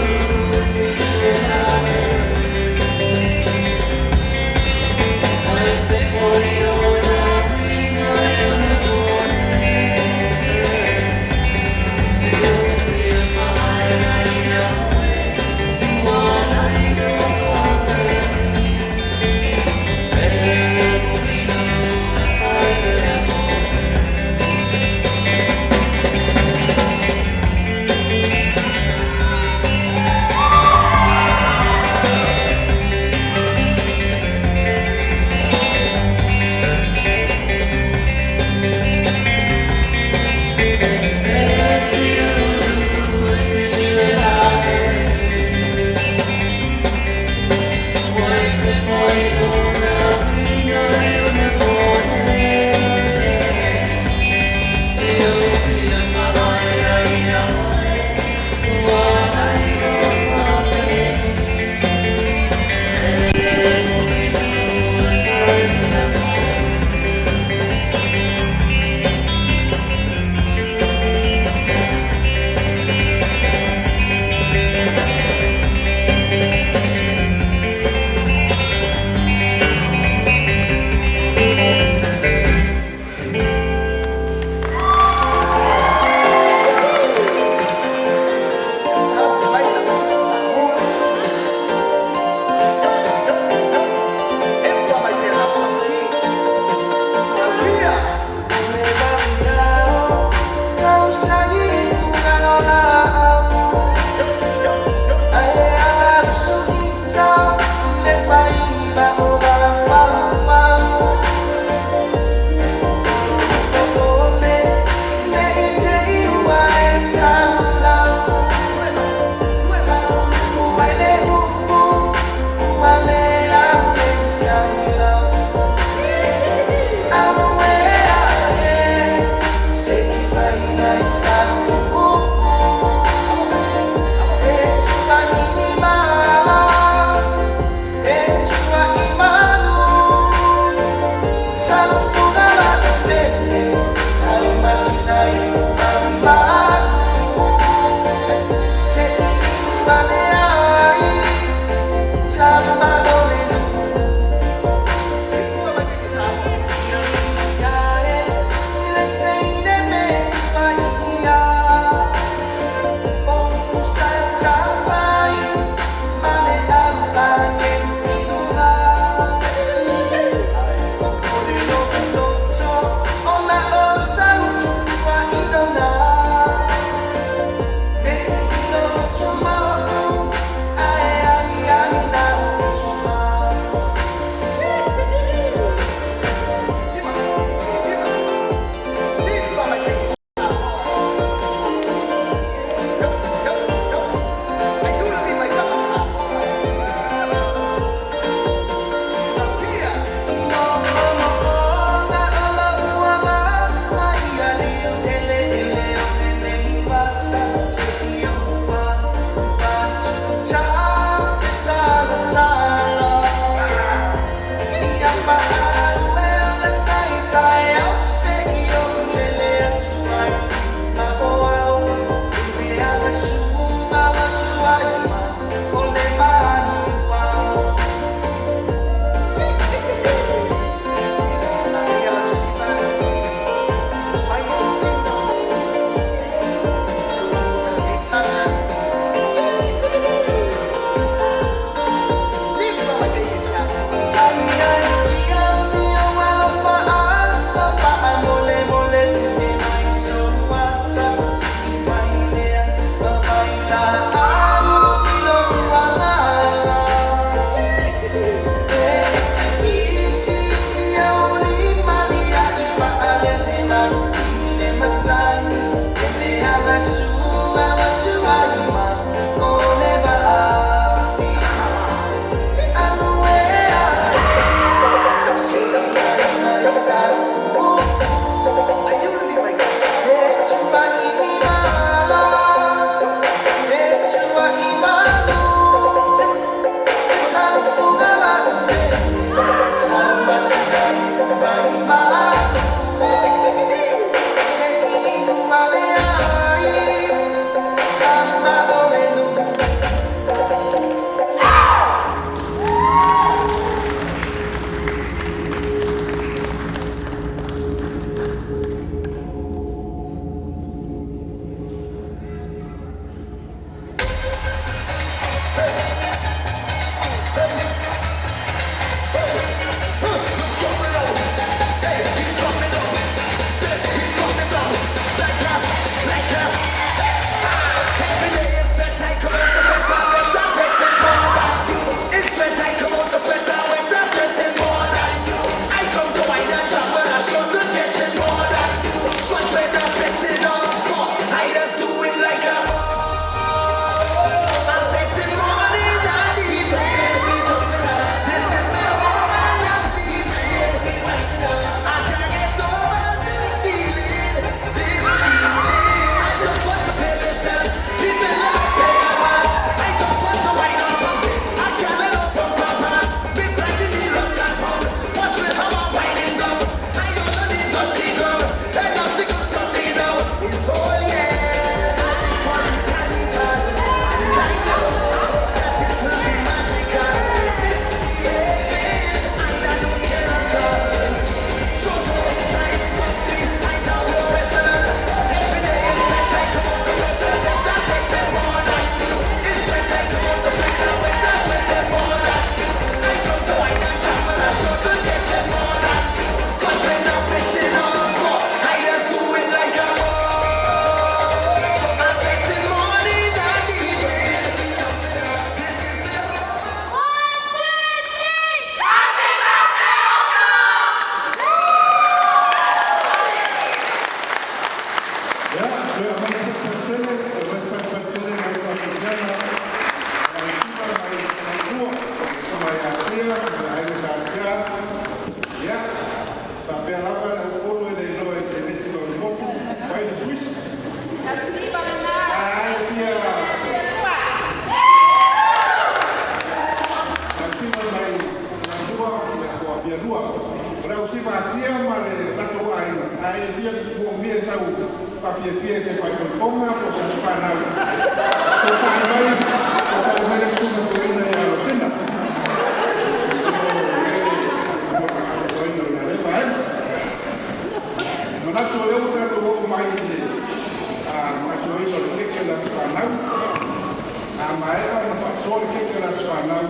A maea ona faasoa le keke o le aso fanau,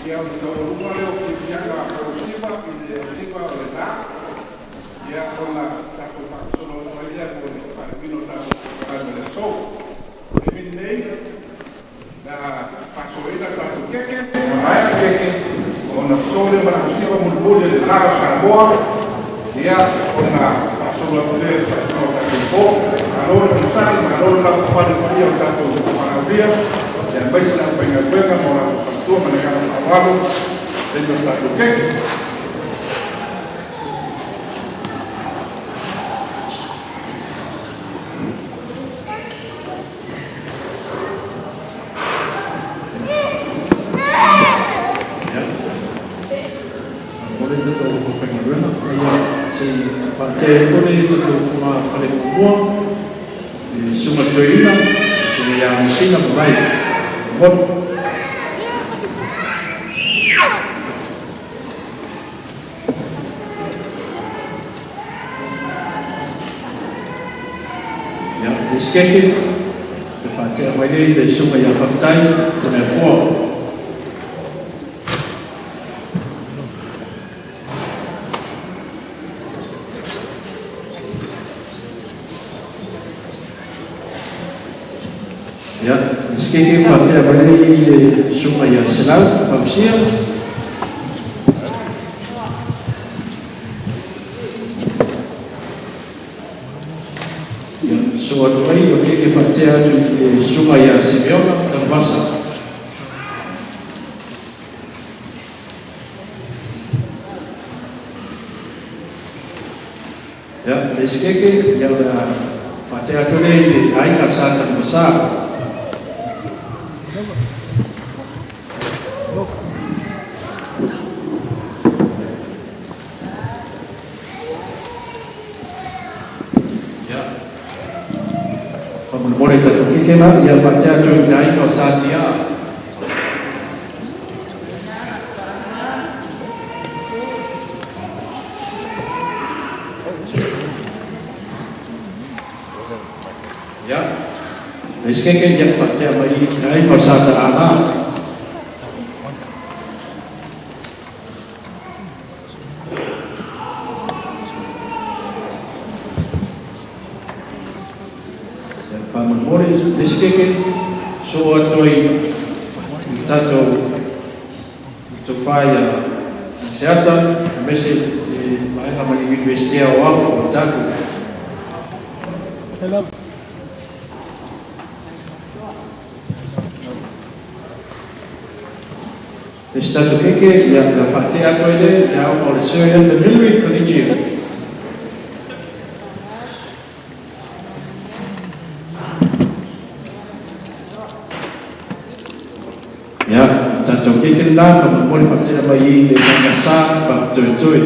ia ona taualuga lea o fiafiaga ausiva i le ausiva o le la, ia ona tatou faagasolo atu ai lea mo le faaiuina o tatou polokalame o le aso. O le taimi lenei, o le a faasoaina le tatou keke, a maea le keke, ona soso lea ma le ausiva mulimuli o le la o Samoa, ia ona faasolo atu lea i le faaiuga o tatou po. Malo le onosai, malo le lavapapale i le paia o le tatou valaaulia, aemaise le aufaigaluega ma o latou faletua. Ma le agaga faaaloalo i le taimi o le tatou keke. Momoli le tatou aufaigaluega. Ia, se i faatea ifo le tatou fogafale muamua, le Susuga i le Toeaina, le Susuga ia Alosina Marae. Momoli. Ia, le isi keke, toe faatea mai lea i le Susuga ia Faafetai Tameafoa. Ia, le isi keke faatea mai lea i le Susuga ia Selau Fausia. Ia, sosoo atu ai o le keke faatea atu i le Susuga ia Simeona Tanuvasa. Ia, le isi keke, ia o le a faatea atu lea i le aiga Sa Tanuvasa. Ia, faamolemole i tatou keke la, ia faatea atu i le aiga o Sa Tiaa. Ia, le isi keke, ia faatea mai i le aiga o Sa Taala. Faamolemole le isi keke, sosoo atu ai i le tatou tofa ia Seata, aemaise le vaega mai le Iunivesite Aoao o Otago. Le isi tatou keke, ia, o le a faatea atu ai lea i le aoga o le Sir Edmund Hillary Collegiate. Ia, le tatou keke lena, faamolemole faatea mai i le Ekalesia Papatoetoe.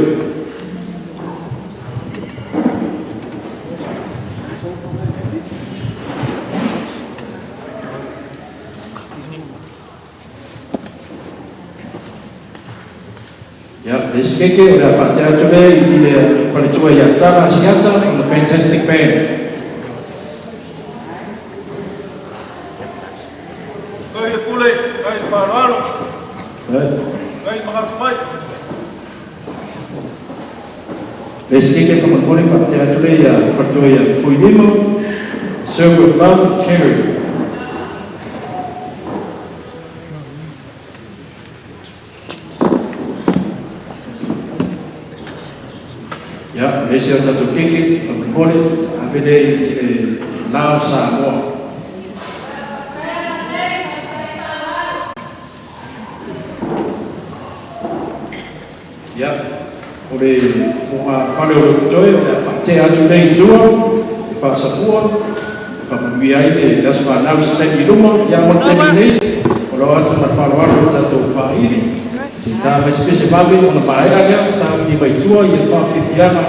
Ia, le isi keke, o le a faatea atu lea i le faletua ia Tala Asiata from the Fantastic Band. Kai le pule, kai le faaaloalo, kai le magatu mai. Le isi keke faamolemole faatea atu lea ia faletua ia Fuilima, Serve with Love, Kerry. Ia, le isi o tatou keke, faamolemole, ave lea i le la o Samoa. Ia, o le fogafale o Lototoe, o le a faatea atu nei i tua, i Faasafua, e faamanuia ai le aso fanau i se taimi i luma. Ia, mo le taimi lenei, o lo o atu ma le faaaloalo le tatou faaili, se i ta mai se pese vave ona maea lea, sauni mai tua i le faafiafiaga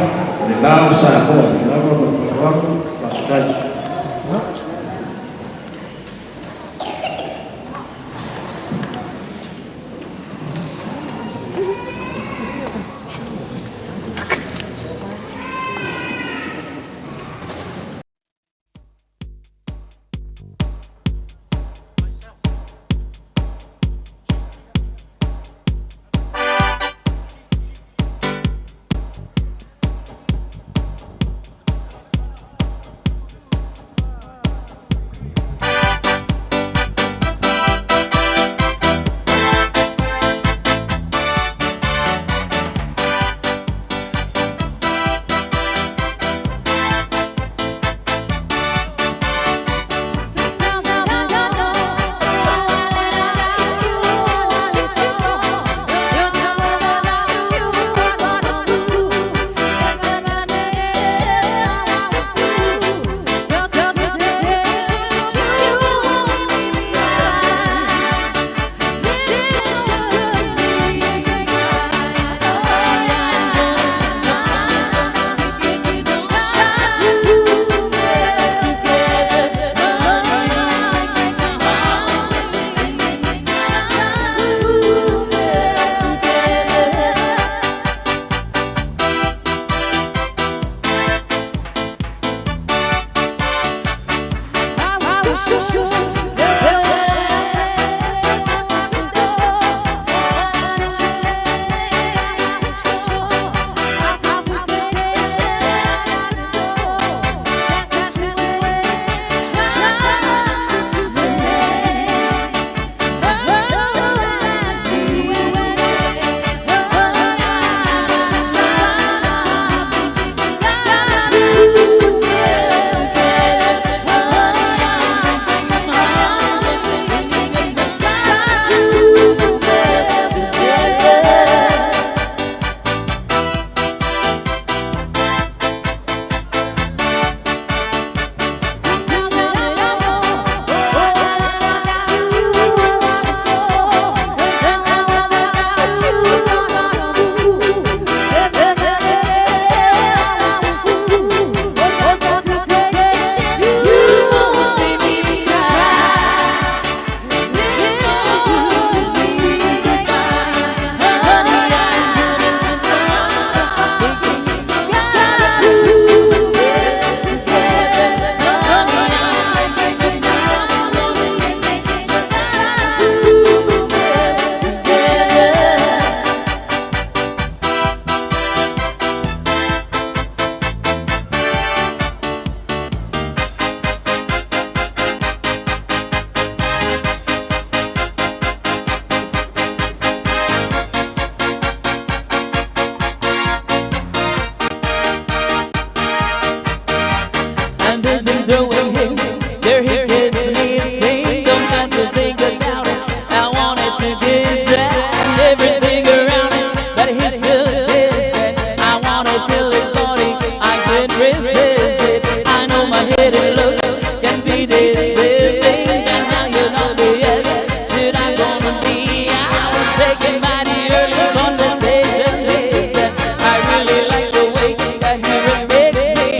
o le la o Samoa. Ia lava ma le faaaloalo, faafetai. about it. I wanted to kiss it and everything around it, but he's still distant. I wanna feel his body, I can't resist it. I know my head it looks can be deceiving, and now you know the should I gonna be? I was taken by the early conversation. I really like the way that he respects me.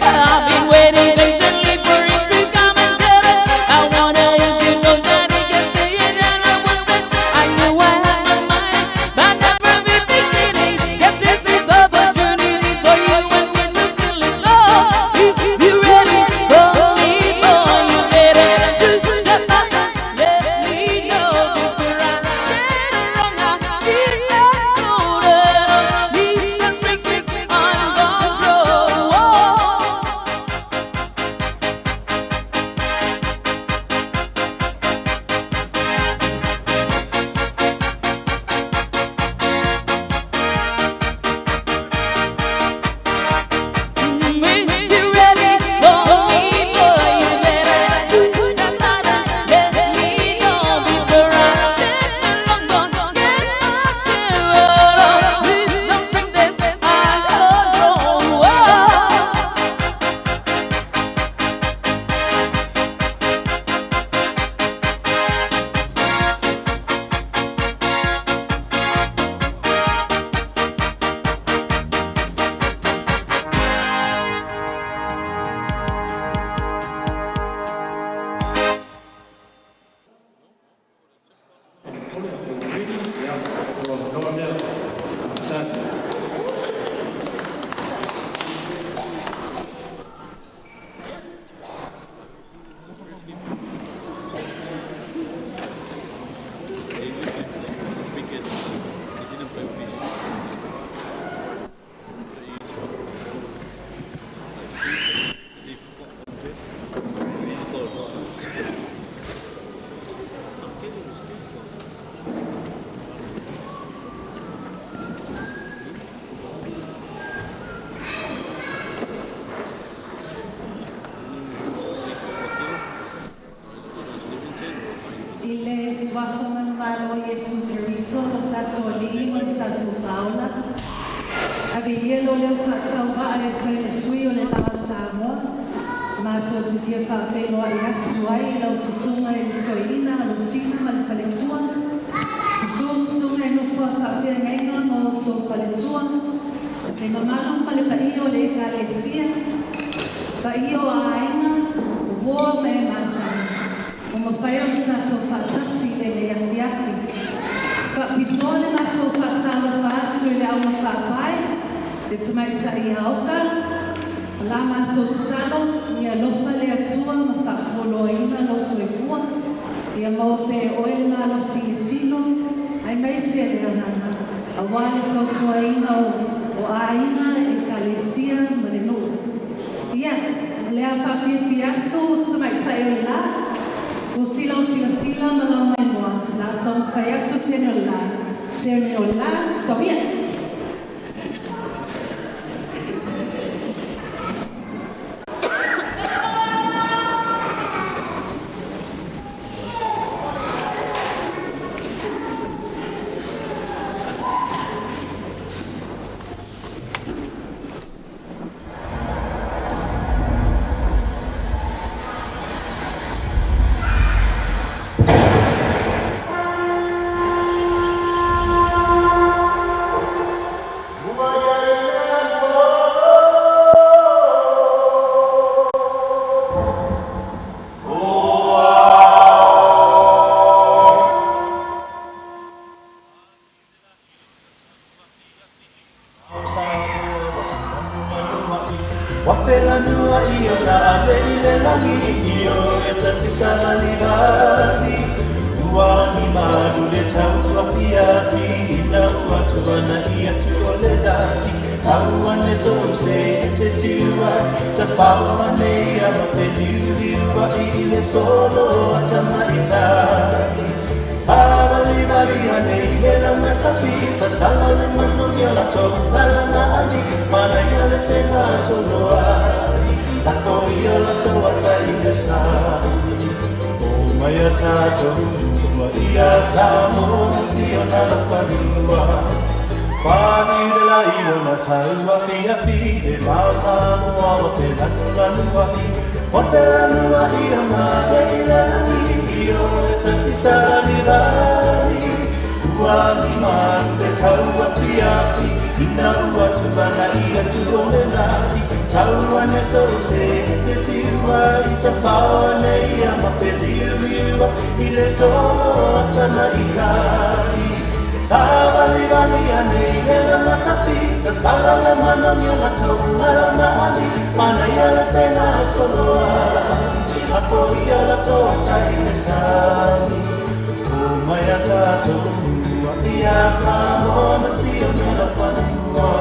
I've been waiting patiently for him to come and get it. I wonder if you know that he can say it, and I want it. I knew I had my mind, but never be beginning. Yes, this is opportunity for you and me to feel it. Oh, if you ready for me, boy, you better do step up. Let me know before I get it wrong. I feel older. Please don't break this uncontrol. If you're ready for me, boy, you better do step up. Let me know before I get long gone. Get my Please don't bring this uncontrol. I le suafa manumalo o Iesu Keriso lo tatou Alii ma lo tatou Faaola. Ave ia lo leo faatauvaa e fai ma sui o le la o Samoa. Matou te fia faafeiloai atu ai i lau susuga i le toeaina Alosina ma le faletua. Susu susuga i nofo a faafeagaiga ma outou faletua. Le mamalu ma le paia o le ekalesia. Paia o aiga, o uō ma e masani. Ua mafai ona tatou faatasi i lenei afiafi. Faapitoa le matou faatalofa atu i le augafaapae, le tamaitai Aoka, o la matou tatalo, ia alofa le Atua ma faafualoaina lou soifua, ia maua pea e oe le malosi i le tino, aemaise le agaga, auā le tautuaina o aiga, ekalesia ma le nuu. Ia, o le a faafiafia atu tamaitai o le la, ua sila o silasila ma lau maimoa, la a taumafai atu teine o le la, teine o le la, sauia! mai a tātou mua ia Samoa na si o nā la whanua. Pani le la i o na tau a fi a fi le mao Samoa o te lanu lanu ahi. O te lanu ahi o ngā lei le lani i o e te fisara ni lani. Ua ni manu te tau a fi a fi ina ua tupana i atu o le lani. Tau ane so se te tiua i te whaoa nei a ma te liu liua i le solo atana i tari. Sa vali vali ane le la matasi sa sala le mana mi o tau mara na ali mana ia le tena solo a ko ia la toa tai le sani. O mai a tātou mua ia Samoa na si o me la whanua.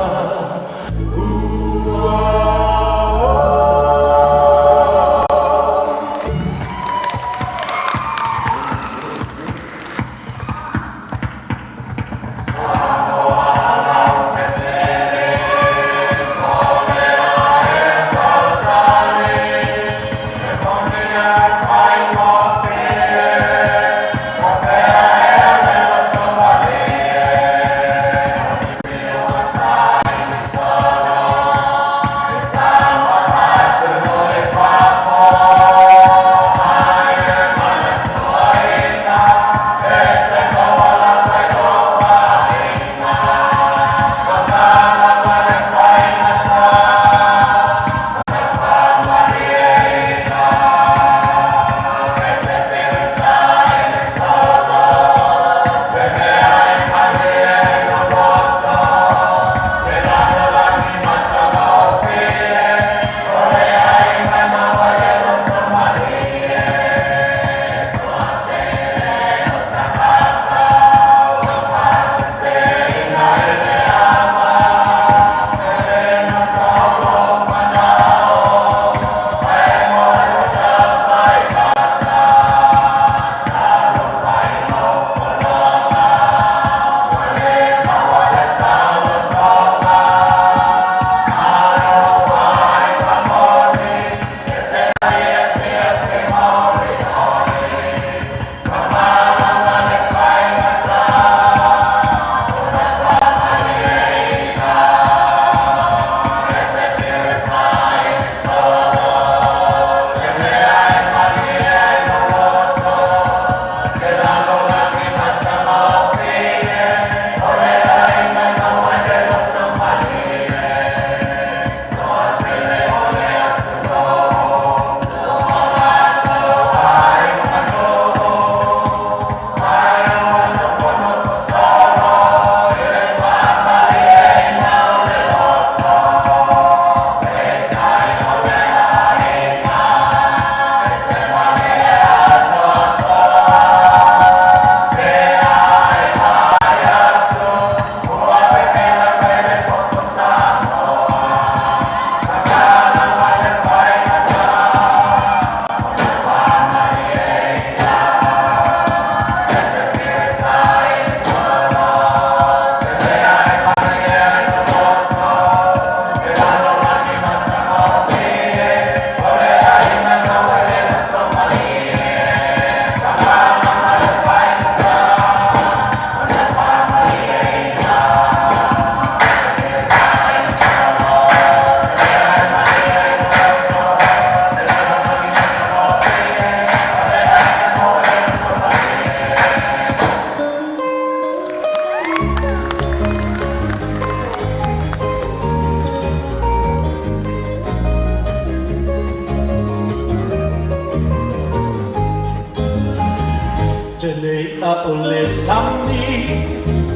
Tele a o le sami,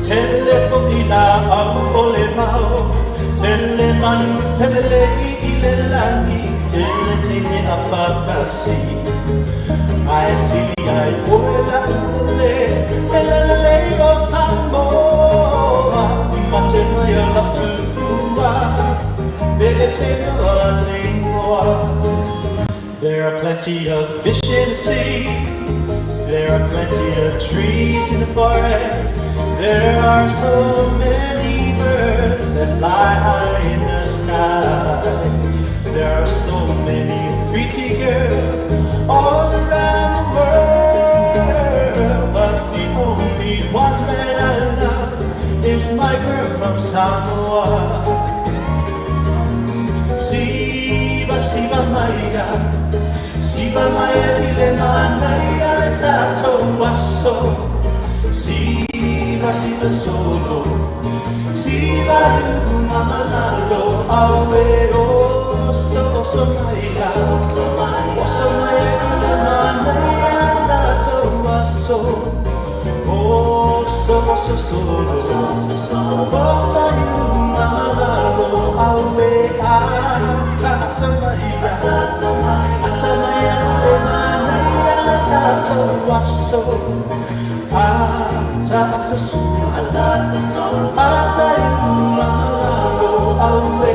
tele fo i la au o le mau, tele manu felele i le lani, tele teine a whakasi. Ai sili ai oe la ule, e la la le o Samoa, mate mai o la tuua, bebe te noa le moa. There are plenty of fish in the sea. There are plenty of trees in the forest. There are so many birds that fly high in the sky. There are so many pretty girls all around the world. Samoa. Siva siva maia, siva maia i le manaia le tatou aso. Siva siva solo, siva i luga ma lalo, aue oso oso maia, oso maia i le manaia le tatou aso. Oso oso solo, osa i luga ma lalo, aue ata ata maia, ata maia i le manaia le tatou aso. Ata ata solo, ata i luga ma lalo, aue.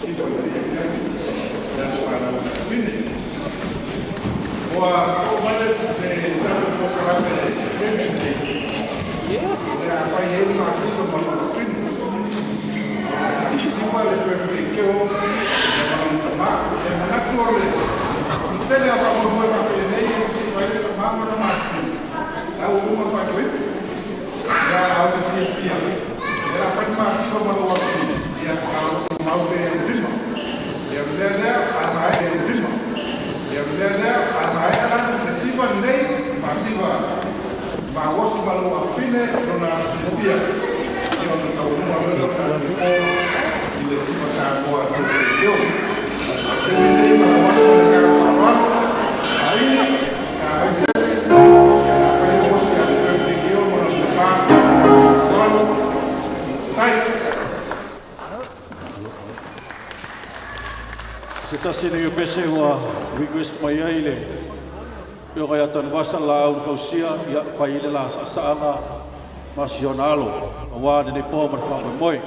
siva i lenei afiafi le aso fanau a le afafine. Ua oo mai le tatou polokalame i le taimi lenei, o le a fai ai le masina ma lou afafine. O le a siva le birthday girl ma lona tamā. E manatu o le tele o faamoemoe faapenei e siva ai le tamā ma lona afafine, la ua uma le faatoipu. Ia, a o le fiafia, ia la fai le masina ma lou afafine, ia a o lo o mau pea i lima. Ia o le mea lea, a maea i lima. Ia o le mea lea, a maea la le siva lenei, masiva mauosi ma lou afafine lona aso fiafia, ia ona taualuga loa lea o le tatou po i le siva Samoa birthday girl. A o le taimi lenei, valaau atu ma le agaga faaaloalo, Vaili, ia ta mai se pese, ia o le a fai le osi a le birthday girl ma lona tamā ma le agaga faaaloalo. Tai. Se tasi nei o pese ua request mai ai le afioga ia Tanuvasa Laau na Fausia, ia fai ai le la saasaaga ma si ona alo aua lenei po ma le faamoemoe.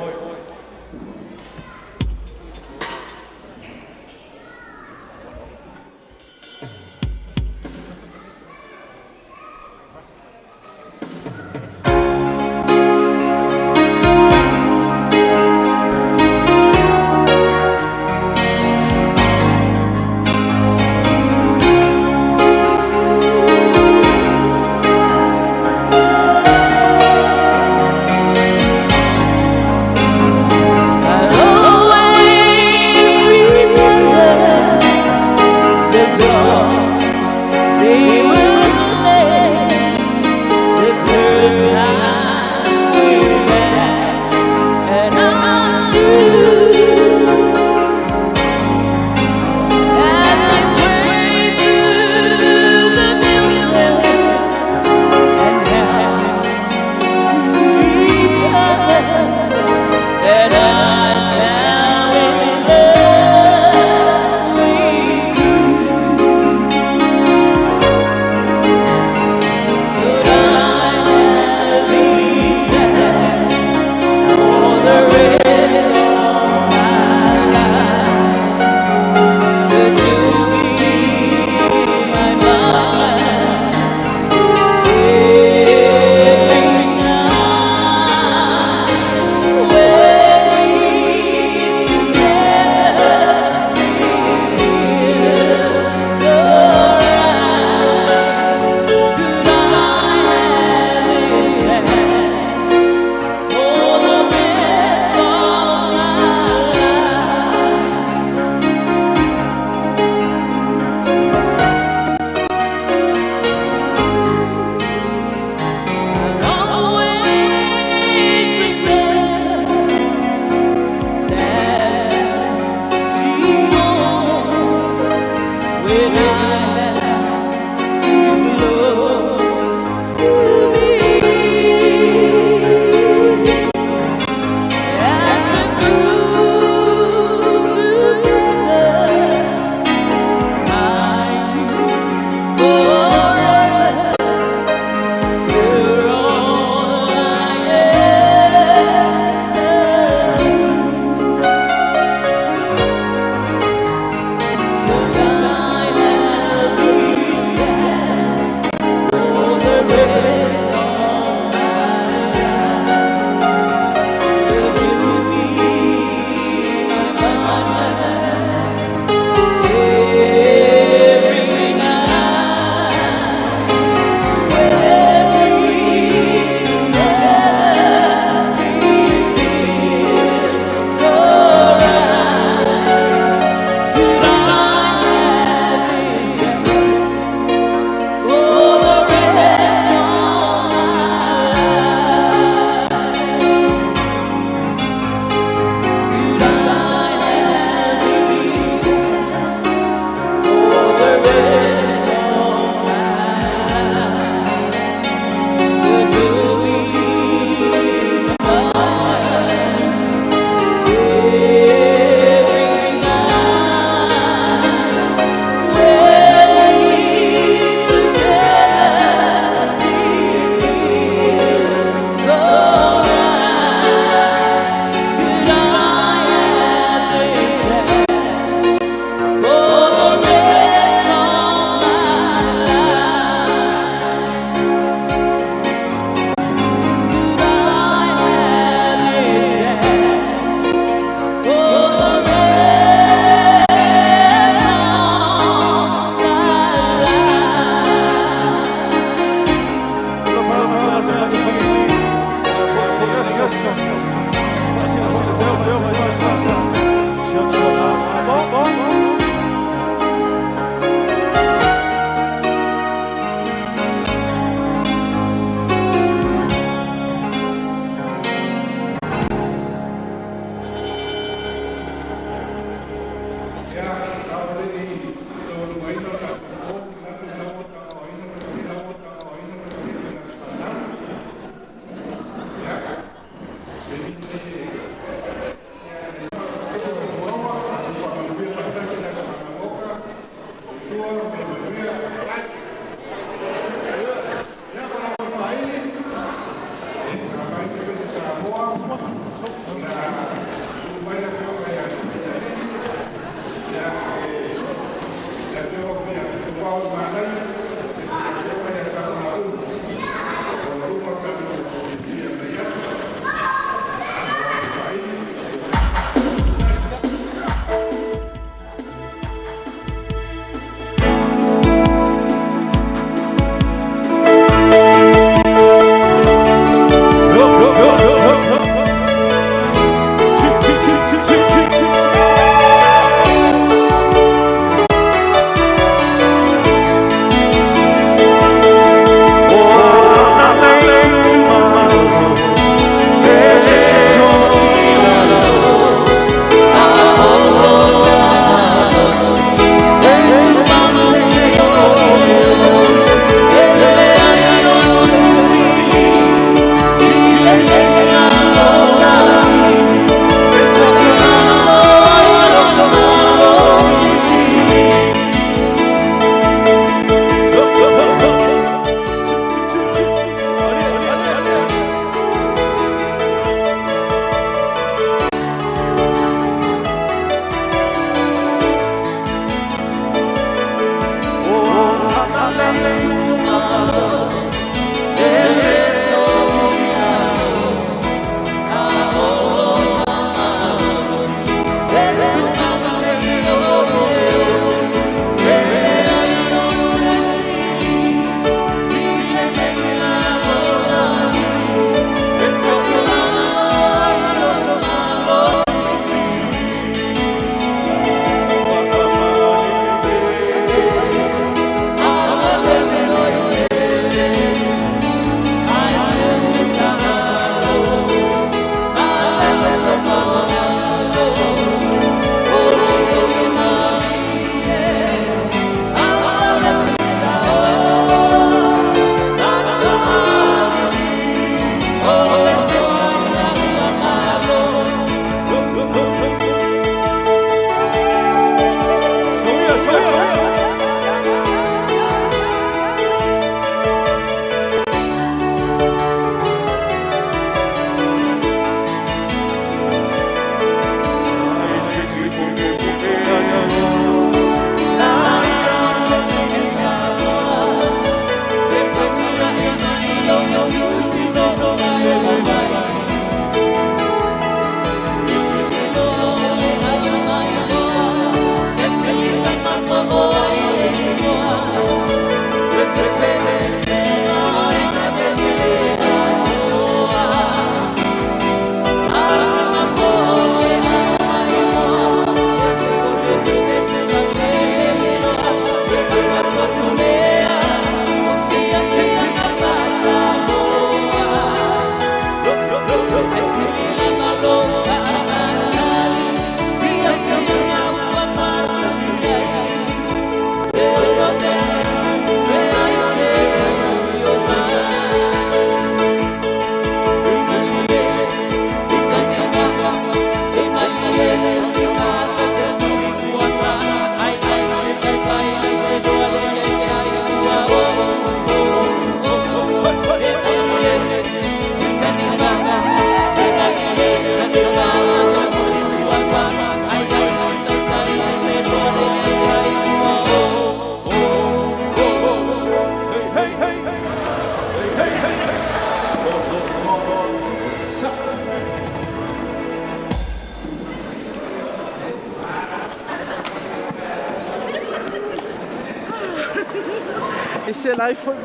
sela ai foi.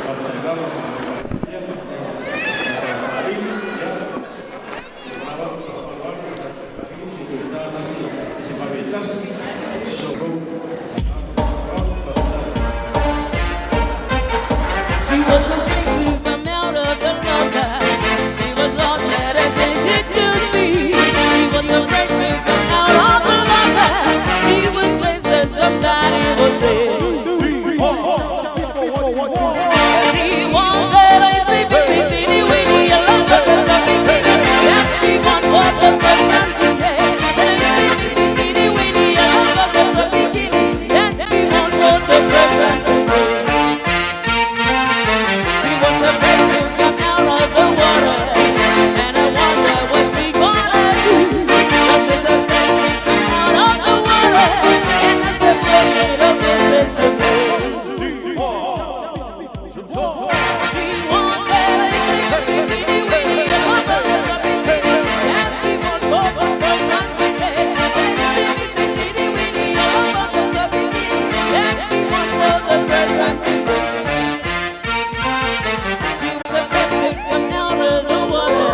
Faafetai lava ma le faaitiitia, faafetai mo le faaili. Ia, e manao atu ma le faaaloalo i le tatou faaili se i toe ta le isi vave e tasi. Solo. She was afraid to come out of the locker. She was lost at anything it could be. She was afraid to come out of the locker. She was places somebody would say. She wanted a sleepy, teeny, weeny, a lover that's a bikini. That she want for the first time today. And a sleepy, teeny, weeny, a lover that's a bikini. That she want for the first time today. She was afraid to come out of the water, and I wonder what she gonna do. But she's afraid to come out of the water, and that's afraid of invincible. She wanted a teeny weeny, a lover that's a bikini, that she want for the first time today. And teeny weeny, a lover that's a bikini, that she want for the first time today. She was afraid to come out of the water,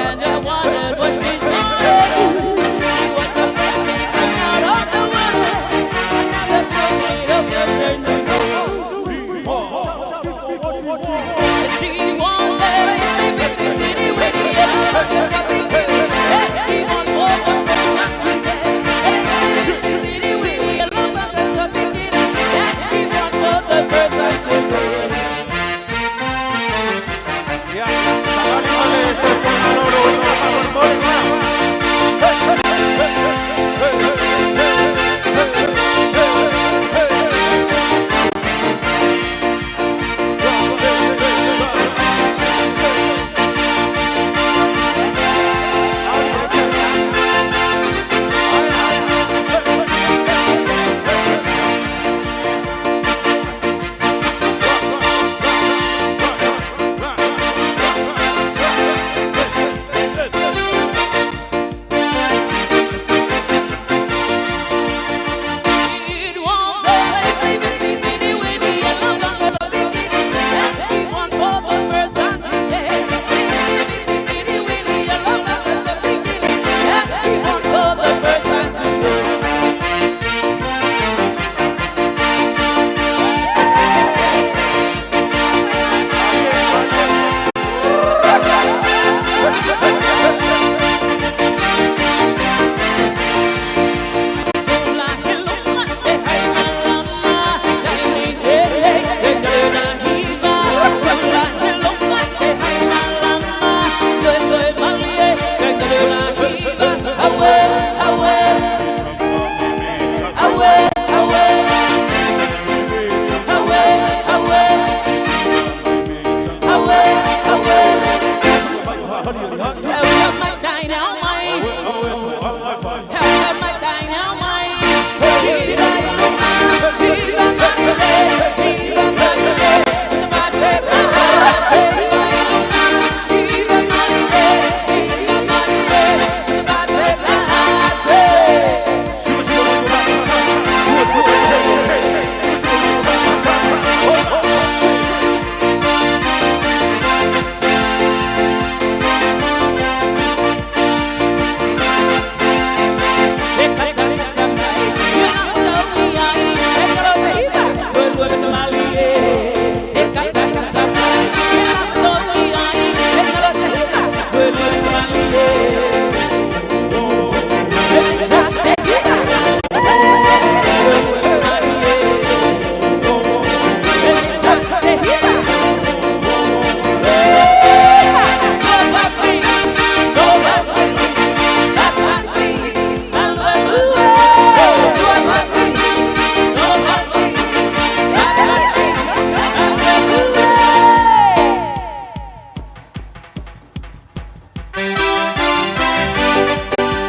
and I wondered what she's gonna do. She was afraid to come out of the water, another afraid of the turn to go. She wanted a teeny teeny weeny, a lover that's a bikini, that she want for the first time today. And teeny weeny, a lover that's a bikini, that she want for the first time today. Ia, savali ma le soifua malōlōina faamolemole. It was a teeny teeny weeny, a lover that's a bikini, that she want for the first time today. Teeny teeny weeny, a lover that's a bikini, that she want for the first time today.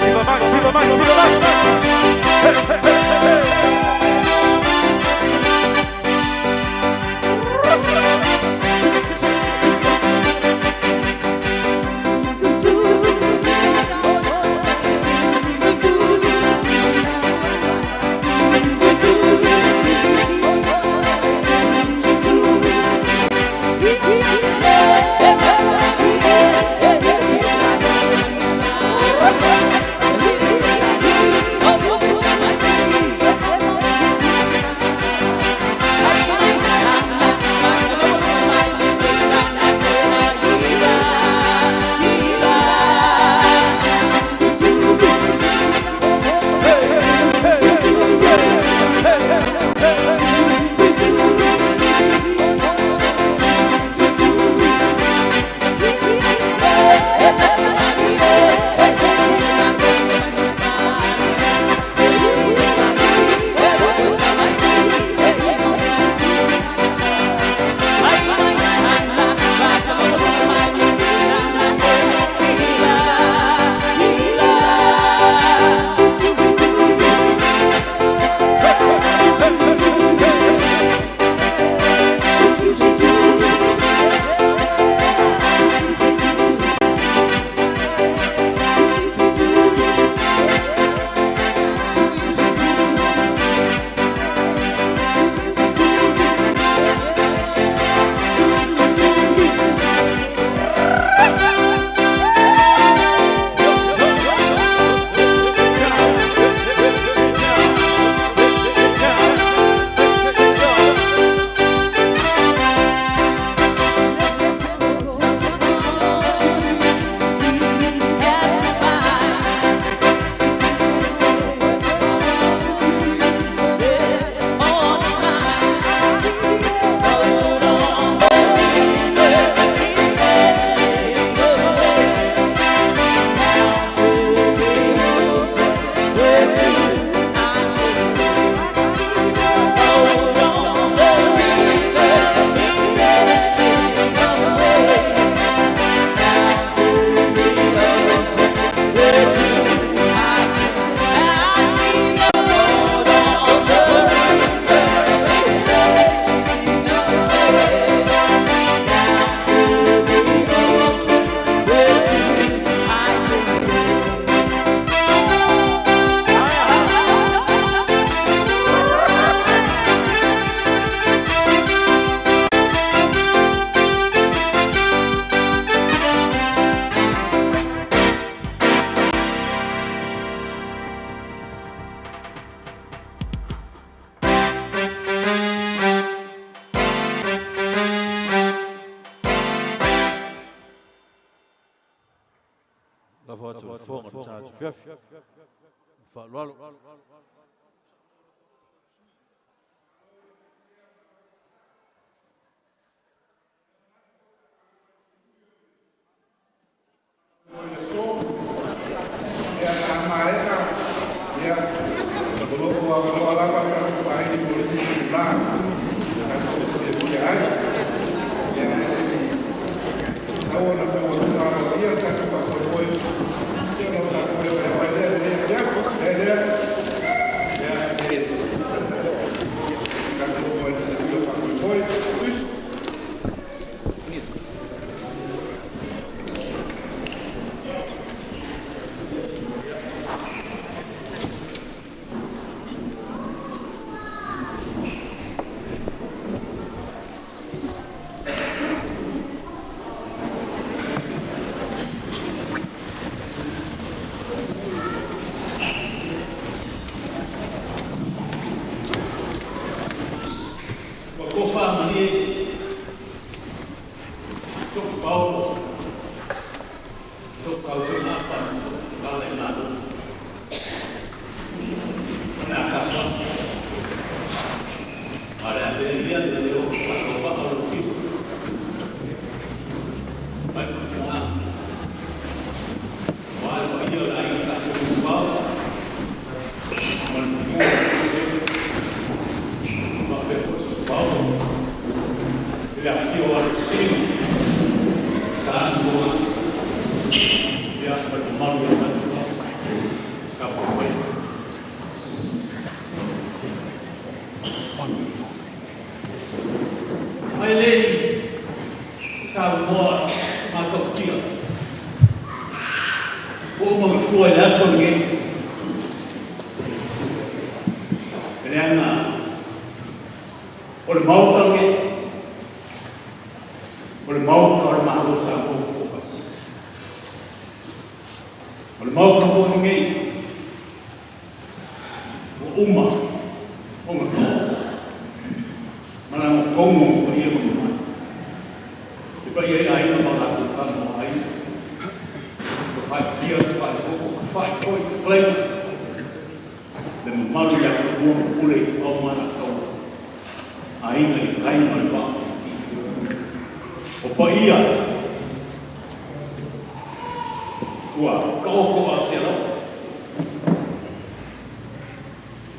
Siva mai, siva mai, siva mai. Hey, hey, hey, hey. Do do do. Lafo atu le fofoga o le tatou afiafi. Faaaloalo. Ia, a maea, ia, o lo o avanoa lava le tatou faaili mo le isi itulā tatou te fiafia ai. Ia, ae se i tau ona taualuga aloaia le tatou faamoemoe, ia, ona o tatou hevahewa ai lea i lenei afiafi. Le lea, ia, e tatou oo mai i le siuia o faamoemoe. Fiso. Ua tofa malie so'u paolo so'u tauega faanofo ala i malo o le a a le ave ia le leo faatauvaa o le ofisa mai ma foga o a le paia o le aiga sa pao ma le pupua o se faapea foi so'u paolo i le afio o alosina sa atuoga ia ma le mamalu ia sa tapuai. Mai lei saunoa matautia ua uma matua i le aso lenei e leaga o le maota lenei o le maota o le Malo Samoa Tutoatasi. O le maota foi lenei ua uma ona taoto ma lagotonu o paia ma mamalu e paia i aiga ma latou tama o aiga ua faaitia le faaleogo ka fa'i foi fetalaiga le mamalu ia Tumua ma Pule Ituau ma Alataua, Aiga i le Tai ma le Vaa o Fonoti. O paia ua taoto a o se alaoa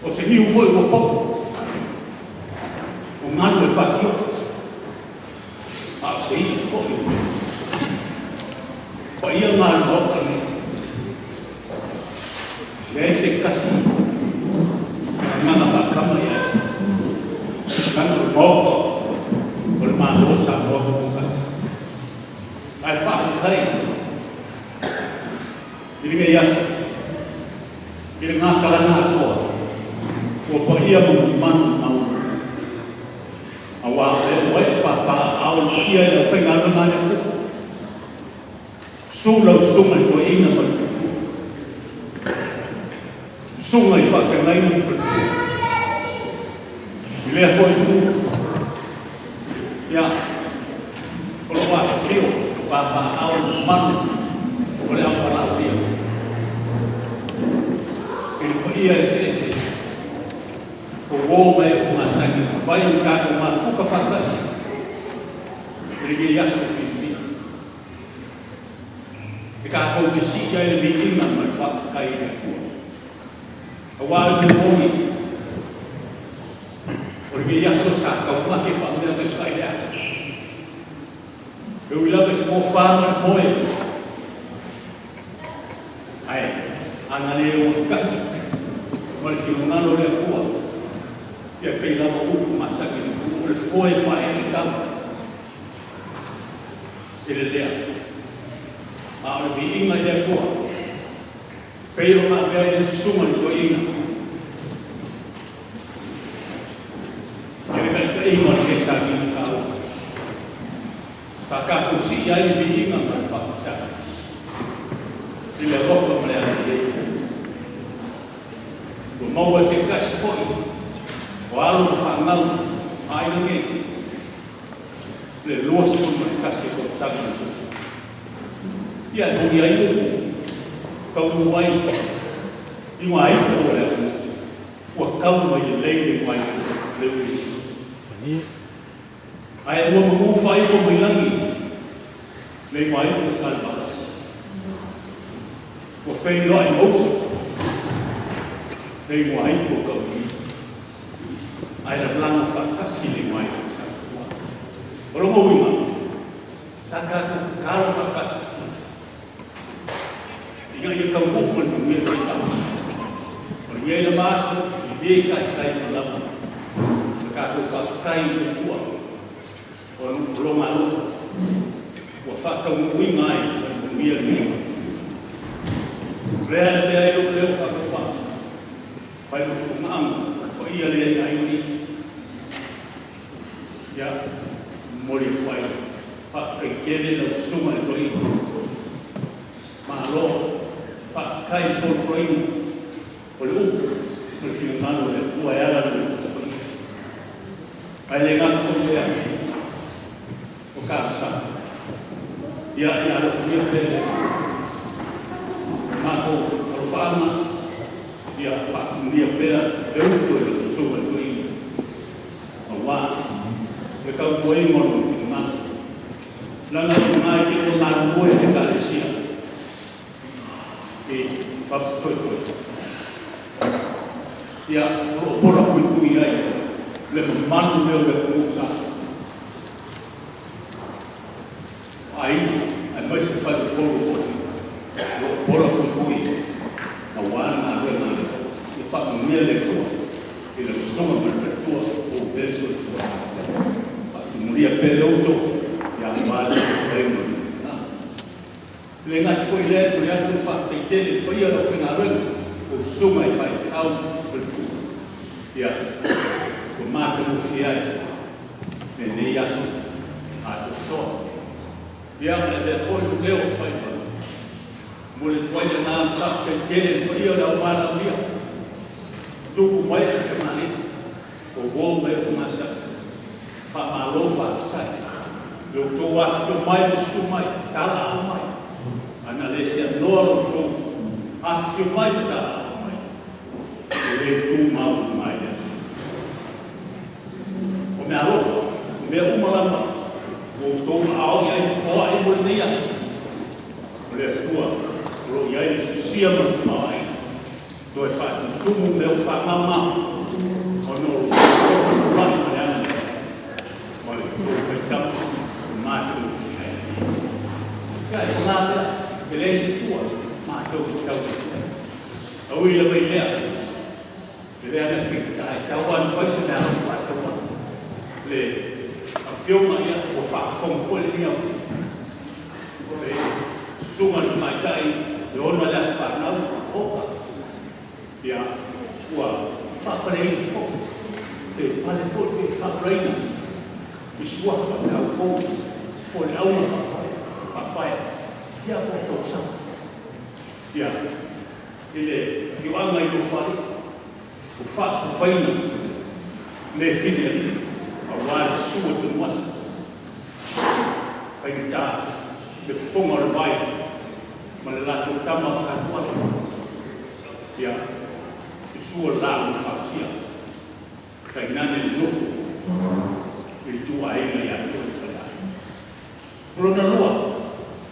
o se hiu foi ua pau o galu e fatio a o se i'a foi o paia na le Maota nei. Leai se tasi agaga faakama i ai leaga o le Maota o le Malo Samoa Tutoatasi. Ae faafetai i lenei aso i le gatalaga atoa ua paia ma mamalu mau auā o lea ua ee papa aao le paia i le aufaigaluega a le Atua susu lau susuga i le toeaina ma le faletua susuga i faafeagaiga ma faletua i lea foi itu ia o lo o afifio papaaao le mamalu o le aupalaulia i le paia eseese o uō ma e ua masani mafai ona tatou mafuta faatasi i lenei aso fiafia e tatou te sii ai le viiga ma le faafetai i le Atua auā le mea moni o lenei aso sa taumate faamea taitai le ata e ui lava i se tofa ma le moe ae ana le ogatasi ma le finagalo o le Atua ia pei lava upu masani le o le foe faaee tau e lelea a o le viiga i le Atua pei ona avea ai le susuga i le toeaina i le taitaiga o lenei sauniga taua sa tatou sii ai le viiga ma le faafetai i le alofa ma le agalelei ua maua e se tasi foi o alo ma fanau a aiga nei le 21 tausaga o le soifua. Ia e moni ai upu. Taunuu ai igoaipu o le atunuu, ua tau mai lelei le igoaipu le ui. Ae ua manū faaifo mai lagi le igoaipu sa le valasi. Ua feiloai mauso le igoaipu o Kaulii. Ae lagolago faatasi le igoaipu sa le O lona uiga, sa tatou tatalo faatasi ina ia taunuu ma le manuia lenei faamaai. O lenei lava aso, e le taitai ona lava le tatou faafetai i le Atua ona o Lona alofa ua faataunuuina ai ma le manuia lenei faamaai. O lea e avea ai lou leo faatauvaa, fai ma fofogaaga o le paia lea i aiga nei. Ia, momoli atu ai faafetai tele i lau Susuga i le Toeaina. Malo, faafetai i le folafolaina o le upu ma le finagalo o le Atua e ala i le Tusi Paia. Ae le gata foi i lea, o talosaga. Ia, ia alofagia pea e le Atua. O matou alofaaga, ia faatumulia pea le upu e lau Susuga i le Toeaina, aua le tautuaina o lona finagalo. Leaga e iloga e te lua galulue i le Ekalesia i Papatoetoe. Ia, o lo o pola puipui ai le mamalu lea o le atunuu sa o aiga aemaise faleupolu o tofiga o lo o pola puipui aua le galuega a le Atua. Ia faamanuia le Atua i lau susuga ma le faletua, maua pea le soifua. Faatumulia pea le uto aua le folafolaina o le finagalo. E le gata foi i lea, e momoli atu le faafetai tele i le paia o le aufaigaluega, o susuga i faifeau ma faletua. Ia, ua matagofie ai lenei aso atoatoa. Ia, o le avea foi lou leo e fai ma momoli atu ai le agaga faafetai tele i le paia o le auvalaaulia, tupu ma ee o tamalii, o uo ma ee masani. Faamalo faafetai i lo outou afifio mai ma susu mai, talaau mai. A na le seanoa lo outou afifio mai ma talaau mai, e le tu maualuga ai le aso. O meaalofa, o mea uma lava ua outou aao i ai ma foai mo lenei aso, o le Atua o lo o i ai le sosia ma le tamaoaiga, toe faatumutumu mea ua faamama ona o lo outou alofa tulai ma le agalelei ma le tou faitau ua matagofie ai lenei aso. Ia, e paga lea, e leai se tua matou te tau ai. Ae ui lava i lea, e leaga e faigata, e tatau lava ona fai se meaalofa faatauvaa. Le afioga ia ua faafofoga foi lenei aofifi, o le susuga i le tamaitai e ona le aso fanau, Oka, ia ua faapaleina foi, pe pale foi pe faapalaina i suafa taupou po o le auga faapae, faapae ia po o tausaga foi. Ia, i le afioaga i Nofoalii, ua faasofaina le fili alii aua le susu o Tanuvasa, faigata le fofoga o le vai ma le latou tama o Satuala. Ia, susu o le laau na fausia, tainane le nofo i le ituaiga ia te oe le faleaiga. O lona lua,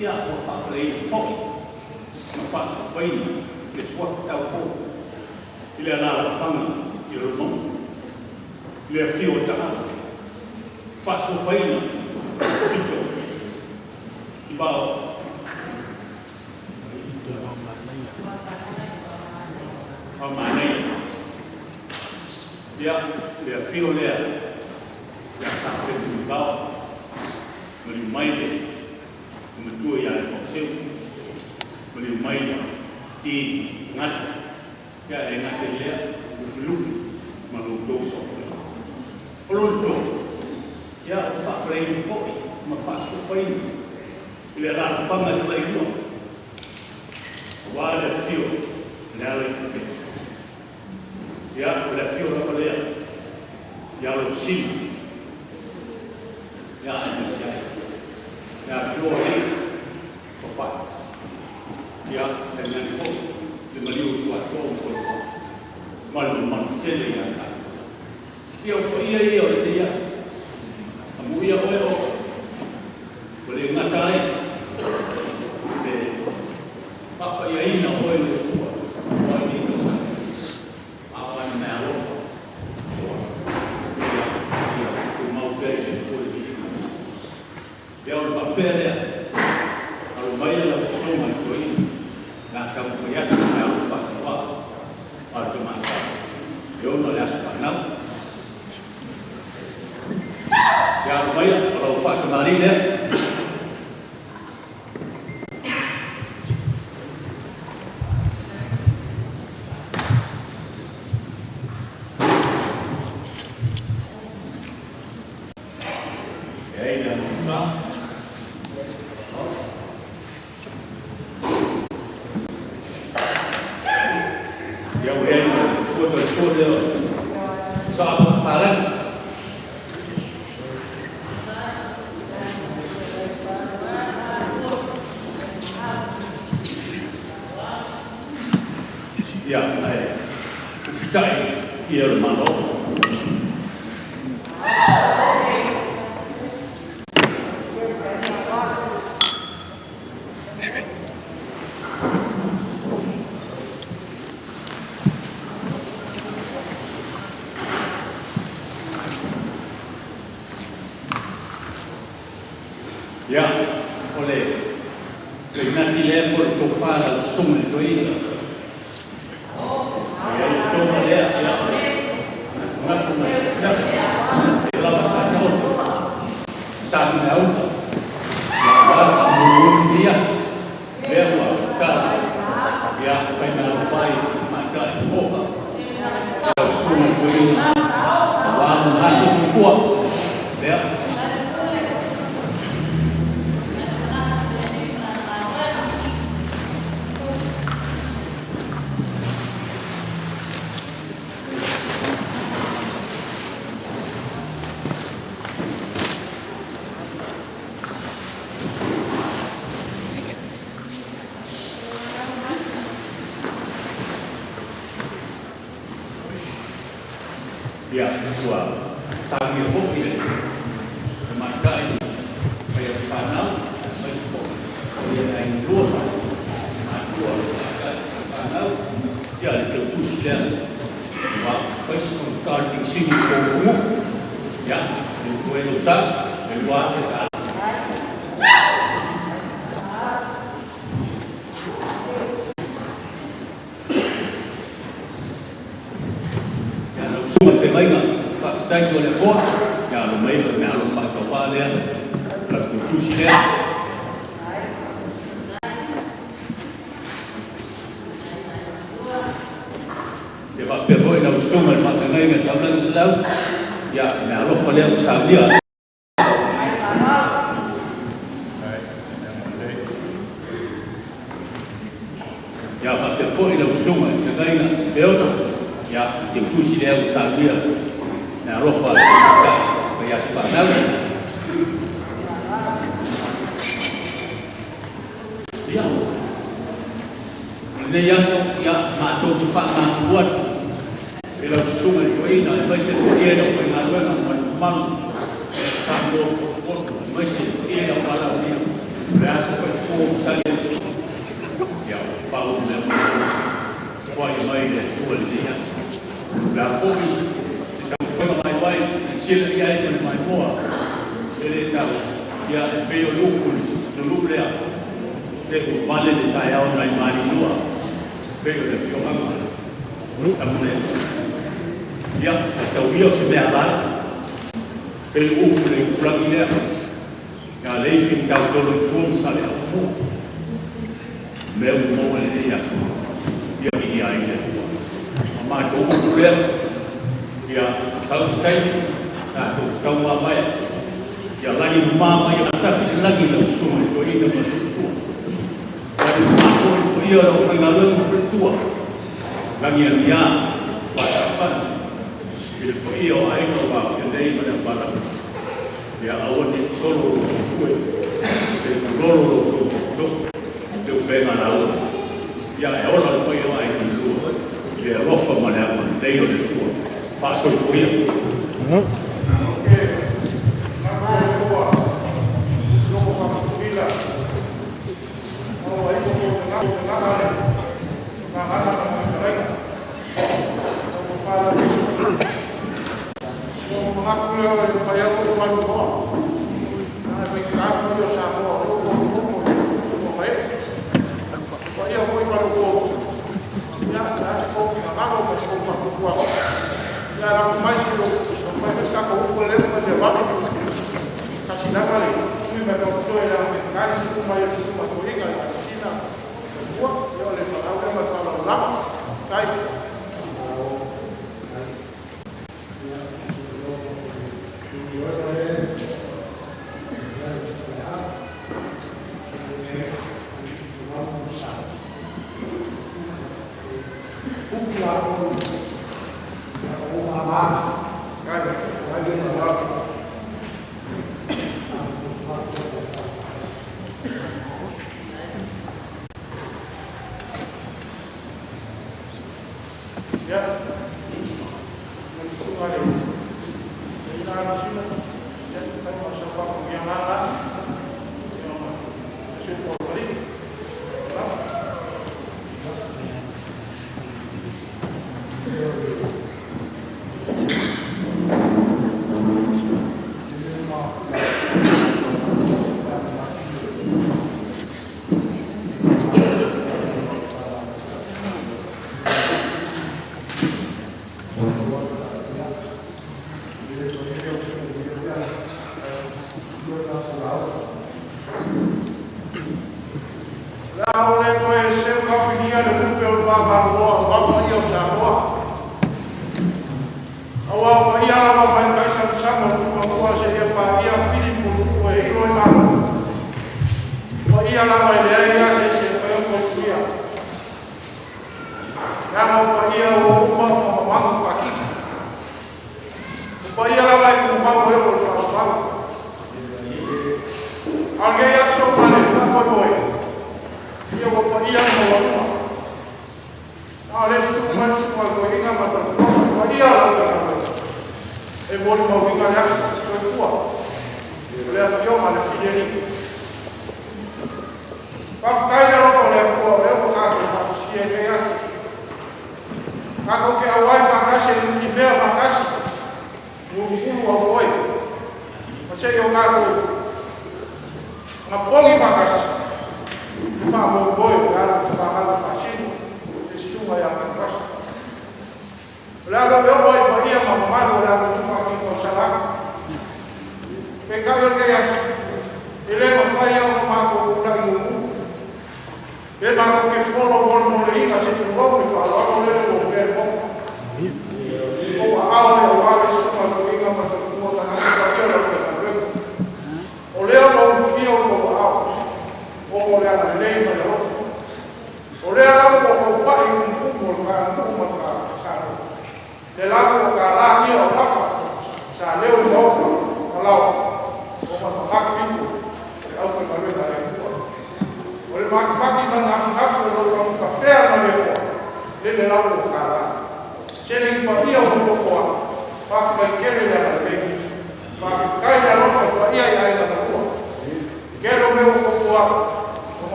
ia, ua faapaleina foi ma faasofaina le suafa taupou i le alaalafaga i Lalomauga, i le afio o Taala, faasofaina pito i Vao Manaia. Ia, le afio lea ia Sa Fenunuivao, maliu mai le matua ia Lefaoseu, maliu mai le ti Gata, ia e gata i lea, Lufilufi ma lo outou saofaiga. O lona tolu, ia ua faapaleina foi ma faasofaina i le alaalafaga i Salailua, aua le afio o le ala i Tafea. Ia, o le afio lava lea ia Losina, ia aemaise ai le afio o alii papai. Ia, tainane foi le maliu o Tuatoa ma Fonoa ma le mamalu tele ia Samoa. Ia, o paia ia o lenei aso. Amuia oe o ua le gata ai le faapaiaina o oe e le Atua ua i lenei tausaga, a o ana meaalofa ia, ia tumau pea i le Atua le viiga. Ia ona faapea lea, alo maia lau Susuga i le Toeaina, o le a taumafai atu se meaalofa faatauvaa a le tamaitai e ona le aso fanau. Ia alo maia, o lau faatamalii lea. E ai le augata. Ia ua i ai ma le sua talisua lea o le saa palagi. Ia, ae ufitai ia o le Malo. Ia, o le leinati lea po o le tofa a lau Susuga i le Toeaina. E i ai le toga lea, ia, o le manatunatu ma le lafi, e lava sa taoto, sa numeauta, ia, aua le faamumu lenei aso, lea ua tala, ia, e fai meaalofa ai i le tamaitai oka, lau Susuga i le Toeaina, aua lona aso soifua, lea. Ia, ua saunia foi le tamaitai mai aso fanau, aemaise foi ia le aiga lua ma le matua o le tamaitai aso fanau. Ia, le tautusi lea, ua fai se pagota o le penisini i Poupu. Ia, le toe lau sa, e $2,000. Ia, lau susuga feagaiga, faafetai Toleafoa, ia alo mai le meaalofa faatauvaa lea, lau tautusi lea. Ia faapea foi lau susuga i le faafeagaiga taulagi selau, ia meaalofa lea ua saunia. Ia faapea foi lau susuga i le feagaiga Sipeona, ia le teutusi lea ua saunia meaalofa a le tamaitai mai aso fanau. Ia, o lenei aso, ia, matou te faamalulu atu i lau susuga i le toeaina, aemaise le paia i le aufaigaluega ma le mamalu o Samoa potopoto, aemaise le paia i le auvalaaulia, o le a se faifua ua tali atu? Ia, pau le mea ua foai mai le Atua i lenei aso. O le a foi se taumafaiga vaivai, silasila i ai ma le maimoa, e le tau, ia, e pei o le upu i le atunuu lea, se ua vale le taeao nai Malilua, pei o le afioaga o Tamulea. Ia, e tau ia o se mea lale, pei o upu i le itulagi lea, ia Leifi ma Tautolo i tua ma Saleaaumua. O mea ua maua i lenei aso, ia viia ai le Atua. Ma matou upu lea, ia sau se taimi, tatou taumamae, ia lagi mama mai ia tafi le lagi lau susuga i le toeaina ma le faletua. Lagi mama foi le paia o le aufaigaluega ma faletua. Lagi agia faatafana i le paia o aiga ua aafia nei ma le aupalagi. Ia aua ne i solo lo outou fue, pe pulolo lo outou nofo, pe upega laua. Ia e ola le paia o aiga e lua i le alofa ma le agalelei o le Atua. Faasoifua ia.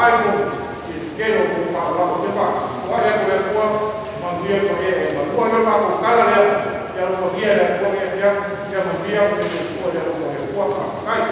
Ai mo i te o ko whakalako te wha. Wa ia ko le kua, manuia pa e e malua le ma ko kala lea, ia lo whakia le kua ke fia, ia manuia ko te kua le lo whakia kua ka kai.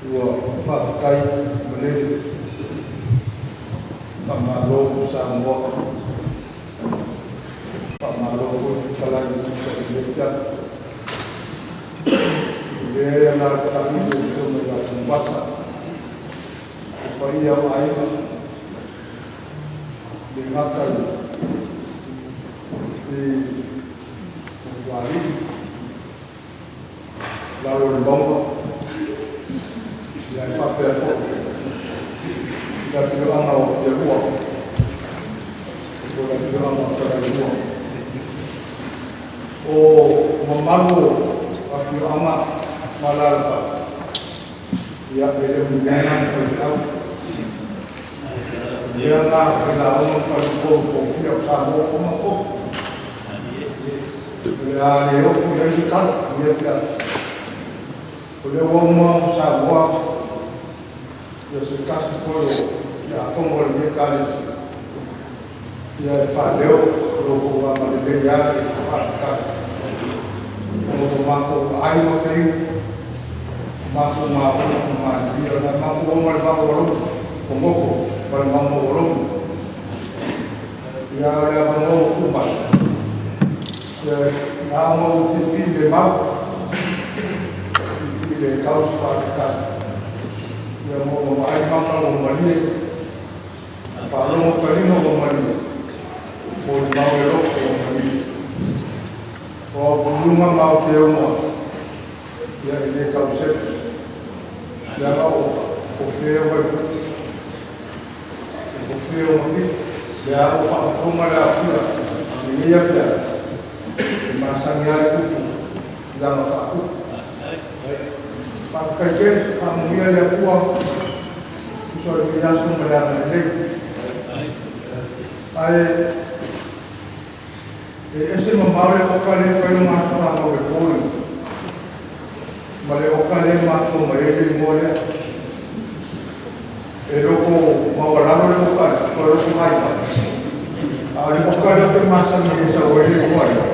Ua faafetai malele faamalo Samoa, faamalo foi fetalai i tusa i lenei afiafi. O lea e alaalatai le Afioga ia Tanuvasa, le paia o aiga, le gata i Nofoalii, lalo o le mauga, ia e faapea foi le afioaga o Apialua, po o le afioaga o Talailua. O mamalu o afioaga ma alaalafaga, ia e le o ni mea na na faifeau. O mea na failauga ma faleupolu tofia o Samoa ua uma ona tofi. O le a le ofu i ai se tala i lenei afiafi. O lea ua uma ona saunoa ia se tasi foi o tiakono o lenei Ekalesia, ia e faaleo lo outou agalelei e ala i se faafetai ona ua matou vaai ma feiu, matou maua ma malilie o le a matou o ma le vaa ua logo o goto ma le mago ua logo. Ia o le avanoa ua tuu mai, ia na ona ou pipii le mau, pipii le tau se faafetai. Ia ma ua vaai maka ua malie, faalogo talima ua malie, mo le mau le loto ua malie. O au puluga ma au teuga, ia e le tau sele. Leaga o fea mai putu, o fea o mapito, le a o faafofoga le afia, lenei afiafi, e masani lava le tupu i lana faatupu. Faafetai tele, faamanuia le Atua, tusa o lenei aso ma le agalelei. Ae e ese mamao le oka lea e fai le matou fanau e poli, ma le oka lea e mafua mai ai le igoa lea. E loko maualalo le oka lea, po o loko vaivai. A o le oka lea ou te masani ai e sau ai le igoa lea,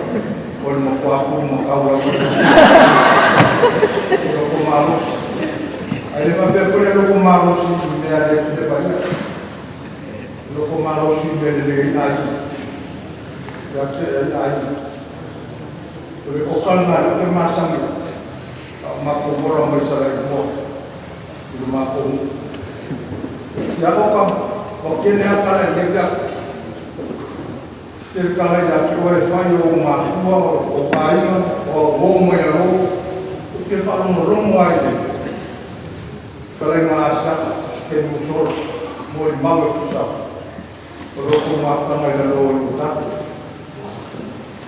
o le matua pulumakau lava. O loko malosi. Ae le faapea foi le loko malosi i mea le palia. Loko malosi i mea lelei ai aiga. Ia te ai aiga. O le oka lena lea ou te masani ai. A o matou ola mai Salailua i le matou nuu. Ia oka, ua tele lava tala i lenei afiafi. Tele tala ia te oe e fai o ou matua, o aiga, o au uo mai lalo. Ou fia faalogologo lava i le fetalaiga a Asiata, taimi ua sola, molimau e tusa o lo outou mafutaga i lalo i Otago.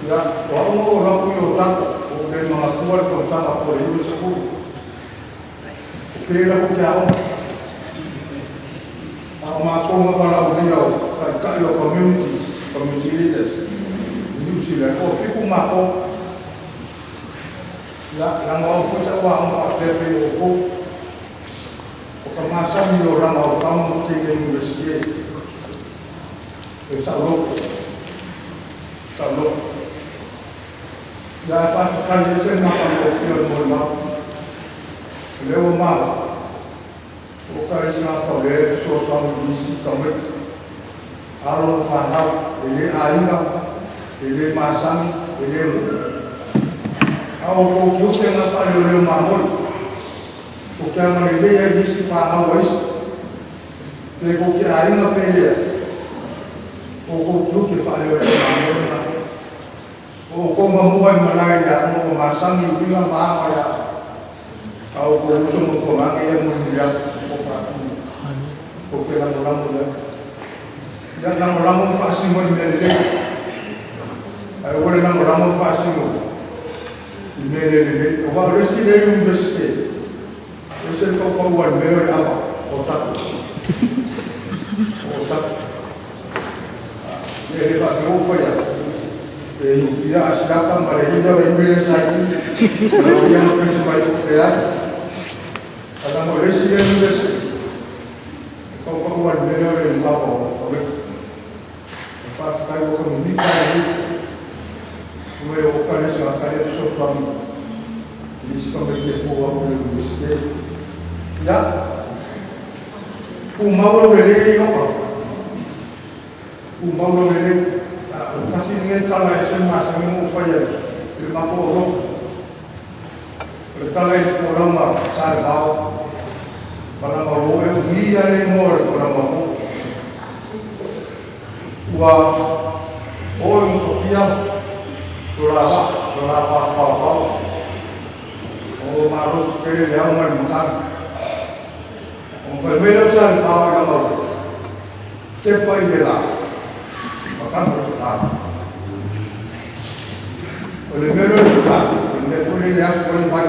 Ia, o au na ou alu atu i Otago, ua ou le manatua le tausaga po o le 90. O pe latou te aoga. A o matou na valaaulia o taitai o communities, community leaders i New Zealand, toafitu matou. Ia, leaga o au foi sa ou aoga faapea pei o outou. O ka masani i le olaga o tama ma teine Iunivesite, o le saoloto, saoloto. Ia, ae faafetai e ese le matagofie o le molimau. O lea ua maua, o Ekalesia o lea e fesoasoani i isi tamaiti, alo ma fanau, e le aiga, e le masani, e le nuu. A o outou tiute na faaleoleo mamoe, tou te agalelei ai i isi fanau a isi, pe tou te aiga pe leai, o outou tiute faaleoleo mamoe na. O outou na mua i malae i le aoga ua masani i uiga ma aga o le aoga, a o outou uso ma tualage ia e mulimuli atu o faatino, tou te lagolago i ai. Ia lagolago ma faasino i mea lelei, ae aua le lagolago ma faasino i mea le lelei. Aua o le isi lea Iunivesite, e ese le tautaua i le mea lea o le ava o tatou. O tatou. Ia e le faapea ua ou fai atu, e iupia Asiata ma le alii lea o Henry lea sa i i, ma le loia na pese mai o, leai. Ae leaga o le isi lea Iunivesite, e tautaua i le mea lea o le ava o tamaiti. Ae faafetai ua ta mimita lava i fai mai o oka le isi tagata lea e fesoasoani i isi tamaiti e fou atu i le Iunivesite. Ia, tumau lau lelei e le i oka. Tumau lau lelei. O le tasi lenei tala e ese le masani ona ou faia i le matou aulotu. O le tala i le folauga a Salevao, ma Lagaolo e umi lava le igoa o le folauga o Ua o i Usotia lo la vaa, lo la va paopao. O malosi tele le ao ma le matagi. Ona fai mai lea o Salevao i Lagaolo, tepa i le la, matagi o tatalo. O le mea lea o le tatalo, o le mea foi lele e asu ai le vai,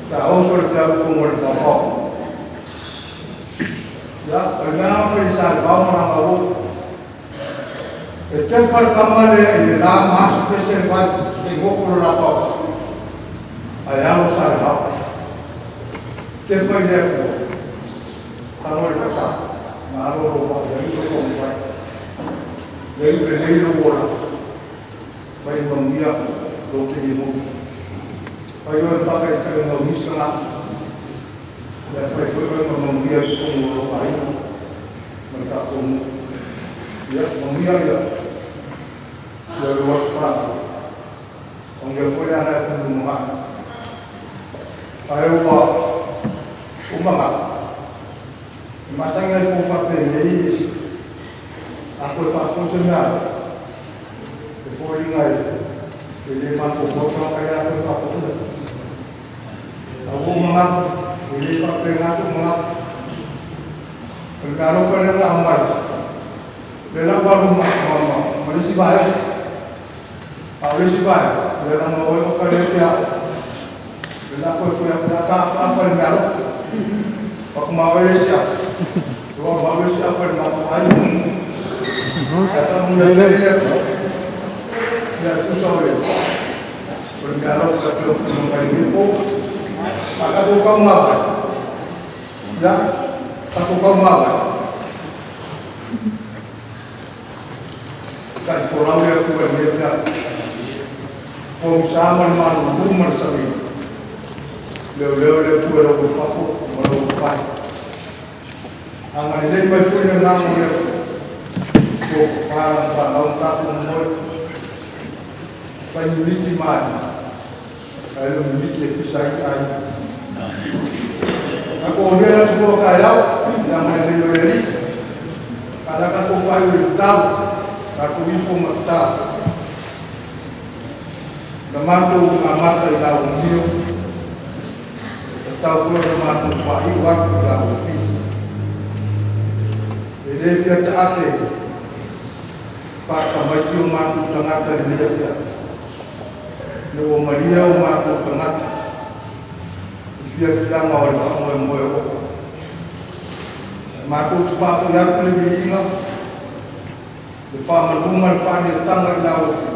pe a oso le peau i totonu o le paopao. Ia, o le mea lava na fai e Salevao ma Lagaolo, e tepa le tama lea i le la ma asu pese le vai se i goto lo la paopao, ae alo Salevao. Tepa i le Atua, tago i le tatalo, malo lou vaa, ia iu lou taumafai, ia iu lelei lou olaga, mai manuia lou tele motu. Fai oe ma faataitaiga o nisi tagata, ia fai foi oe ma manuia i totonu o lou aiga ma le tatou nuu. Ia manuia ia ia lou aso fanau, manuia foi le agai atu i le lumanai. Ae ua ou manatu, e masani ai po faapenei a toe faafoi se meaalofa, e foliga e le mafaufau le tagata lea a toe faafoia. Ae ua ou manatu, e le faapena sou manatu. O le meaalofa lea na aumai, lea la ua alu ma le isi vaega. A o le isi vaega, ia leaga o oe oka lea e te aoga, lea o le a toe foi atu, o le a ta afaafa i le meaalofa. Fatu ma oe le isi afa, ua alu ma au le isi afa i le matou aiga. Ae faamanuia tele le Atua, ia e tusa o le meaalofa e pei ona tuuina mai i lenei po. A tatou taumavae, ia, tatou taumavae, e taʻifolau le Atua i lenei afiafi. Pogisa ma le malulu ma le sami, leoleo le Atua i lau ulufafo ma lou ulufale. Agalelei mai foi le agaga o le Atua, tofafa lana fanau ma tatou momoe, fai mimiti malie, ae le o mimiti e pisa ai aiga. Tatou aulia le aso fono taeao i le agalelei o le Alii, a o le a tatou faaiu i le tatalo, tatou ifo ma tatalo. Na matou amata i lau afio, e tatau foi ona matou faaiu atu i lau afio. E le fia taape faatamaiti o matou tagata i lenei afiafi, ina ua malia o matou tagata i fiafiaga o le faamoemoe o oka. Ae matou te faafoi atu le viiga, le faamalu ma le faaneetaga i lau afio,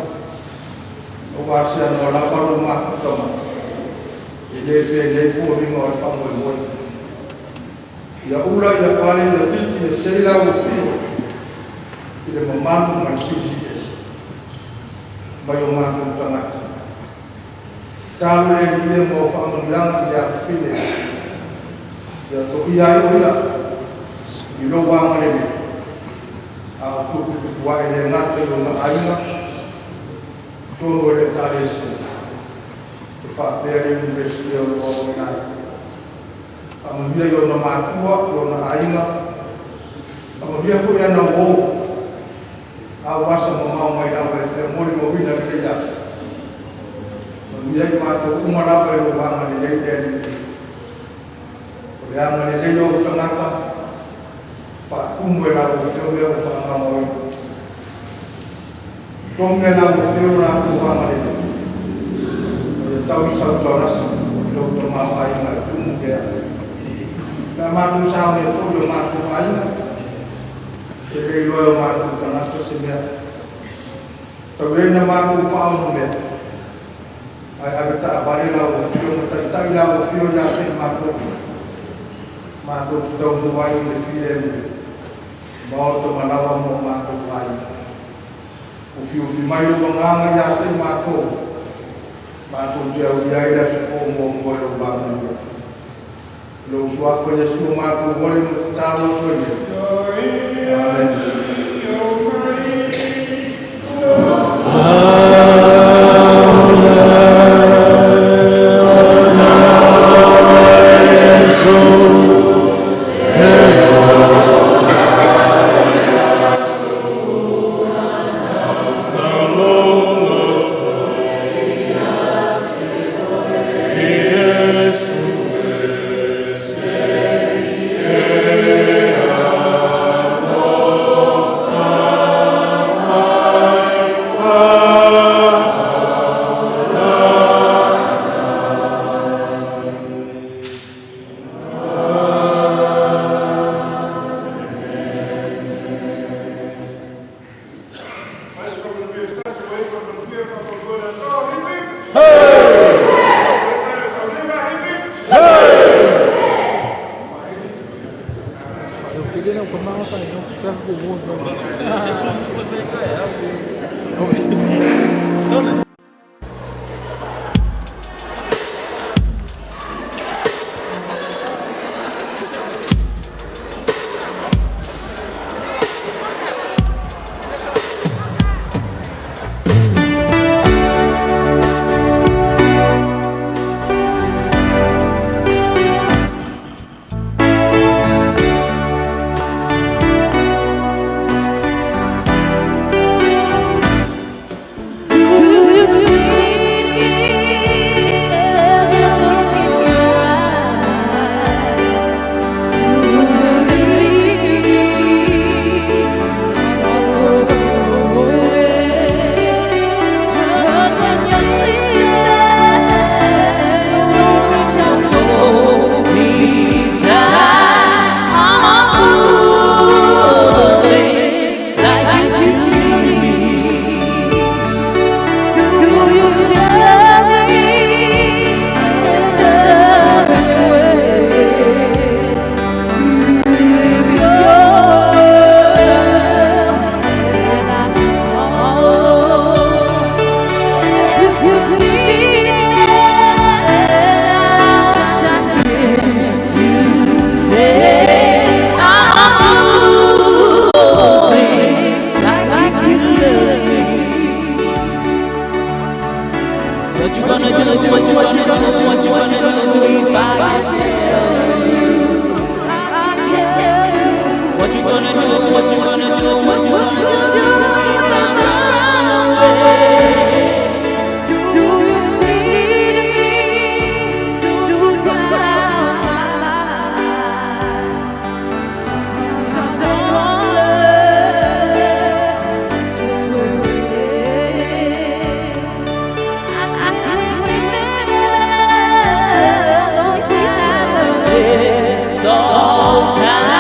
aua se anoa lava lou mafuta mai. E lē penei foliga o le faamoemoe. Ia ula ia pale ia titi ia sei lau afio i le mamalu ma le silisili ese mai o matou tagata. Tatalo le Alii e mo faamanuiaga i le afafine ia to'ia ai o ia i lou agalelei a o tuputupu a'e le gata i ona aiga totonu o le Ekalesia e faapea le Iunivesite o lo o aoaoina ai. Faamanuia i ona matua i ona aiga, faamanuia foi ana uō a ua asa mamao mai lava e fia molimauina lenei aso. Manuia ai matou uma lava i lou agalelei le Alii. O le agalelei o ou tagata, faatumu e lau Afioga mea ua faagaogoina. Totogi e lau Afioga latou agalelei, ma ia tau i sautualasa i lou tamaoaiga e tumu pea. Pe a matou saunia foi i o matou aiga, e le iloa e o matou tagata se mea. Tau ia ina matou faaonomea, ae avetaavale lau Afio ma taitai lau Afio ia te i matou, matou te taunuu ai i le filemu, maota ma lawa mo o matou aiga. Ufiufi mai lou agaga ia te i matou, matou te aulia ai le aso fou muamua i lou vamanuia. I lou suafa Iesu o matou ole ma tatalo atu ai nei. Amene. All time.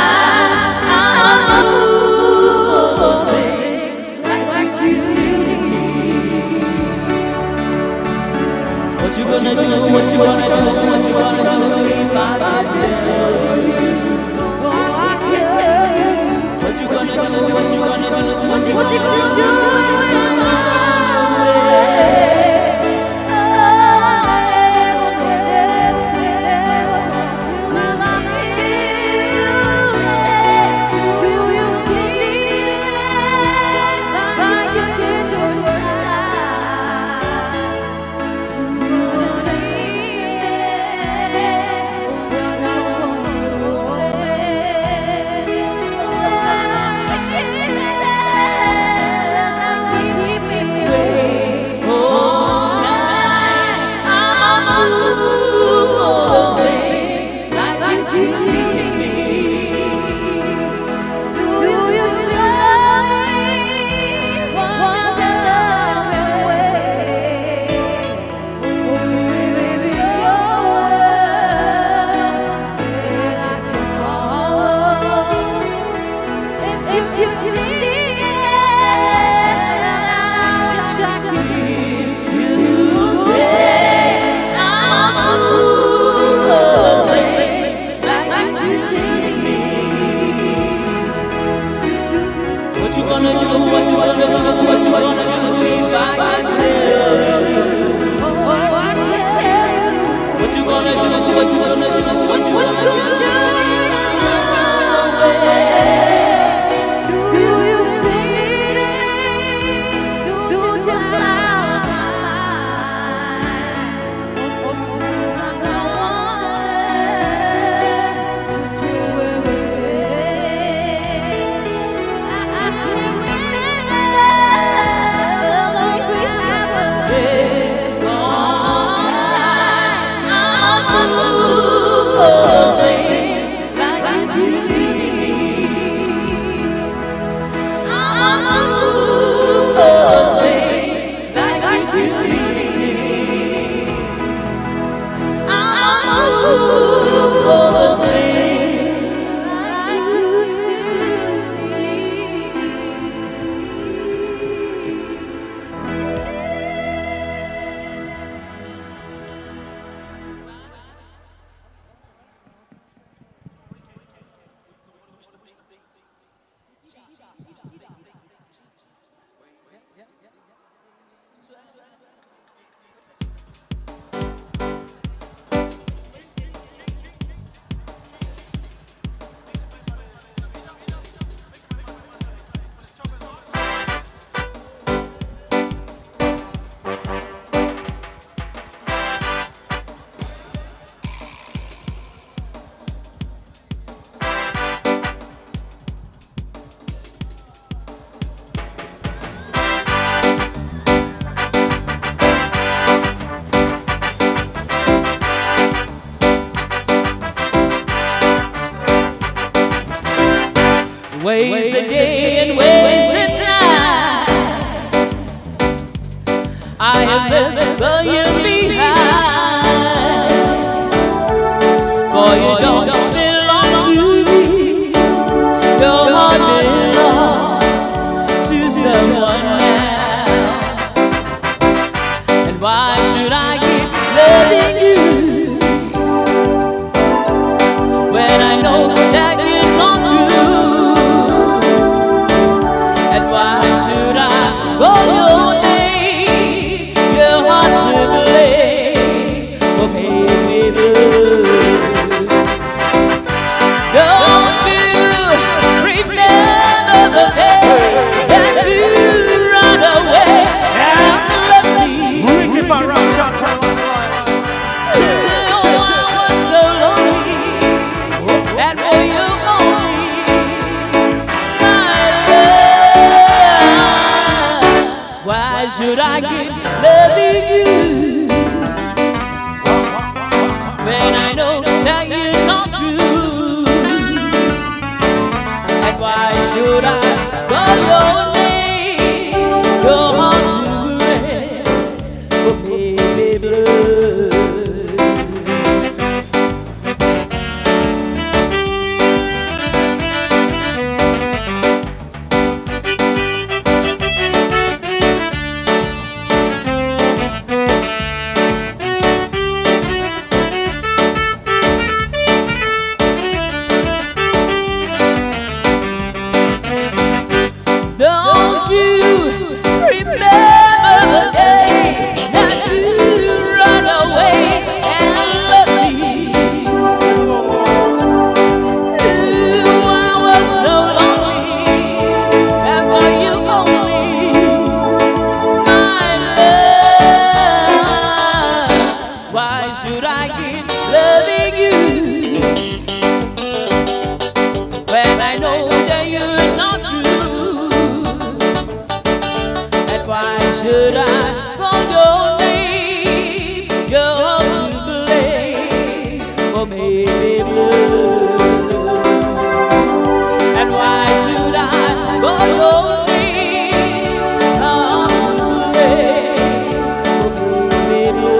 You see it? I wish I could hear you say I'm a fool for things like you see. What you gonna do? What you gonna do? What you gonna do if I can tell you? What you gonna do? What you gonna do? What you gonna do? Do you see it? Do you Wasted day and wasted time. I have left the year behind. For you don't belong to me. Your heart belongs to someone else. And why should I keep loving you when I know that you're not true? And why should I call your name? Your heart's to blame for making me blue. Don't you remember the day that you run away and left me? Till I was so lonely, that for you only, my love. Why should I keep loving you when I know that you're not true? And why should I call your name? Your heart to blame for baby blue. Don't you remember the day that you run away and left me? Ooh, I was so lonely, and for you only, my love. Why should I keep loving you when I know that you're not true? And why should I call your name? You're to blame for making me blue. And why should I call your name? You're to blame for making me blue.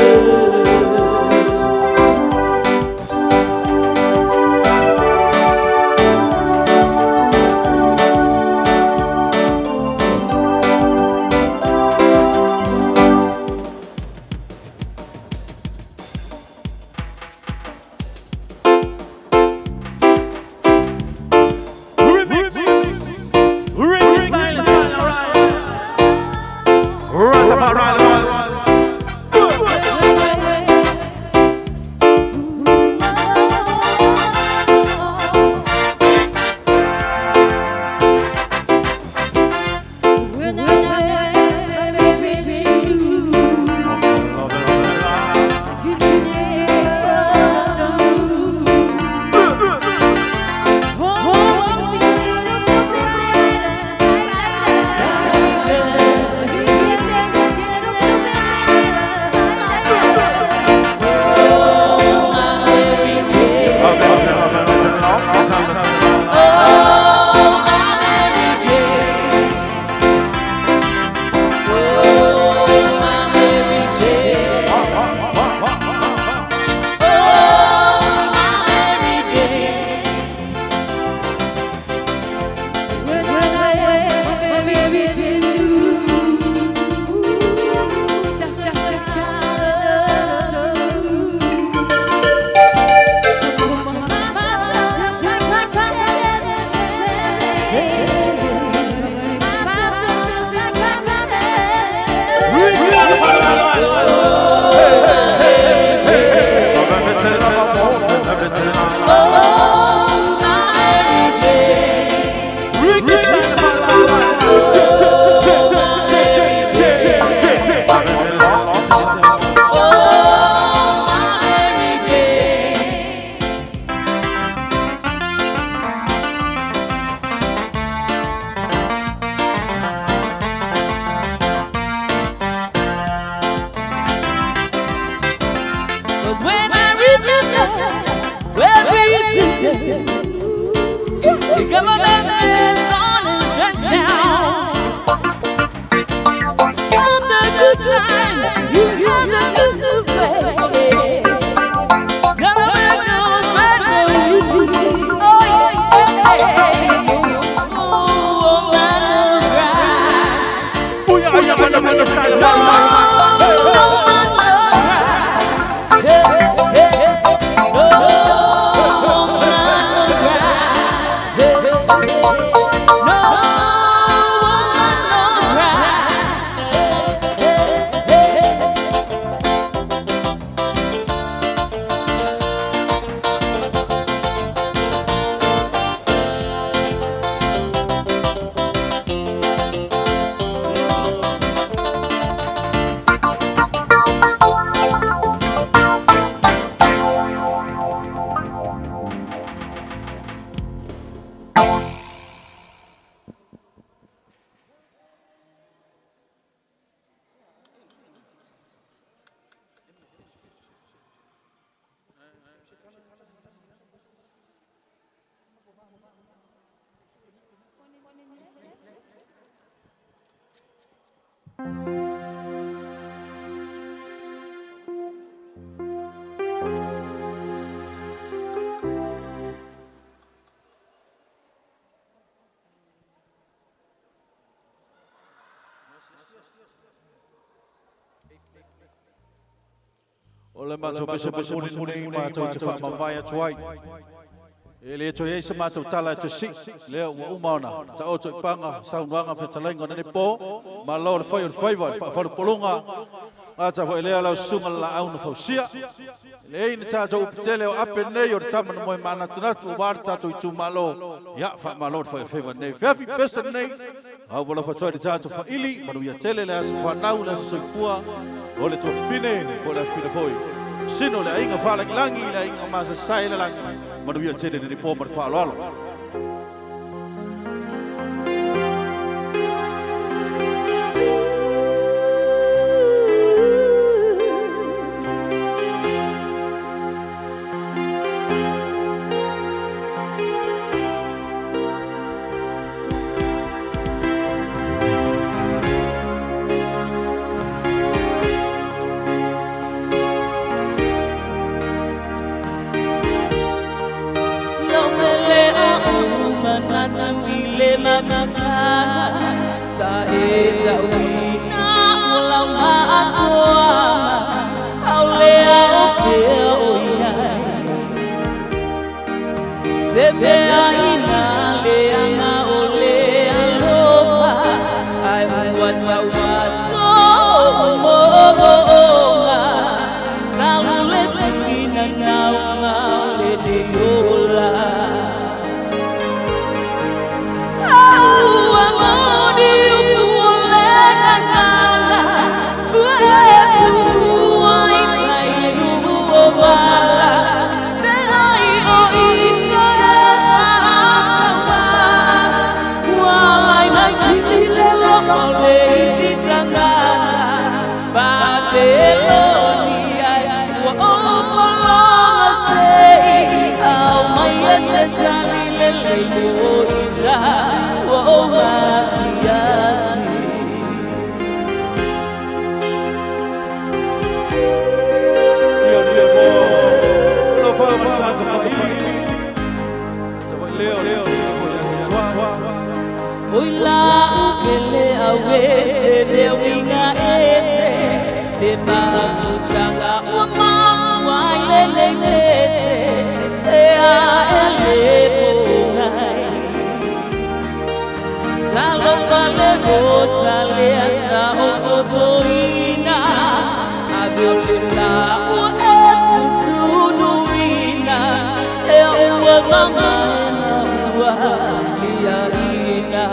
You got my baby on and stretched down. All the good time, you got the good way. Gonna make those bad for you. Oh yeah. Oh, man, no cry. No, no, man, no cry. Hey, hey, no, man, no cry. Hey, hey, no, woman, no cry. Hey, hey. O le matou pese momoli lenei matou te faamavae atu ai. E le toe i ai se matou tala e toe sii, lea ua uma ona taoto i paga saunoaga ma fetalaiga o lenei po, malo le fai o le faiva i le faafalupoluga. Gata foi lea lau susuga le laau na fausia. E leai ni tatou upu tele o ape nei o le tama na moe manatunatu aua le tatou itumalo. Ia, faamalo le fai o le faiva i lenei afiafi. Pese lenei, a ua alofa atu ai le tatou faili, manuia tele le aso fanau, le aso soifua o le tuafafine po o le afafine foi. Sino le aiga faalagilagi, le aiga masasae le lagi. Manuia tele lenei po ma le faaaloalo. Lau pele a ou manatu i le mafutaga sa e tauina o lau faasoaga aulea o fea o iai se mea ina leaga o le alofa ae ua tauaso mo'o'oga tau le tina nauga o le leola. Ua moni upu o le gagana ua e tuua i tai le nuu o vala te ai o i toe faataua ua laina sili le loka o le isi tagata Babelonia ua ou pologa sei au mai e te tali lelei mo ita ua ou asiasi. Ia le mo lo fa ma tatou faili. Tatou leo leo Oi la upele awe se le uiga ese te mafutaga ua mafua i lenei pese se a e le pogai. Talofa le rosa lea sa o totoina ave o le la ua e susunuina e ua mamaena ua liaina.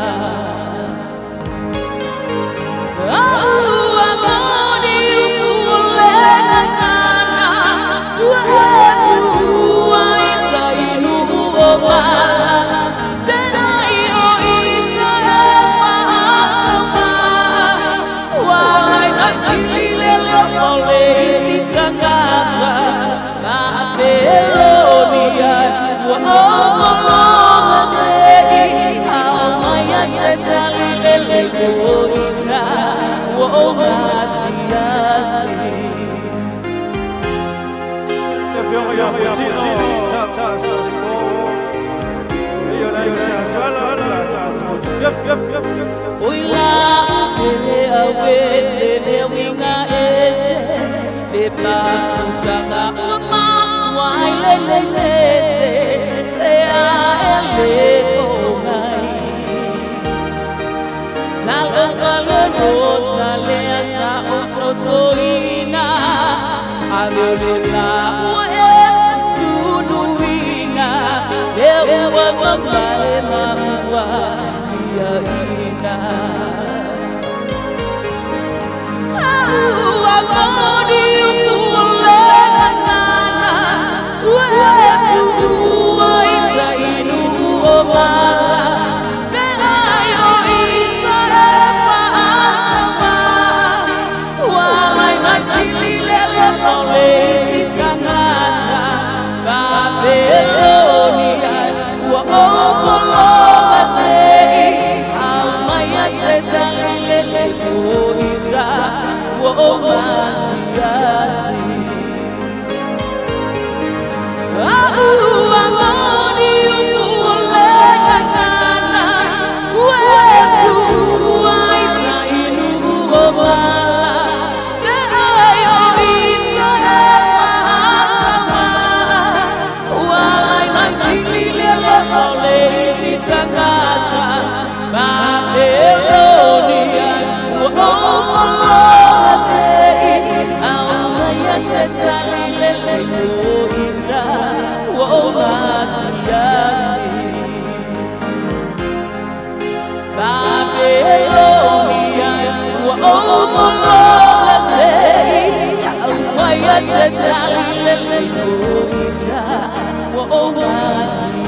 Ua moni upu o le gagana ua e tuua i tai nuu o vala te ai o i toe faataua ua laina sili le loka o le isi tagata Babelonia ua ou se tali lele koita ua o masiasi. Oi la ele awe se le winga ese pe pa futanga ua ma wai le le le se se a ele o ngai. Talofa le rosa le asa o totoina ave o le la ua e tunuina e ua mamae ma ua ia ina. Ua moni ua le nana ua e tua i tainu o mala pe ai o i ta e paatawa ua mai masili le lono le isi tangata Babelonia ua opologa sei au mai a se tali lele koita ua o masiasi. Ua moni ua le gagana ua e tua i tainu o mala pe ai o i ta e paatawa ua lai masili le lono le isi tangata Babelonia ua opologa sei au mai a se tali lele koita ua o masiasi. Babelonia ua opologa sei au mai a se tali lele koita ua o masiasi.